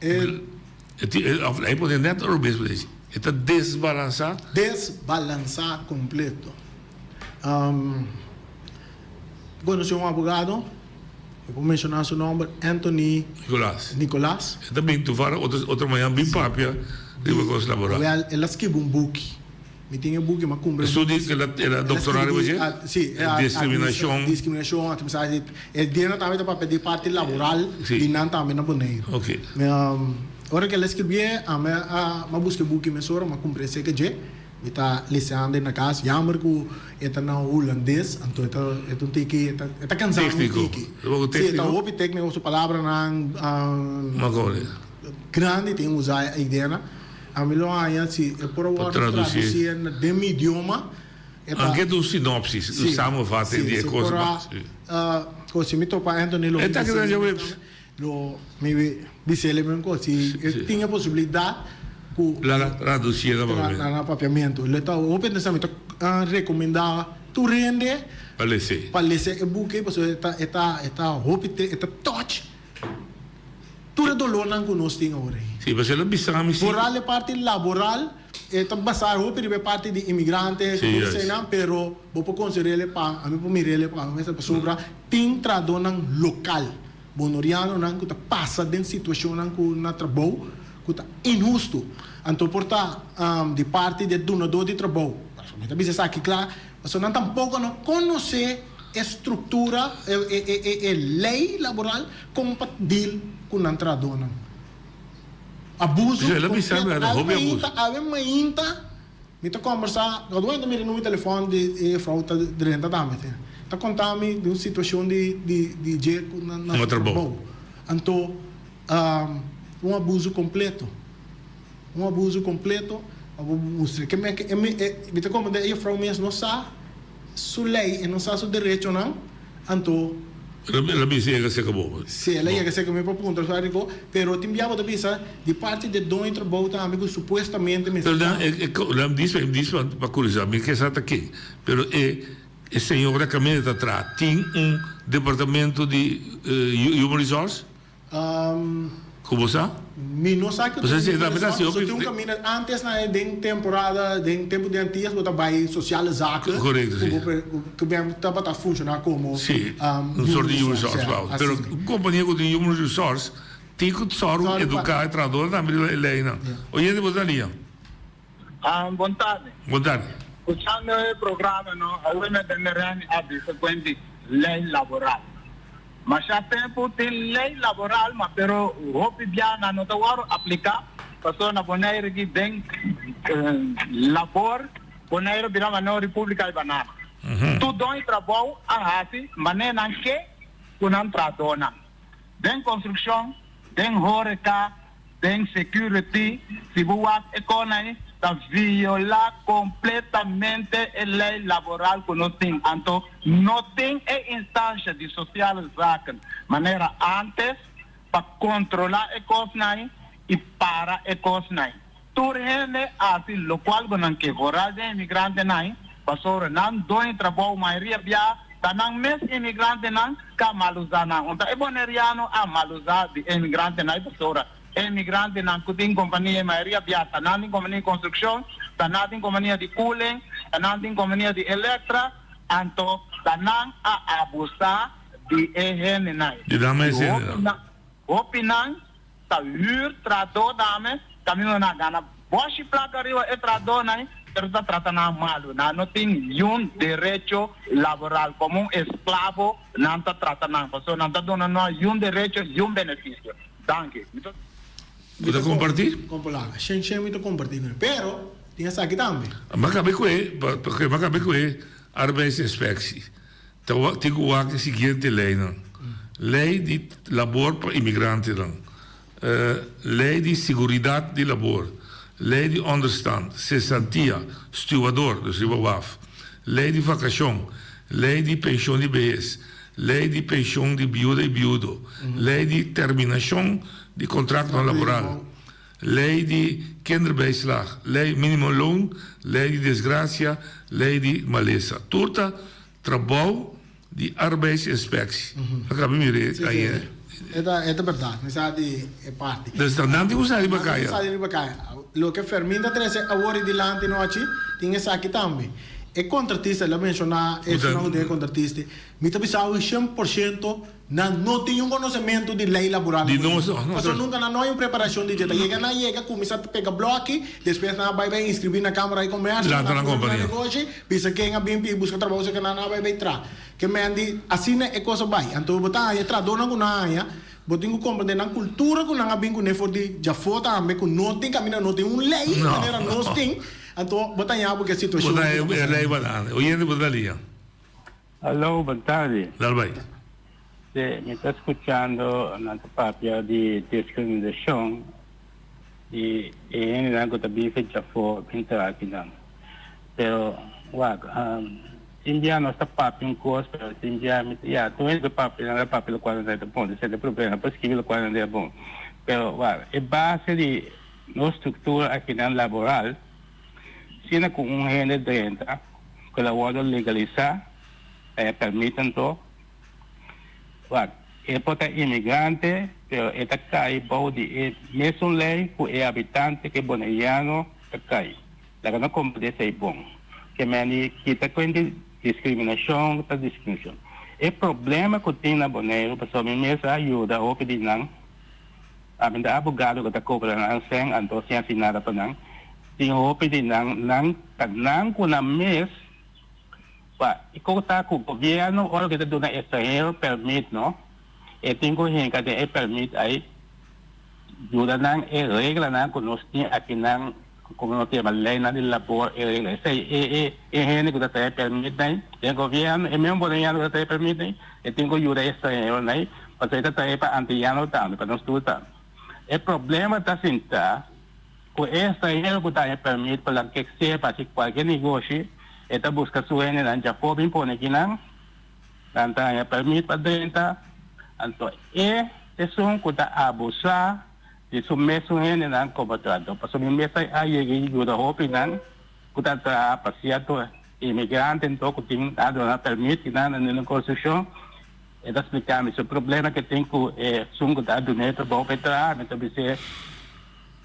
S16: Of e pone net ora mes por deci. E ta desbalansá?
S1: Desbalansá kompleto. Konosí un abogado. Mi por menshoná su nòmber, Anthony
S16: Nicolas.
S1: Nicolas.
S16: E ta bin tufara otro otro mañan bin papia riba kos laboral.
S1: Wèl, el a skibi un buki. Mi tin e buki, mi a kumpra e
S16: Esun
S1: buki.
S16: di el a el a doktorá riba dje?
S1: Si,
S16: Diskriminashon.
S1: Diskriminashon, atministrashon. E dianan tambe ta papia di parti laboral di nan tambe na Boneiru.
S16: Oké.
S1: Ora ku el a skibié, ami a mi a buska e buki mesora, mi a kumpra esei ke dje. Mi ta lesando e na kas. Jammer ku e ta na hulandes, anto e ta e ta un tiki e ta e ta kansa un tiki.
S16: Tèkniko.
S1: Si, e ta hopi tèkniko, su palabranan grandi tin usa e ideanan. Ami lo haña si e por a wòrdu tradusí den mi idioma. E ta.
S16: Anke ta un sinopsis, un samenvatting di e kos.
S1: Si, si por a si mi topa Anthony lo
S16: E ta keda djaweps.
S1: Lo mi bis'el e mesmo cos, si e tin e posibilidad cu.
S16: Laga traducié na papiamento.
S1: Na papiamento. Lo ta hopi interesante. Mi ta recomenda tur hende.
S16: Pa les'é.
S1: Pa les'é e buki pasobra e ta e ta e ta hopi e ta touch tur e dolornan cu nos tin awor ei.
S16: Si, pasobra el a bisa mi si.
S1: Vooral e parti laboral e ta basa hopi riba e parti di imigrante,
S16: Si,
S1: cu eseinan, pero bo por consider'el pa, ami por mir'el pa pasobra tin trahadornan local. Bonorianonan ku ta pasa den situashonnan ku na trabou ku ta inhustu. Anto por ta di parti di e dunadó di trabou. Mi ta bisa esaki kla, pasobra nan tampoko no konosé e struktura, e lei laboral kon pa deal ku nan trahadónan. Abuso kompleto. Awe mainta, awe mainta. Mi ta kombersá, no ta mira numi telefòn di e juffrouw ta drenta tambe te. Ta konta mi di un situashon di di di dje ku na na su trabou. Anto un abuso kompleto. Un abuso kompleto. A bo mustra ke me e mi e mi ta komprendé e juffrouw mes no sa su lei, e no sa su derechonan, anto.
S16: El a bisa yega serka bo.
S1: Sí, el a yega serka mi pa puntra su algo, pero tin bia bo ta bisa di parti di e doño trabou tambe ku supuestamente mester
S16: ta. Pero nan, e, e, dis pa curiosidad, mi ke sa ta ken, pero e, e señora kaminda ta traha tin un departamento di human resource? Ku bo sa?
S1: Mi no sa ku tin un so tin un kaminda antes na den temporada den tempu di antias bo ta bai sociale zaken
S16: Korekto si.
S1: ku ben tabata funshoná komo
S16: Si, un sort di human resource wou. Pero un kompania ku tin human resource tin ku sòru eduká e trahadornan tambe riba e leinan. Oyente bo ta lia.
S17: Bon tardi.
S16: Bon tardi.
S17: Escuchando e programa no, awe mi tende Remy a bisa cuen di ley laboral. Masha tempo tin ley laboral ma pero hopi bia nan no ta worde aplica pasobra na Bonaire aki den labor Bonaire bira manera Republica di Banana. Tur don y trabou a haci manera nan ke cu nan trahadornan. Den construccion, den horeca, Den security, si bo wak e konai, ta viola completamente e ley laboral cu nos tin. Anto no tin e instancia di sociale zaken manera antes pa controla e cosnai y para e cosnai. Tur hende haci locual bo nan ke, vooral den immigrantenai, pasobra nan doño trabou mayoria bia ta nan mes immigrantenan ka malusa nan. Un ta e boneriano a malusa di e immigrantenai pasobra e immigrantenan ku tin kompania e mayoria bia ta nan tin kompania di konstrukshon, ta nan tin kompania di cooling, ta nan tin kompania di elektra, anto ta nan a abusa di e hendenai.
S16: Di nan mes hendenan.
S17: Hopi nan ta huur trahadó dame caminda nan gana boshi placa riba e trahadónan pero ta trata nan malu. Nan no tin niun derecho laboral. Como un esclavo nan ta trata nan pasobra nan ta duna nan niun derecho niun beneficio. Danki. Mi ta.
S16: Bo ta comparti?
S1: Comparti. Shen shen mi ta comparti cu Pero tin esaki tambe.
S16: M'a cabe cu e, pasobra m'a cabe cu e arbeidsinspectie. Ta tin ku wak e siguiente leinan, Lei di labor pa imigrantenan, Lei di siguridat di labor, Lei di onderstand, sesantia, stuwador, dus riba waf, Lei di vakashon, Lei di penshon di behes, Lei di penshon di biuda i biudo, Lei di terminashon di kontraktonan laboral, Lei di kinderbijslag, Lei minimumloon, Lei di desgrasia, Lei di malesa. Tur ta Trabou di arbeidsinspectie. A caba mira e aña.
S1: E ta e ta berdad, mi sa di e parti.
S16: Dus ta nan tin cu sali riba caya.
S1: Nan tin cu sali riba caya. Loke Fermin ta trece awor y dilanti nochi, tin esaki tambe. E kontratista, el a menshoná esnan ku tin e kontratista, mi ta bisa awe 100% nan no tin un konosementu di lei laboral na Boneiru. Pasobra nunka nan no hay un preparashon di dje. Ta yega nan yega kuminsá ta pega blòki, despues nan a bai bai inskribí na Kámara di Komèrsio, nan a pone nan negoshi, bisa ken a bin pidi buska trabou esaki nan a bai bai traha. Ke men di asina e kos a bai. Anto bo ta haña e trahadónan ku nan haña, bo tin ku komprendé nan kultura ku nan a bin kuné for di djafó tambe ku no tin kaminda, no tin un lei manera nos tin. Anto bo ta haña bo ke situashon
S16: Bo ta haña e lei banana. Oyente bo ta lia.
S18: Hallo, bon tardi.
S16: Dal bai.
S18: Si, mi ta skuchando nan ta papia di diskriminashon di e hendenan ku ta bin for djafó bin traha akinan. Pero wak, tin bia nos ta papia un kos pero tin bia mi ta ya tur hende ta papia nan ta papia lokual nan ta bon, esei ta e problema, nan por skibi lokual nan ta bon. Pero wak, e base di Nos struktura akinan laboral, sina ku un hende drenta ku el a wòrdu legalisá pa e pèrmit anto, wak, e por ta imigrante pero e ta kai bou di e mesun lei ku e habitante ku e boneriano ta kai. Laga no komprendé esei bon. Ke meni kita kuenta di diskriminashon ta diskriminashon. E problema ku tin na Boneiru pasobra mi mes a yuda hopi di nan. Ami ta abogado ku ta kobra nan sèn anto sin hasi nada pa nan. Tin hopi di nan, nan ta nan ku nan mes pa e kos ta ku gobièrnu ora ku e ta duna estranhero pèrmit no, e tin ku hinka den e pèrmit ai yuda nan e reglanan ku nos tin akinan komo nos ta yama leinan di labor e regla esei e e e hende ku ta trae pèrmit nai den gobièrnu e mesmo boneriano ku ta trae pèrmit nai E tin ku yuda e estranheronan ei, pasobra e ta trae pa antiyano tambe, pa nos tur tambe. E problema ta sinta ku e estranhero ku ta haña pèrmit pa loke sea pa hasi kualke negoshi, e ta buska su hendenan djafó bin pone kinan, nan ta haña pèrmit pa drenta, anto e esun ku ta abusá di su mesun hendenan komo trahadó, pasobra mi mes a yega i yuda hopinan ku ta traha pa sierto Imigrante anto ku tin a duna permit i nan na konstrukshon, e ta splika mi su problema ke tin ku e esun ku ta dun'é trabou pa e traha. Mi ta bis'é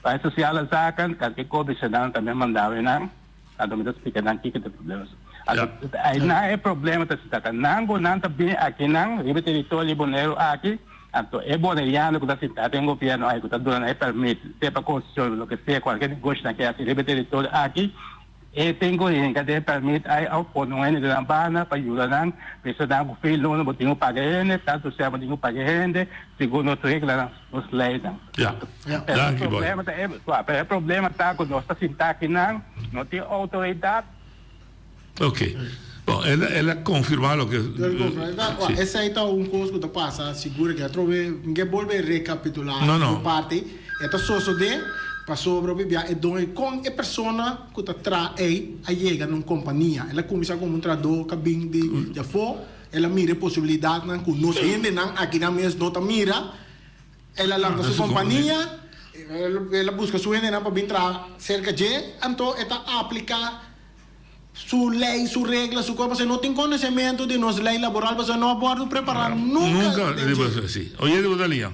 S18: bai sosiale zaken, kalke kos bis'é nan tambe manda mi nan, anto mi ta splika nan kiko ta e problema. Anto einan e problema ta sinta ta nan ku nan ta bini akinan riba e teritorio di Boneiru aki, anto e boneriano ku ta sinta den gobièrnu aki ku ta duna nan e permit, sea pa konstrukshon loke sea kualke negoshi nan ke hasi riba e teritorio aki, E tin ku hinka den pèrmit ai òf pone un hende den nan banda pa yuda nan. Mester nan ku fin luna bo tin ku paga hende, tantu sea bo tin ku paga hende segun nos reglanan, nos leinan.
S16: Ja, danki boy.
S18: Pero e problema ta e, pero e problema ta ku nos ta sinta akinan, no tin outoridat.
S16: Ok. Bon, el a, el a konfirmá loke.
S1: El konfirmá.
S16: Sí.
S1: Esei ta un kos ku ta pasa sigur ke atrobe mi ke bolbe rekapitulá
S16: No, no.
S1: un parti. E ta sosodé pasobra hopi bia e doño kon e persona ku ta traha ei a yega na un kompania. El a kuminsá komo un trahadó ku a bin di djafó, el a mira e posibilidatnan ku nos hendenan akinan mes no ta mira. El a lanta su kompania, el a buska su hendenan pa bin traha serka dje, anto e ta apliká su lei, su regla, su kos, pasobra no tin konosementu di nos lei laboral, pasobra no a wòrdu prepará nunka
S16: Nunka
S1: den dje.
S16: Si. Oyente bo ta lia.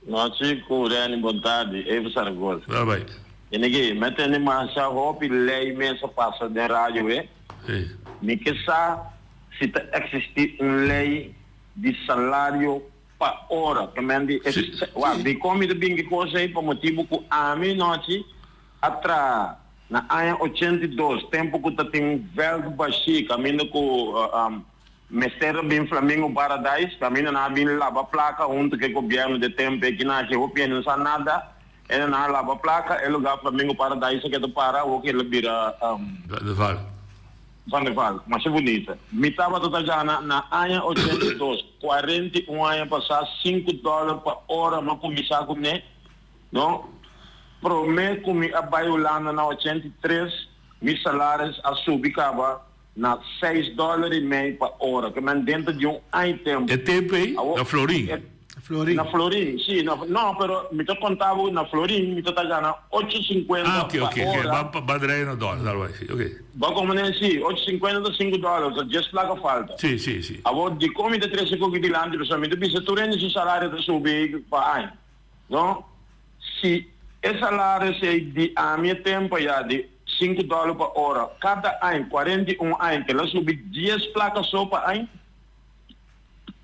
S19: Nochi ku Renny bon tardi, Eva Saragoza.
S16: Bye bye.
S19: Eniki, mi a tende masha hopi lei mes a pasa den radio e.
S16: Si.
S19: Mi ke sa si ta existi un lei di salario pa ora. Ke men di
S16: Si.
S19: Wak, dikon mi ta bin ki kos ei? Pa motibu ku ami nochi a traha na aña 82, tempu ku ta tin vèlt bashí kaminda ku Mester a bin Flamingo Paradise, kaminda nan a bin laba plaka huntu ku e gobièrnu di e tempu ei kinan hasi hopi hende no sa nada, hende nan a laba plaka, e lugá Flamingo Paradise a keda para awor ku el a bira
S16: Van der Valk.
S19: Van der Valk, masha bunita. Mi tabata ta gana na aña 82, 41 aña pasá, sinku dòler pa ora mi a kuminsá kuné, no, promé ku mi a bai Hulanda na 83, mi salaris a subi kaba Na seis dòler i mei pa ora, ke men dentro di un aña tempu.
S16: E tempu ei na florin.
S1: Florin.
S19: Na florin, si. Na, no, pero mi ta konta bo na florin mi ta ta gana ocho sinkuenta
S16: Ah, oke,
S19: pa
S16: oke, oke.
S19: ora.
S16: Ba, ba draai na dòler, dal bai, si, oke.
S19: Bo komprende? Si, ocho sinkuenta ta sinku dòler, so djes plaka falta.
S16: Si, si, si.
S19: Awor, dikon mi ta trese koki dilanti? Pasobra mi ta bisa tur hende su salario ta subi pa aña, no? Si e salario esei di ami e tempu aya di. 5 dòler pa ora kada aña, 41 aña, el a subi 10 plaka so pa aña.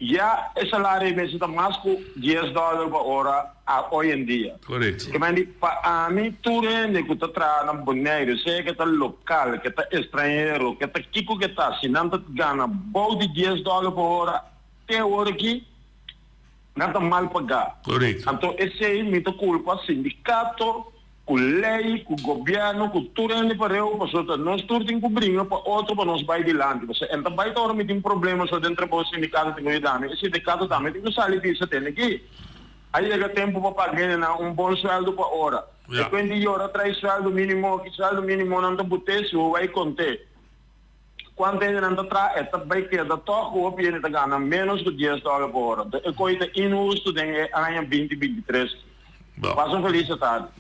S19: Ya e salario ei mester ta mas ku 10 dòler pa ora a hoy en dia.
S16: Korekto.
S19: Ke men di, pa ami tur hende ku ta traha na Boneiru, sea ke ta lokal, ke ta estranhero, ke ta kiko ke ta, si nan ta gana bou di 10 dòler pa ora te awor aki, nan ta mal pagá.
S16: Korekto.
S19: Anto esei mi ta kulpa sindikato, Ku lei, ku gobièrnu, ku tur hende pareu, pasobra ta nos tur tin ku bringa pa otro pa nos bai dilanti. Pasobra en ta bai ta ora mi tin problema so den trabou sindikato tin ku yuda mi, e sindikato tambe tin ku sali bisa tende aki a yega tempu pa paga hendenan un bon suèldu pa ora. E kuent di yora trae suèldu mínimo aki, suèldu mínimo nan ta but'é si bo bai kont'é kuantu hendenan ta traha e ta bai keda tòg ku hopi hende ta gana ménos ku dies dòler pa ora. Enton e koi ta inhustu den e aña binti 23. Pasa un feliz tardi.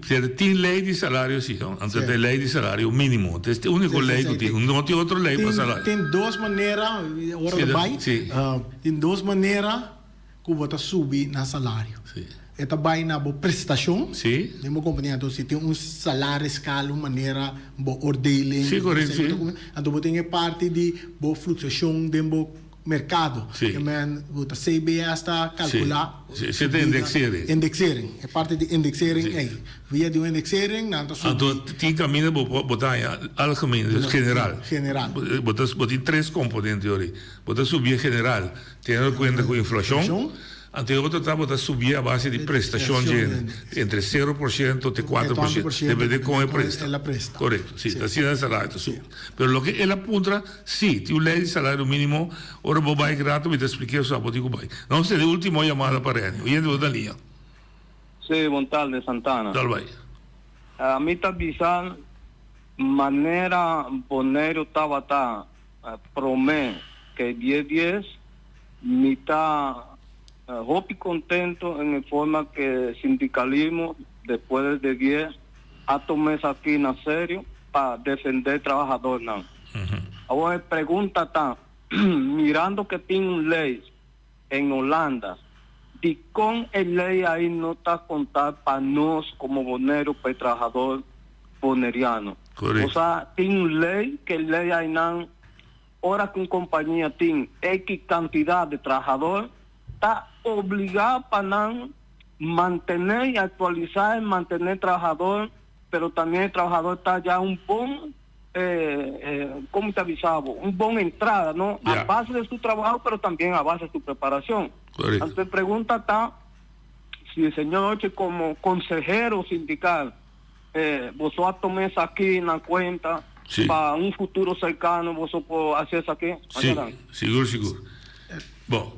S16: Pero tin ley di salario si, no? Anto ta e ley di salario minimo. Ta e unico ley cu tin. No tin otro ley pa salario.
S1: Tin dos manera, ora ta bay, tin dos manera cu bo ta subi na salario. E ta bay na bo prestacion den bo compania. Anto si tin un salarischaal, un manera beoordeling, anto bo tin e parti di bo fluctuacion den bo merkado.
S16: Sí.
S1: Ke men bo ta CBS ta kalkulá.
S16: Sí, sí, ta indexering.
S1: Indexering, e parti di indexering ei. Via di un indexering nan ta subi.
S16: Anto tin kaminda bo por bo ta haña algemeen, dus general.
S1: General.
S16: Bo ta bo tin tres komponente ori. Bo ta subi e general teniendo kuenta ku inflashon. Anto e otro ta bo ta subi a base di prestashon dje entre 0% te 4%, depende kon e presta. Korekto, si, ta asina e salario ta subi. Pero loke el a puntra, si, tin un lei di salario minimo, ora bo bai rato mi ta spliké osea bo tin ku bai. Nos tene ultimo yamada pa Renny. Oyente bo ta liña.
S20: Si, bon tarde Santana.
S16: Dal bai.
S20: Mi ta bisa manera Boneiru tabata prome ke dies dies mi ta hopi contento en e forma ke sindicalismo despues de dies a tuma esaki na serio pa defende trabahadornan. Awor e pregunta ta, mirando ke tin un ley en Holanda, dikon e ley ahi no ta konta pa nos komo Boneiru pa e trahador boneriano? Osa tin un ley ke ley ahinan ora ku un kompania tin eki kantidat di trahador ta obligá pa nan mantené i aktualisá i mantené trahador pero también e trahador ta ya un bon como ta bisa bo, un bon entrada, no? A base de su trabajo, pero también a base de su preparación.
S16: Correcto.
S20: Entonces, pregunta ta, si el señor Oche como consejero sindical, eh, boso a toma esaki na cuenta
S16: Sí.
S20: pa un futuro cercano, boso por haci esaki?
S16: Sí, sigur, sigur. Bon,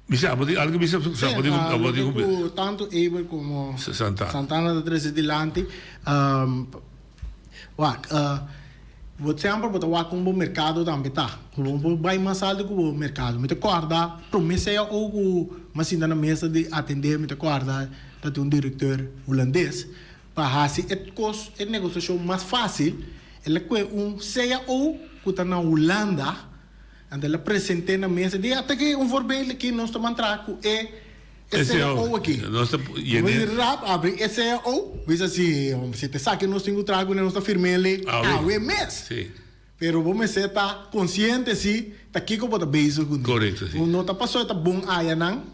S16: mi sa, abo tin algo bisa,
S1: Sí,
S16: abo tin,
S1: ah,
S16: abo tin
S1: loke
S16: ku
S1: ku tantu Abel komo
S16: Santana.
S1: Santana ta trese dilanti, um, Wak, bo semper bo ta wak kon bo merkado tambe ta. Ku bo por bai mas alto ku bo merkado. Mi ta kòrda promé cao ku mi a sinta na mesa di atendé, mi ta kòrda ta tin un direktor hulandes pa hasi e kos, e negosiashon mas fásil, el a kue un cao ku ta na Hulanda, anto el a present'é na mesa di ata ki un voorbeeld aki nos ta mantra ku e E cao aki.
S16: Nos ta
S1: yene. Rap abri e cao, bisa si si ta esaki nos tin ku traha kuné nos ta firm'é awe mes.
S16: Si.
S1: Pero bo mester ta konsiente si ta kiko bo ta bezig kuné.
S16: Korekto, si.
S1: No ta pasobra e ta bon ayanan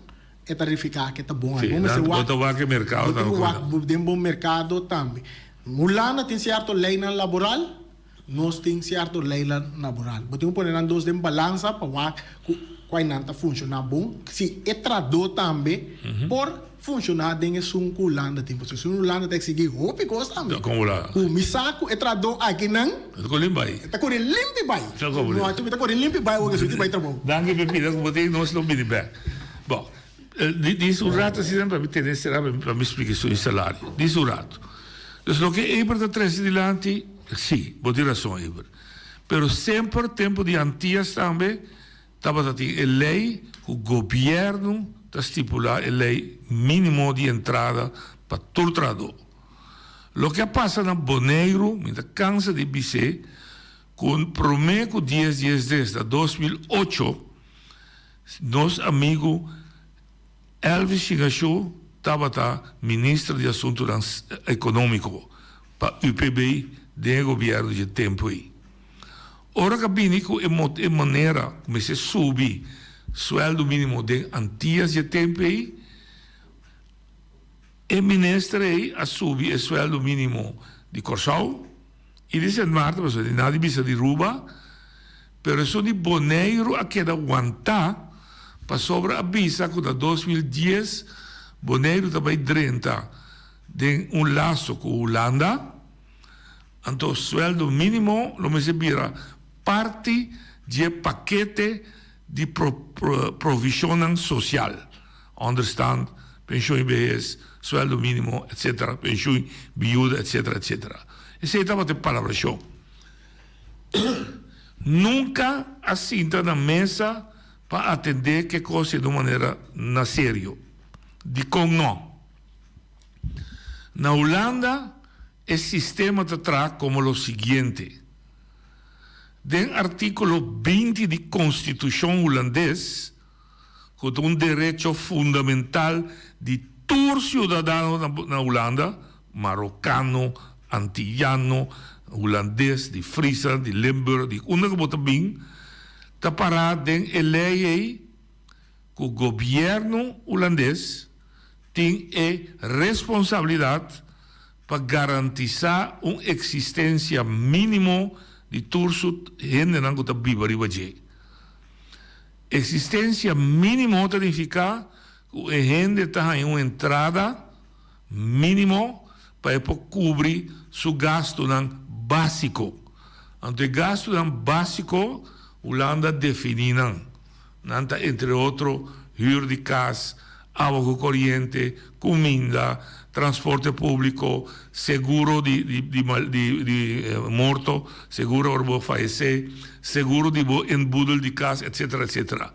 S1: e ta rifiká ke ta bon aya.
S16: Si,
S1: Bo mester
S16: bo
S1: wak
S16: ta wak e merkado
S1: bo tin
S16: tambe
S1: ku wak den bo merkado tambe. Hulanda tin sierto leinan laboral. Nos tin sierto leynan laboral. Bo tin ku pone nan dos den balansa pa wak ku kuai nan ta funshoná bon. Si e tradó tambe por funshoná den esun ku Hulanda tin. Pasobra esun Hulanda ta eksigí hopi kos tambe.
S16: Kon Hulanda?
S1: Ku mi sa ku e tradó akinan.
S16: E ta kore bai.
S1: E ta kore limpi bai.
S16: Ta kore.
S1: No, mi ta kore limpi bai awor ke su tin bai trabou.
S16: Danki Pepita ku bo tin nos lo bini bèk. Bon, dis un rato asina pa mi tene sera pa mi splika esun salario. Dis un rato. Dus loke Eber ta trese dilanti, sí, bo tin rason Eber. Pero semper tempo di Antias tambe tabata tin e ley cu gobierno ta stipula e ley minimo di entrada pa tur trahador. Loke a pasa na Boneiru, mi ta cansa di bis'é, cu prome cu dies dies des na 2008, nos amigo Elvis Shingashu tabata minister di Asuntunan Economico. pa UPB den e gobièrnu dje tempu ei. Ora ku a bini ku e e manera ku mester subi suèldu mínimo den Antias dje tempu ei, e minister ei a subi e suèldu mínimo di Kòrsou i di Sint Maarten, pasobra di nada di bisa di Ruba, pero esun di Boneiru a keda wantá pasobra a bisa ku na 2010 Boneiru ta bai drenta den un laso ku Hulanda, anto suèldu mínimo lo mester bira parti dje pakete di provishonnan sosial, onderstand, penshun i behes, suèldu mínimo, etsetera, penshun biuda, etsetera, etsetera. Esei tabata e palabrashon. Nunka a sinta na mesa pa atendé ke kos di un manera na serio. Dikon no? Na Hulanda e sistema ta traha komo lo siguiente. Den artíkulo 20 di Konstitushon Hulandes, ku ta un derecho fundamental di tur siudadano na Hulanda, marokano, antiyano, hulandes, di Friesland, di Limburg, di unda ku bo ta bin, ta pará den e lei ei ku gobièrnu hulandes tin e responsabilidat pa garantisá un eksistensia mínimo di tur su hendenan ku ta biba riba dje. Eksistensia mínimo ta nifiká ku e hende ta haña un entrada mínimo pa e por kubri su gastunan básiko. Anto e gastunan básiko Hulanda a definí nan. Nan ta entre otro hür di kas, awa ku koriente, kuminda, transporte públiko, seguro di di morto, seguro ora bo fayesé, seguro di bo inboedel di kas, etsetera, etsetera.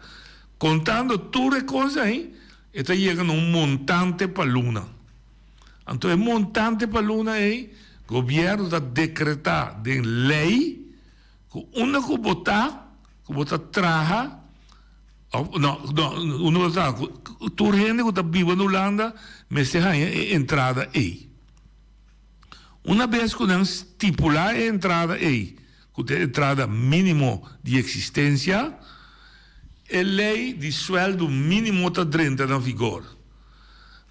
S16: Kontando tur e kos ei, e ta yega na un montante pa luna. Anto e montante pa luna ei, gobièrnu ta dekretá den lei ku unda ku bo ta, ku bo ta traha, òf no, no, unda bo ta traha, ku tur hende ku ta biba na Hulanda mester haña e entrada ei. Una bes ku nan stipulá e entrada ei, ku ta e entrada mínimo di eksistensia, e lei di suèldu mínimo ta drenta na vigor.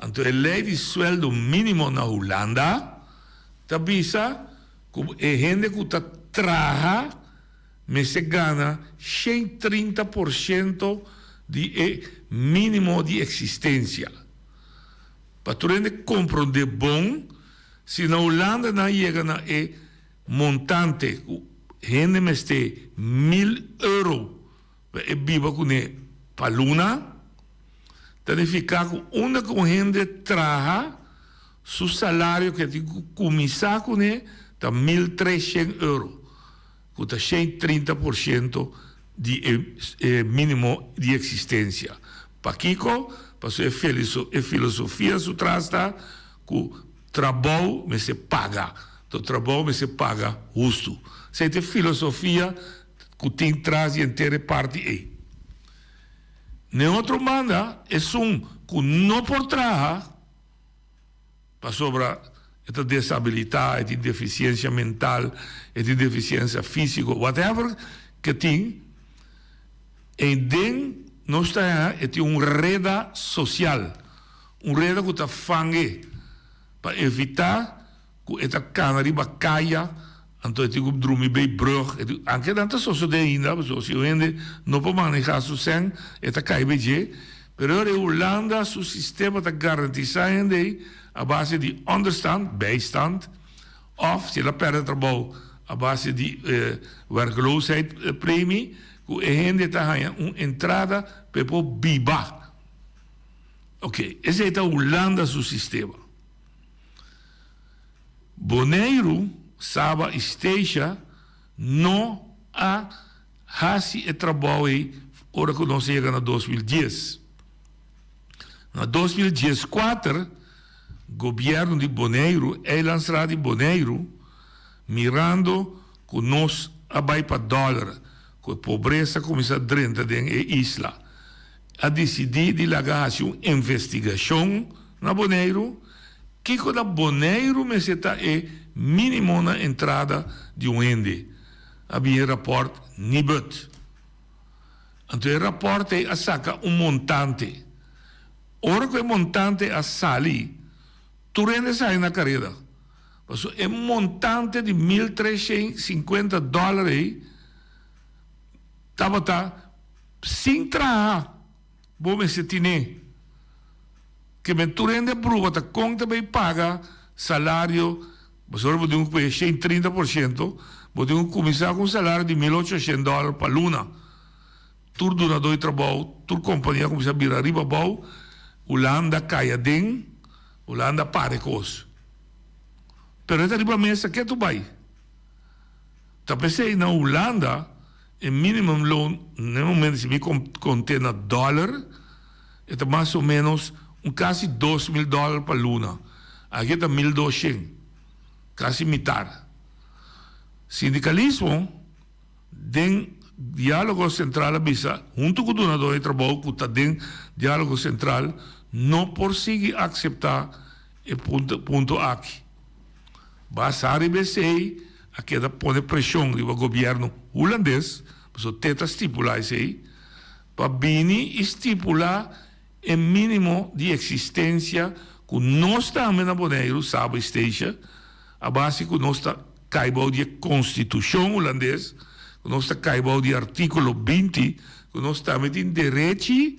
S16: Anto e lei di suèldu mínimo na Hulanda ta bisa ku e hende ku ta traha mester gana 130 por shento di e mínimo di eksistensia. Pa tur hende komprondé bon, si na Hulanda nan yega na e montante ku hende mester 1000 euro pa e biba kuné pa luna, ta nifiká ku unda ku un hende traha, su salario ku e tin ku kuminsá kuné ta 1300 euro, ku ta 130 por shento di e mínimo di eksistensia. Pakiko? Pasobra e filosofia su tras ta ku trabou mester paga, to trabou mester paga hustu. Esei ta e filosofia ku tin tras di henter e parti ei. Na e otro banda, esun ku no por traha, pasobra e ta desabilitá, e tin defisiensia mental, e tin defisiensia físiko, whatever ke tin, ei den nos ta haña e tin un reda sosial, un reda ku ta fang'e pa evitá ku e ta kana riba kaya, anto e tin ku drumi bei brug, e tin, anke nan ta sosodé ainda, pasobra si un hende no por manehá su sèn, e ta kai bei dje, pero ora e Hulanda su sistema ta garantisá hende ei a base di onderstand, bijstand, òf si el a pèrdè trabou a base di werkloosheidpremie, ku e hende ta haña un entrada pa e por biba. Oké, esei ta Hulanda su sistema. Boneiru, Saba i Statia no a hasi e trabou ei ora ku nos a yega na 2010. Na 2014 gobièrnu di Boneiru, Eilandsraad di Boneiru, mirando ku nos a bai pa dòler, ku e pobresa a kuminsá drenta den e isla, a disidí di laga hasi un investigashon na Boneiru, kiko na Boneiru mester ta e. mínimo na entrada di un hende. A bini e rapòrt Nibud. Anto e rapòrt ei a saka un montante. Ora ku e montante a sali, tur hende a sali na kareda. Pasobra e montante di 1350 dòler ei tabata sin traha. Bo mester tine. Ke men tur hende a pruba ta kon ta bay paga salario, pasobra bo tin ku pone 130%, bo tin ku kuminsá ku un salario di 1800 dòler pa luna. Tur dunadó di trabou, tur kompania a kuminsá bira riba abou, Hulanda kai aden, Hulanda a para e kos. Pero e ta riba mesa ketu bay. Ta p'esei na Hulanda e minimum loon na e momento si mi konte na dòler e ta mas o ménos un kasi 2000 dòler pa luna. Aki e ta 1200, kasi mitar. Sindikalismo den Diálogo Sentral a bisa huntu ku dunadó di trabou ku ta den Diálogo Sentral no por sigui akseptá e punto aki. Basá riba esei a keda pone preshon riba gobièrnu hulandes, pasobra te ta stipulá esei, pa bini i stipulá e mínimo di eksistensia ku nos tambe na Boneiru, Saba i Statia, a base ku nos ta kai bou di e konstitushon hulandes, ku nos ta kai bou di artíkulo 20, ku nos tambe tin derechi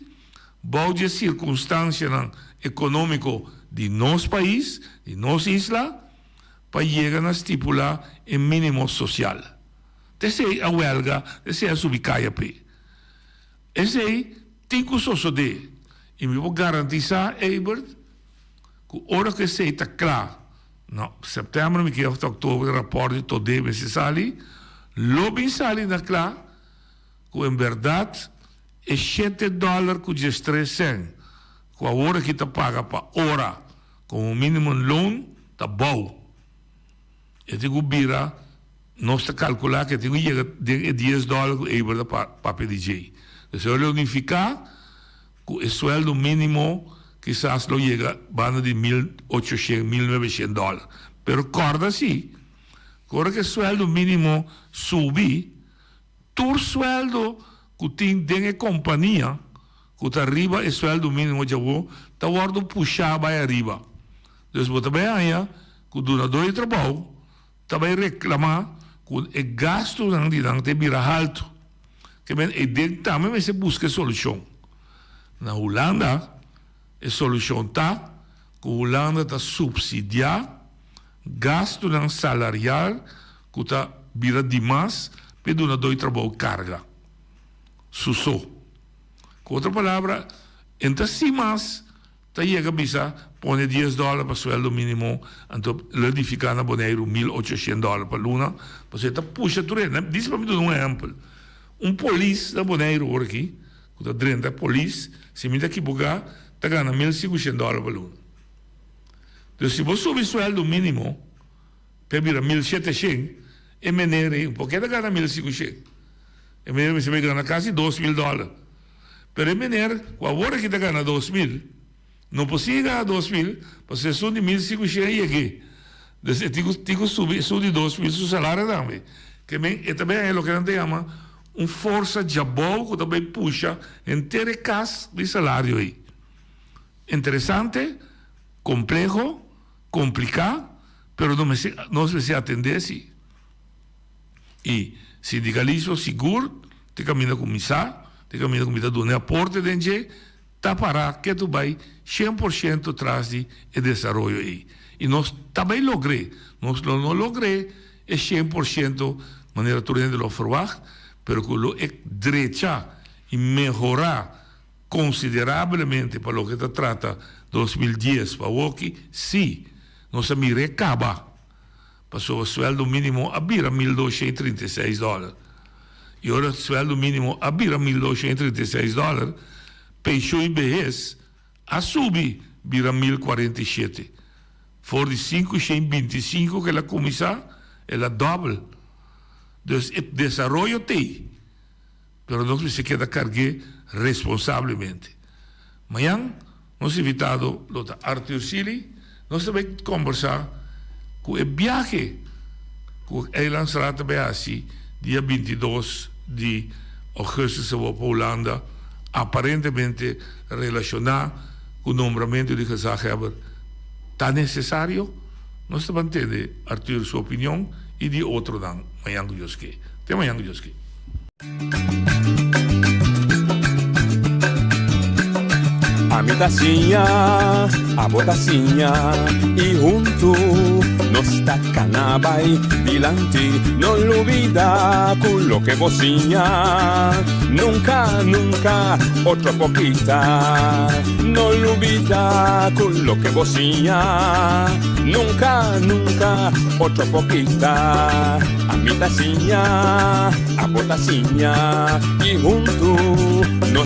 S16: bou di e sirkunstansianan ekonómiko di nos pais, di nos isla, pa yega na stipulá e mínimo sosial. Ta esei a wèlga, ta esei a subi kaya p'e. Esei tin ku sosodé i mi por garantisá, Eibert, ku ora ku esei ta kla, na sèptèmber mi ke òf ta òktober e rapòrt di Todé mester sali, lo bin sali na kla ku en bèrdat e shete dòler ku diestres sèn ku awor aki ta paga pa ora komo minimum loon ta bou. E tin ku bira, nos ta kalkulá ku e tin ku yega den e dies dòler ku Eber ta papia di djei. Esei lo nifiká ku e suèldo mínimo kisas lo yega banda di 1800, 1900 dòler. Pero kòrda si, ku ora ku e suèldo mínimo subi, Tur suèldo ku tin den e kompania ku ta riba e suèldo mínimo djawo ta wòrdu pushá bai ariba. Dus bo ta bai haña ku dunadó di trabou ta bai reklamá ku e gastunan di nan ta bira haltu. Ke men ei den tambe mester buska e solushon. Na Hulanda e solushon ta ku Hulanda ta supsidiá gastunan salarial ku ta bira dimas p'e dunadó di trabou karga su so. Ku otro palabra, e no ta si mas ta yega bisa pone dies dòler pa sueldo mínimo, anto lo edifiká na Boneiru 1800 dòler pa luna, pasobra e ta pusha tur hende. Disi pa mi duna un ehèmpel, un polis na Boneiru ora aki, ku ta drenta polis, si mi ta kiboká, ta gana 1500 dòler pa luna. Dus si bo subi sueldo mínimo, P'e bira 1700, e meneer ei por keda gana 1500. E meneer mester bai gana kasi 2000 dòler. Pero e meneer ku awor aki ta gana 2000, no por sigui gana 2000 pasobra esun di 1500 a yeg'é. Dus e tin ku tin ku subi esun di 2000 su salario tambe. Ke men e ta bai haña loke nan ta yama un forsa djabou ku ta bai pusha henter e kas di salario ei. Interesante, kompleho. Kompliká, pero no mester, nos mester atendé si. I sindikalismo sigur te kaminda ku mi sa, te kaminda ku mi ta duna e aporte den dje, ta pará ketu bai 100% tras di e desaroyo ei. I nos ta bai logr'é. Nos lo no logr'é e 100% manera tur hende lo ferwagt, pero ku lo e drecha i mehorá Considerablemente pa loke ta trata 2010 pa awoki, sí, nos a mira e caba, pasobra sueldo minimo a bira 1236 dollar. Y ora sueldo minimo a bira 1236 dollar, pensioen y behes a subi bira 1047. For di 525 cu el a cuminsa, el a dobel. Dus e desaroyo t'ey. Pero nos mester keda karg'é responsablemente. Mañan nos invitado lo ta Arthur Sealy. Nos ta bai kombersá. ku e biahe ku Eilandsraad ta bai hasi dia 22 di ougùstùs awor pa Hulanda aparentemente relashoná ku nombramentu di gezaghebber ta nesesario? Nos ta ban tende Arthur su opinion i di otronan mañan ku Dios ke. Te mañan ku Dios ke.
S15: Ami ta siña, abo ta siña i huntu nos ta kana bai dilanti. No lubida ku loke bo siña nunka, nunka otro por kita. No lubida ku loke bo siña nunka, nunka otro por kita. Ami ta siña, abo ta siña i huntu nos.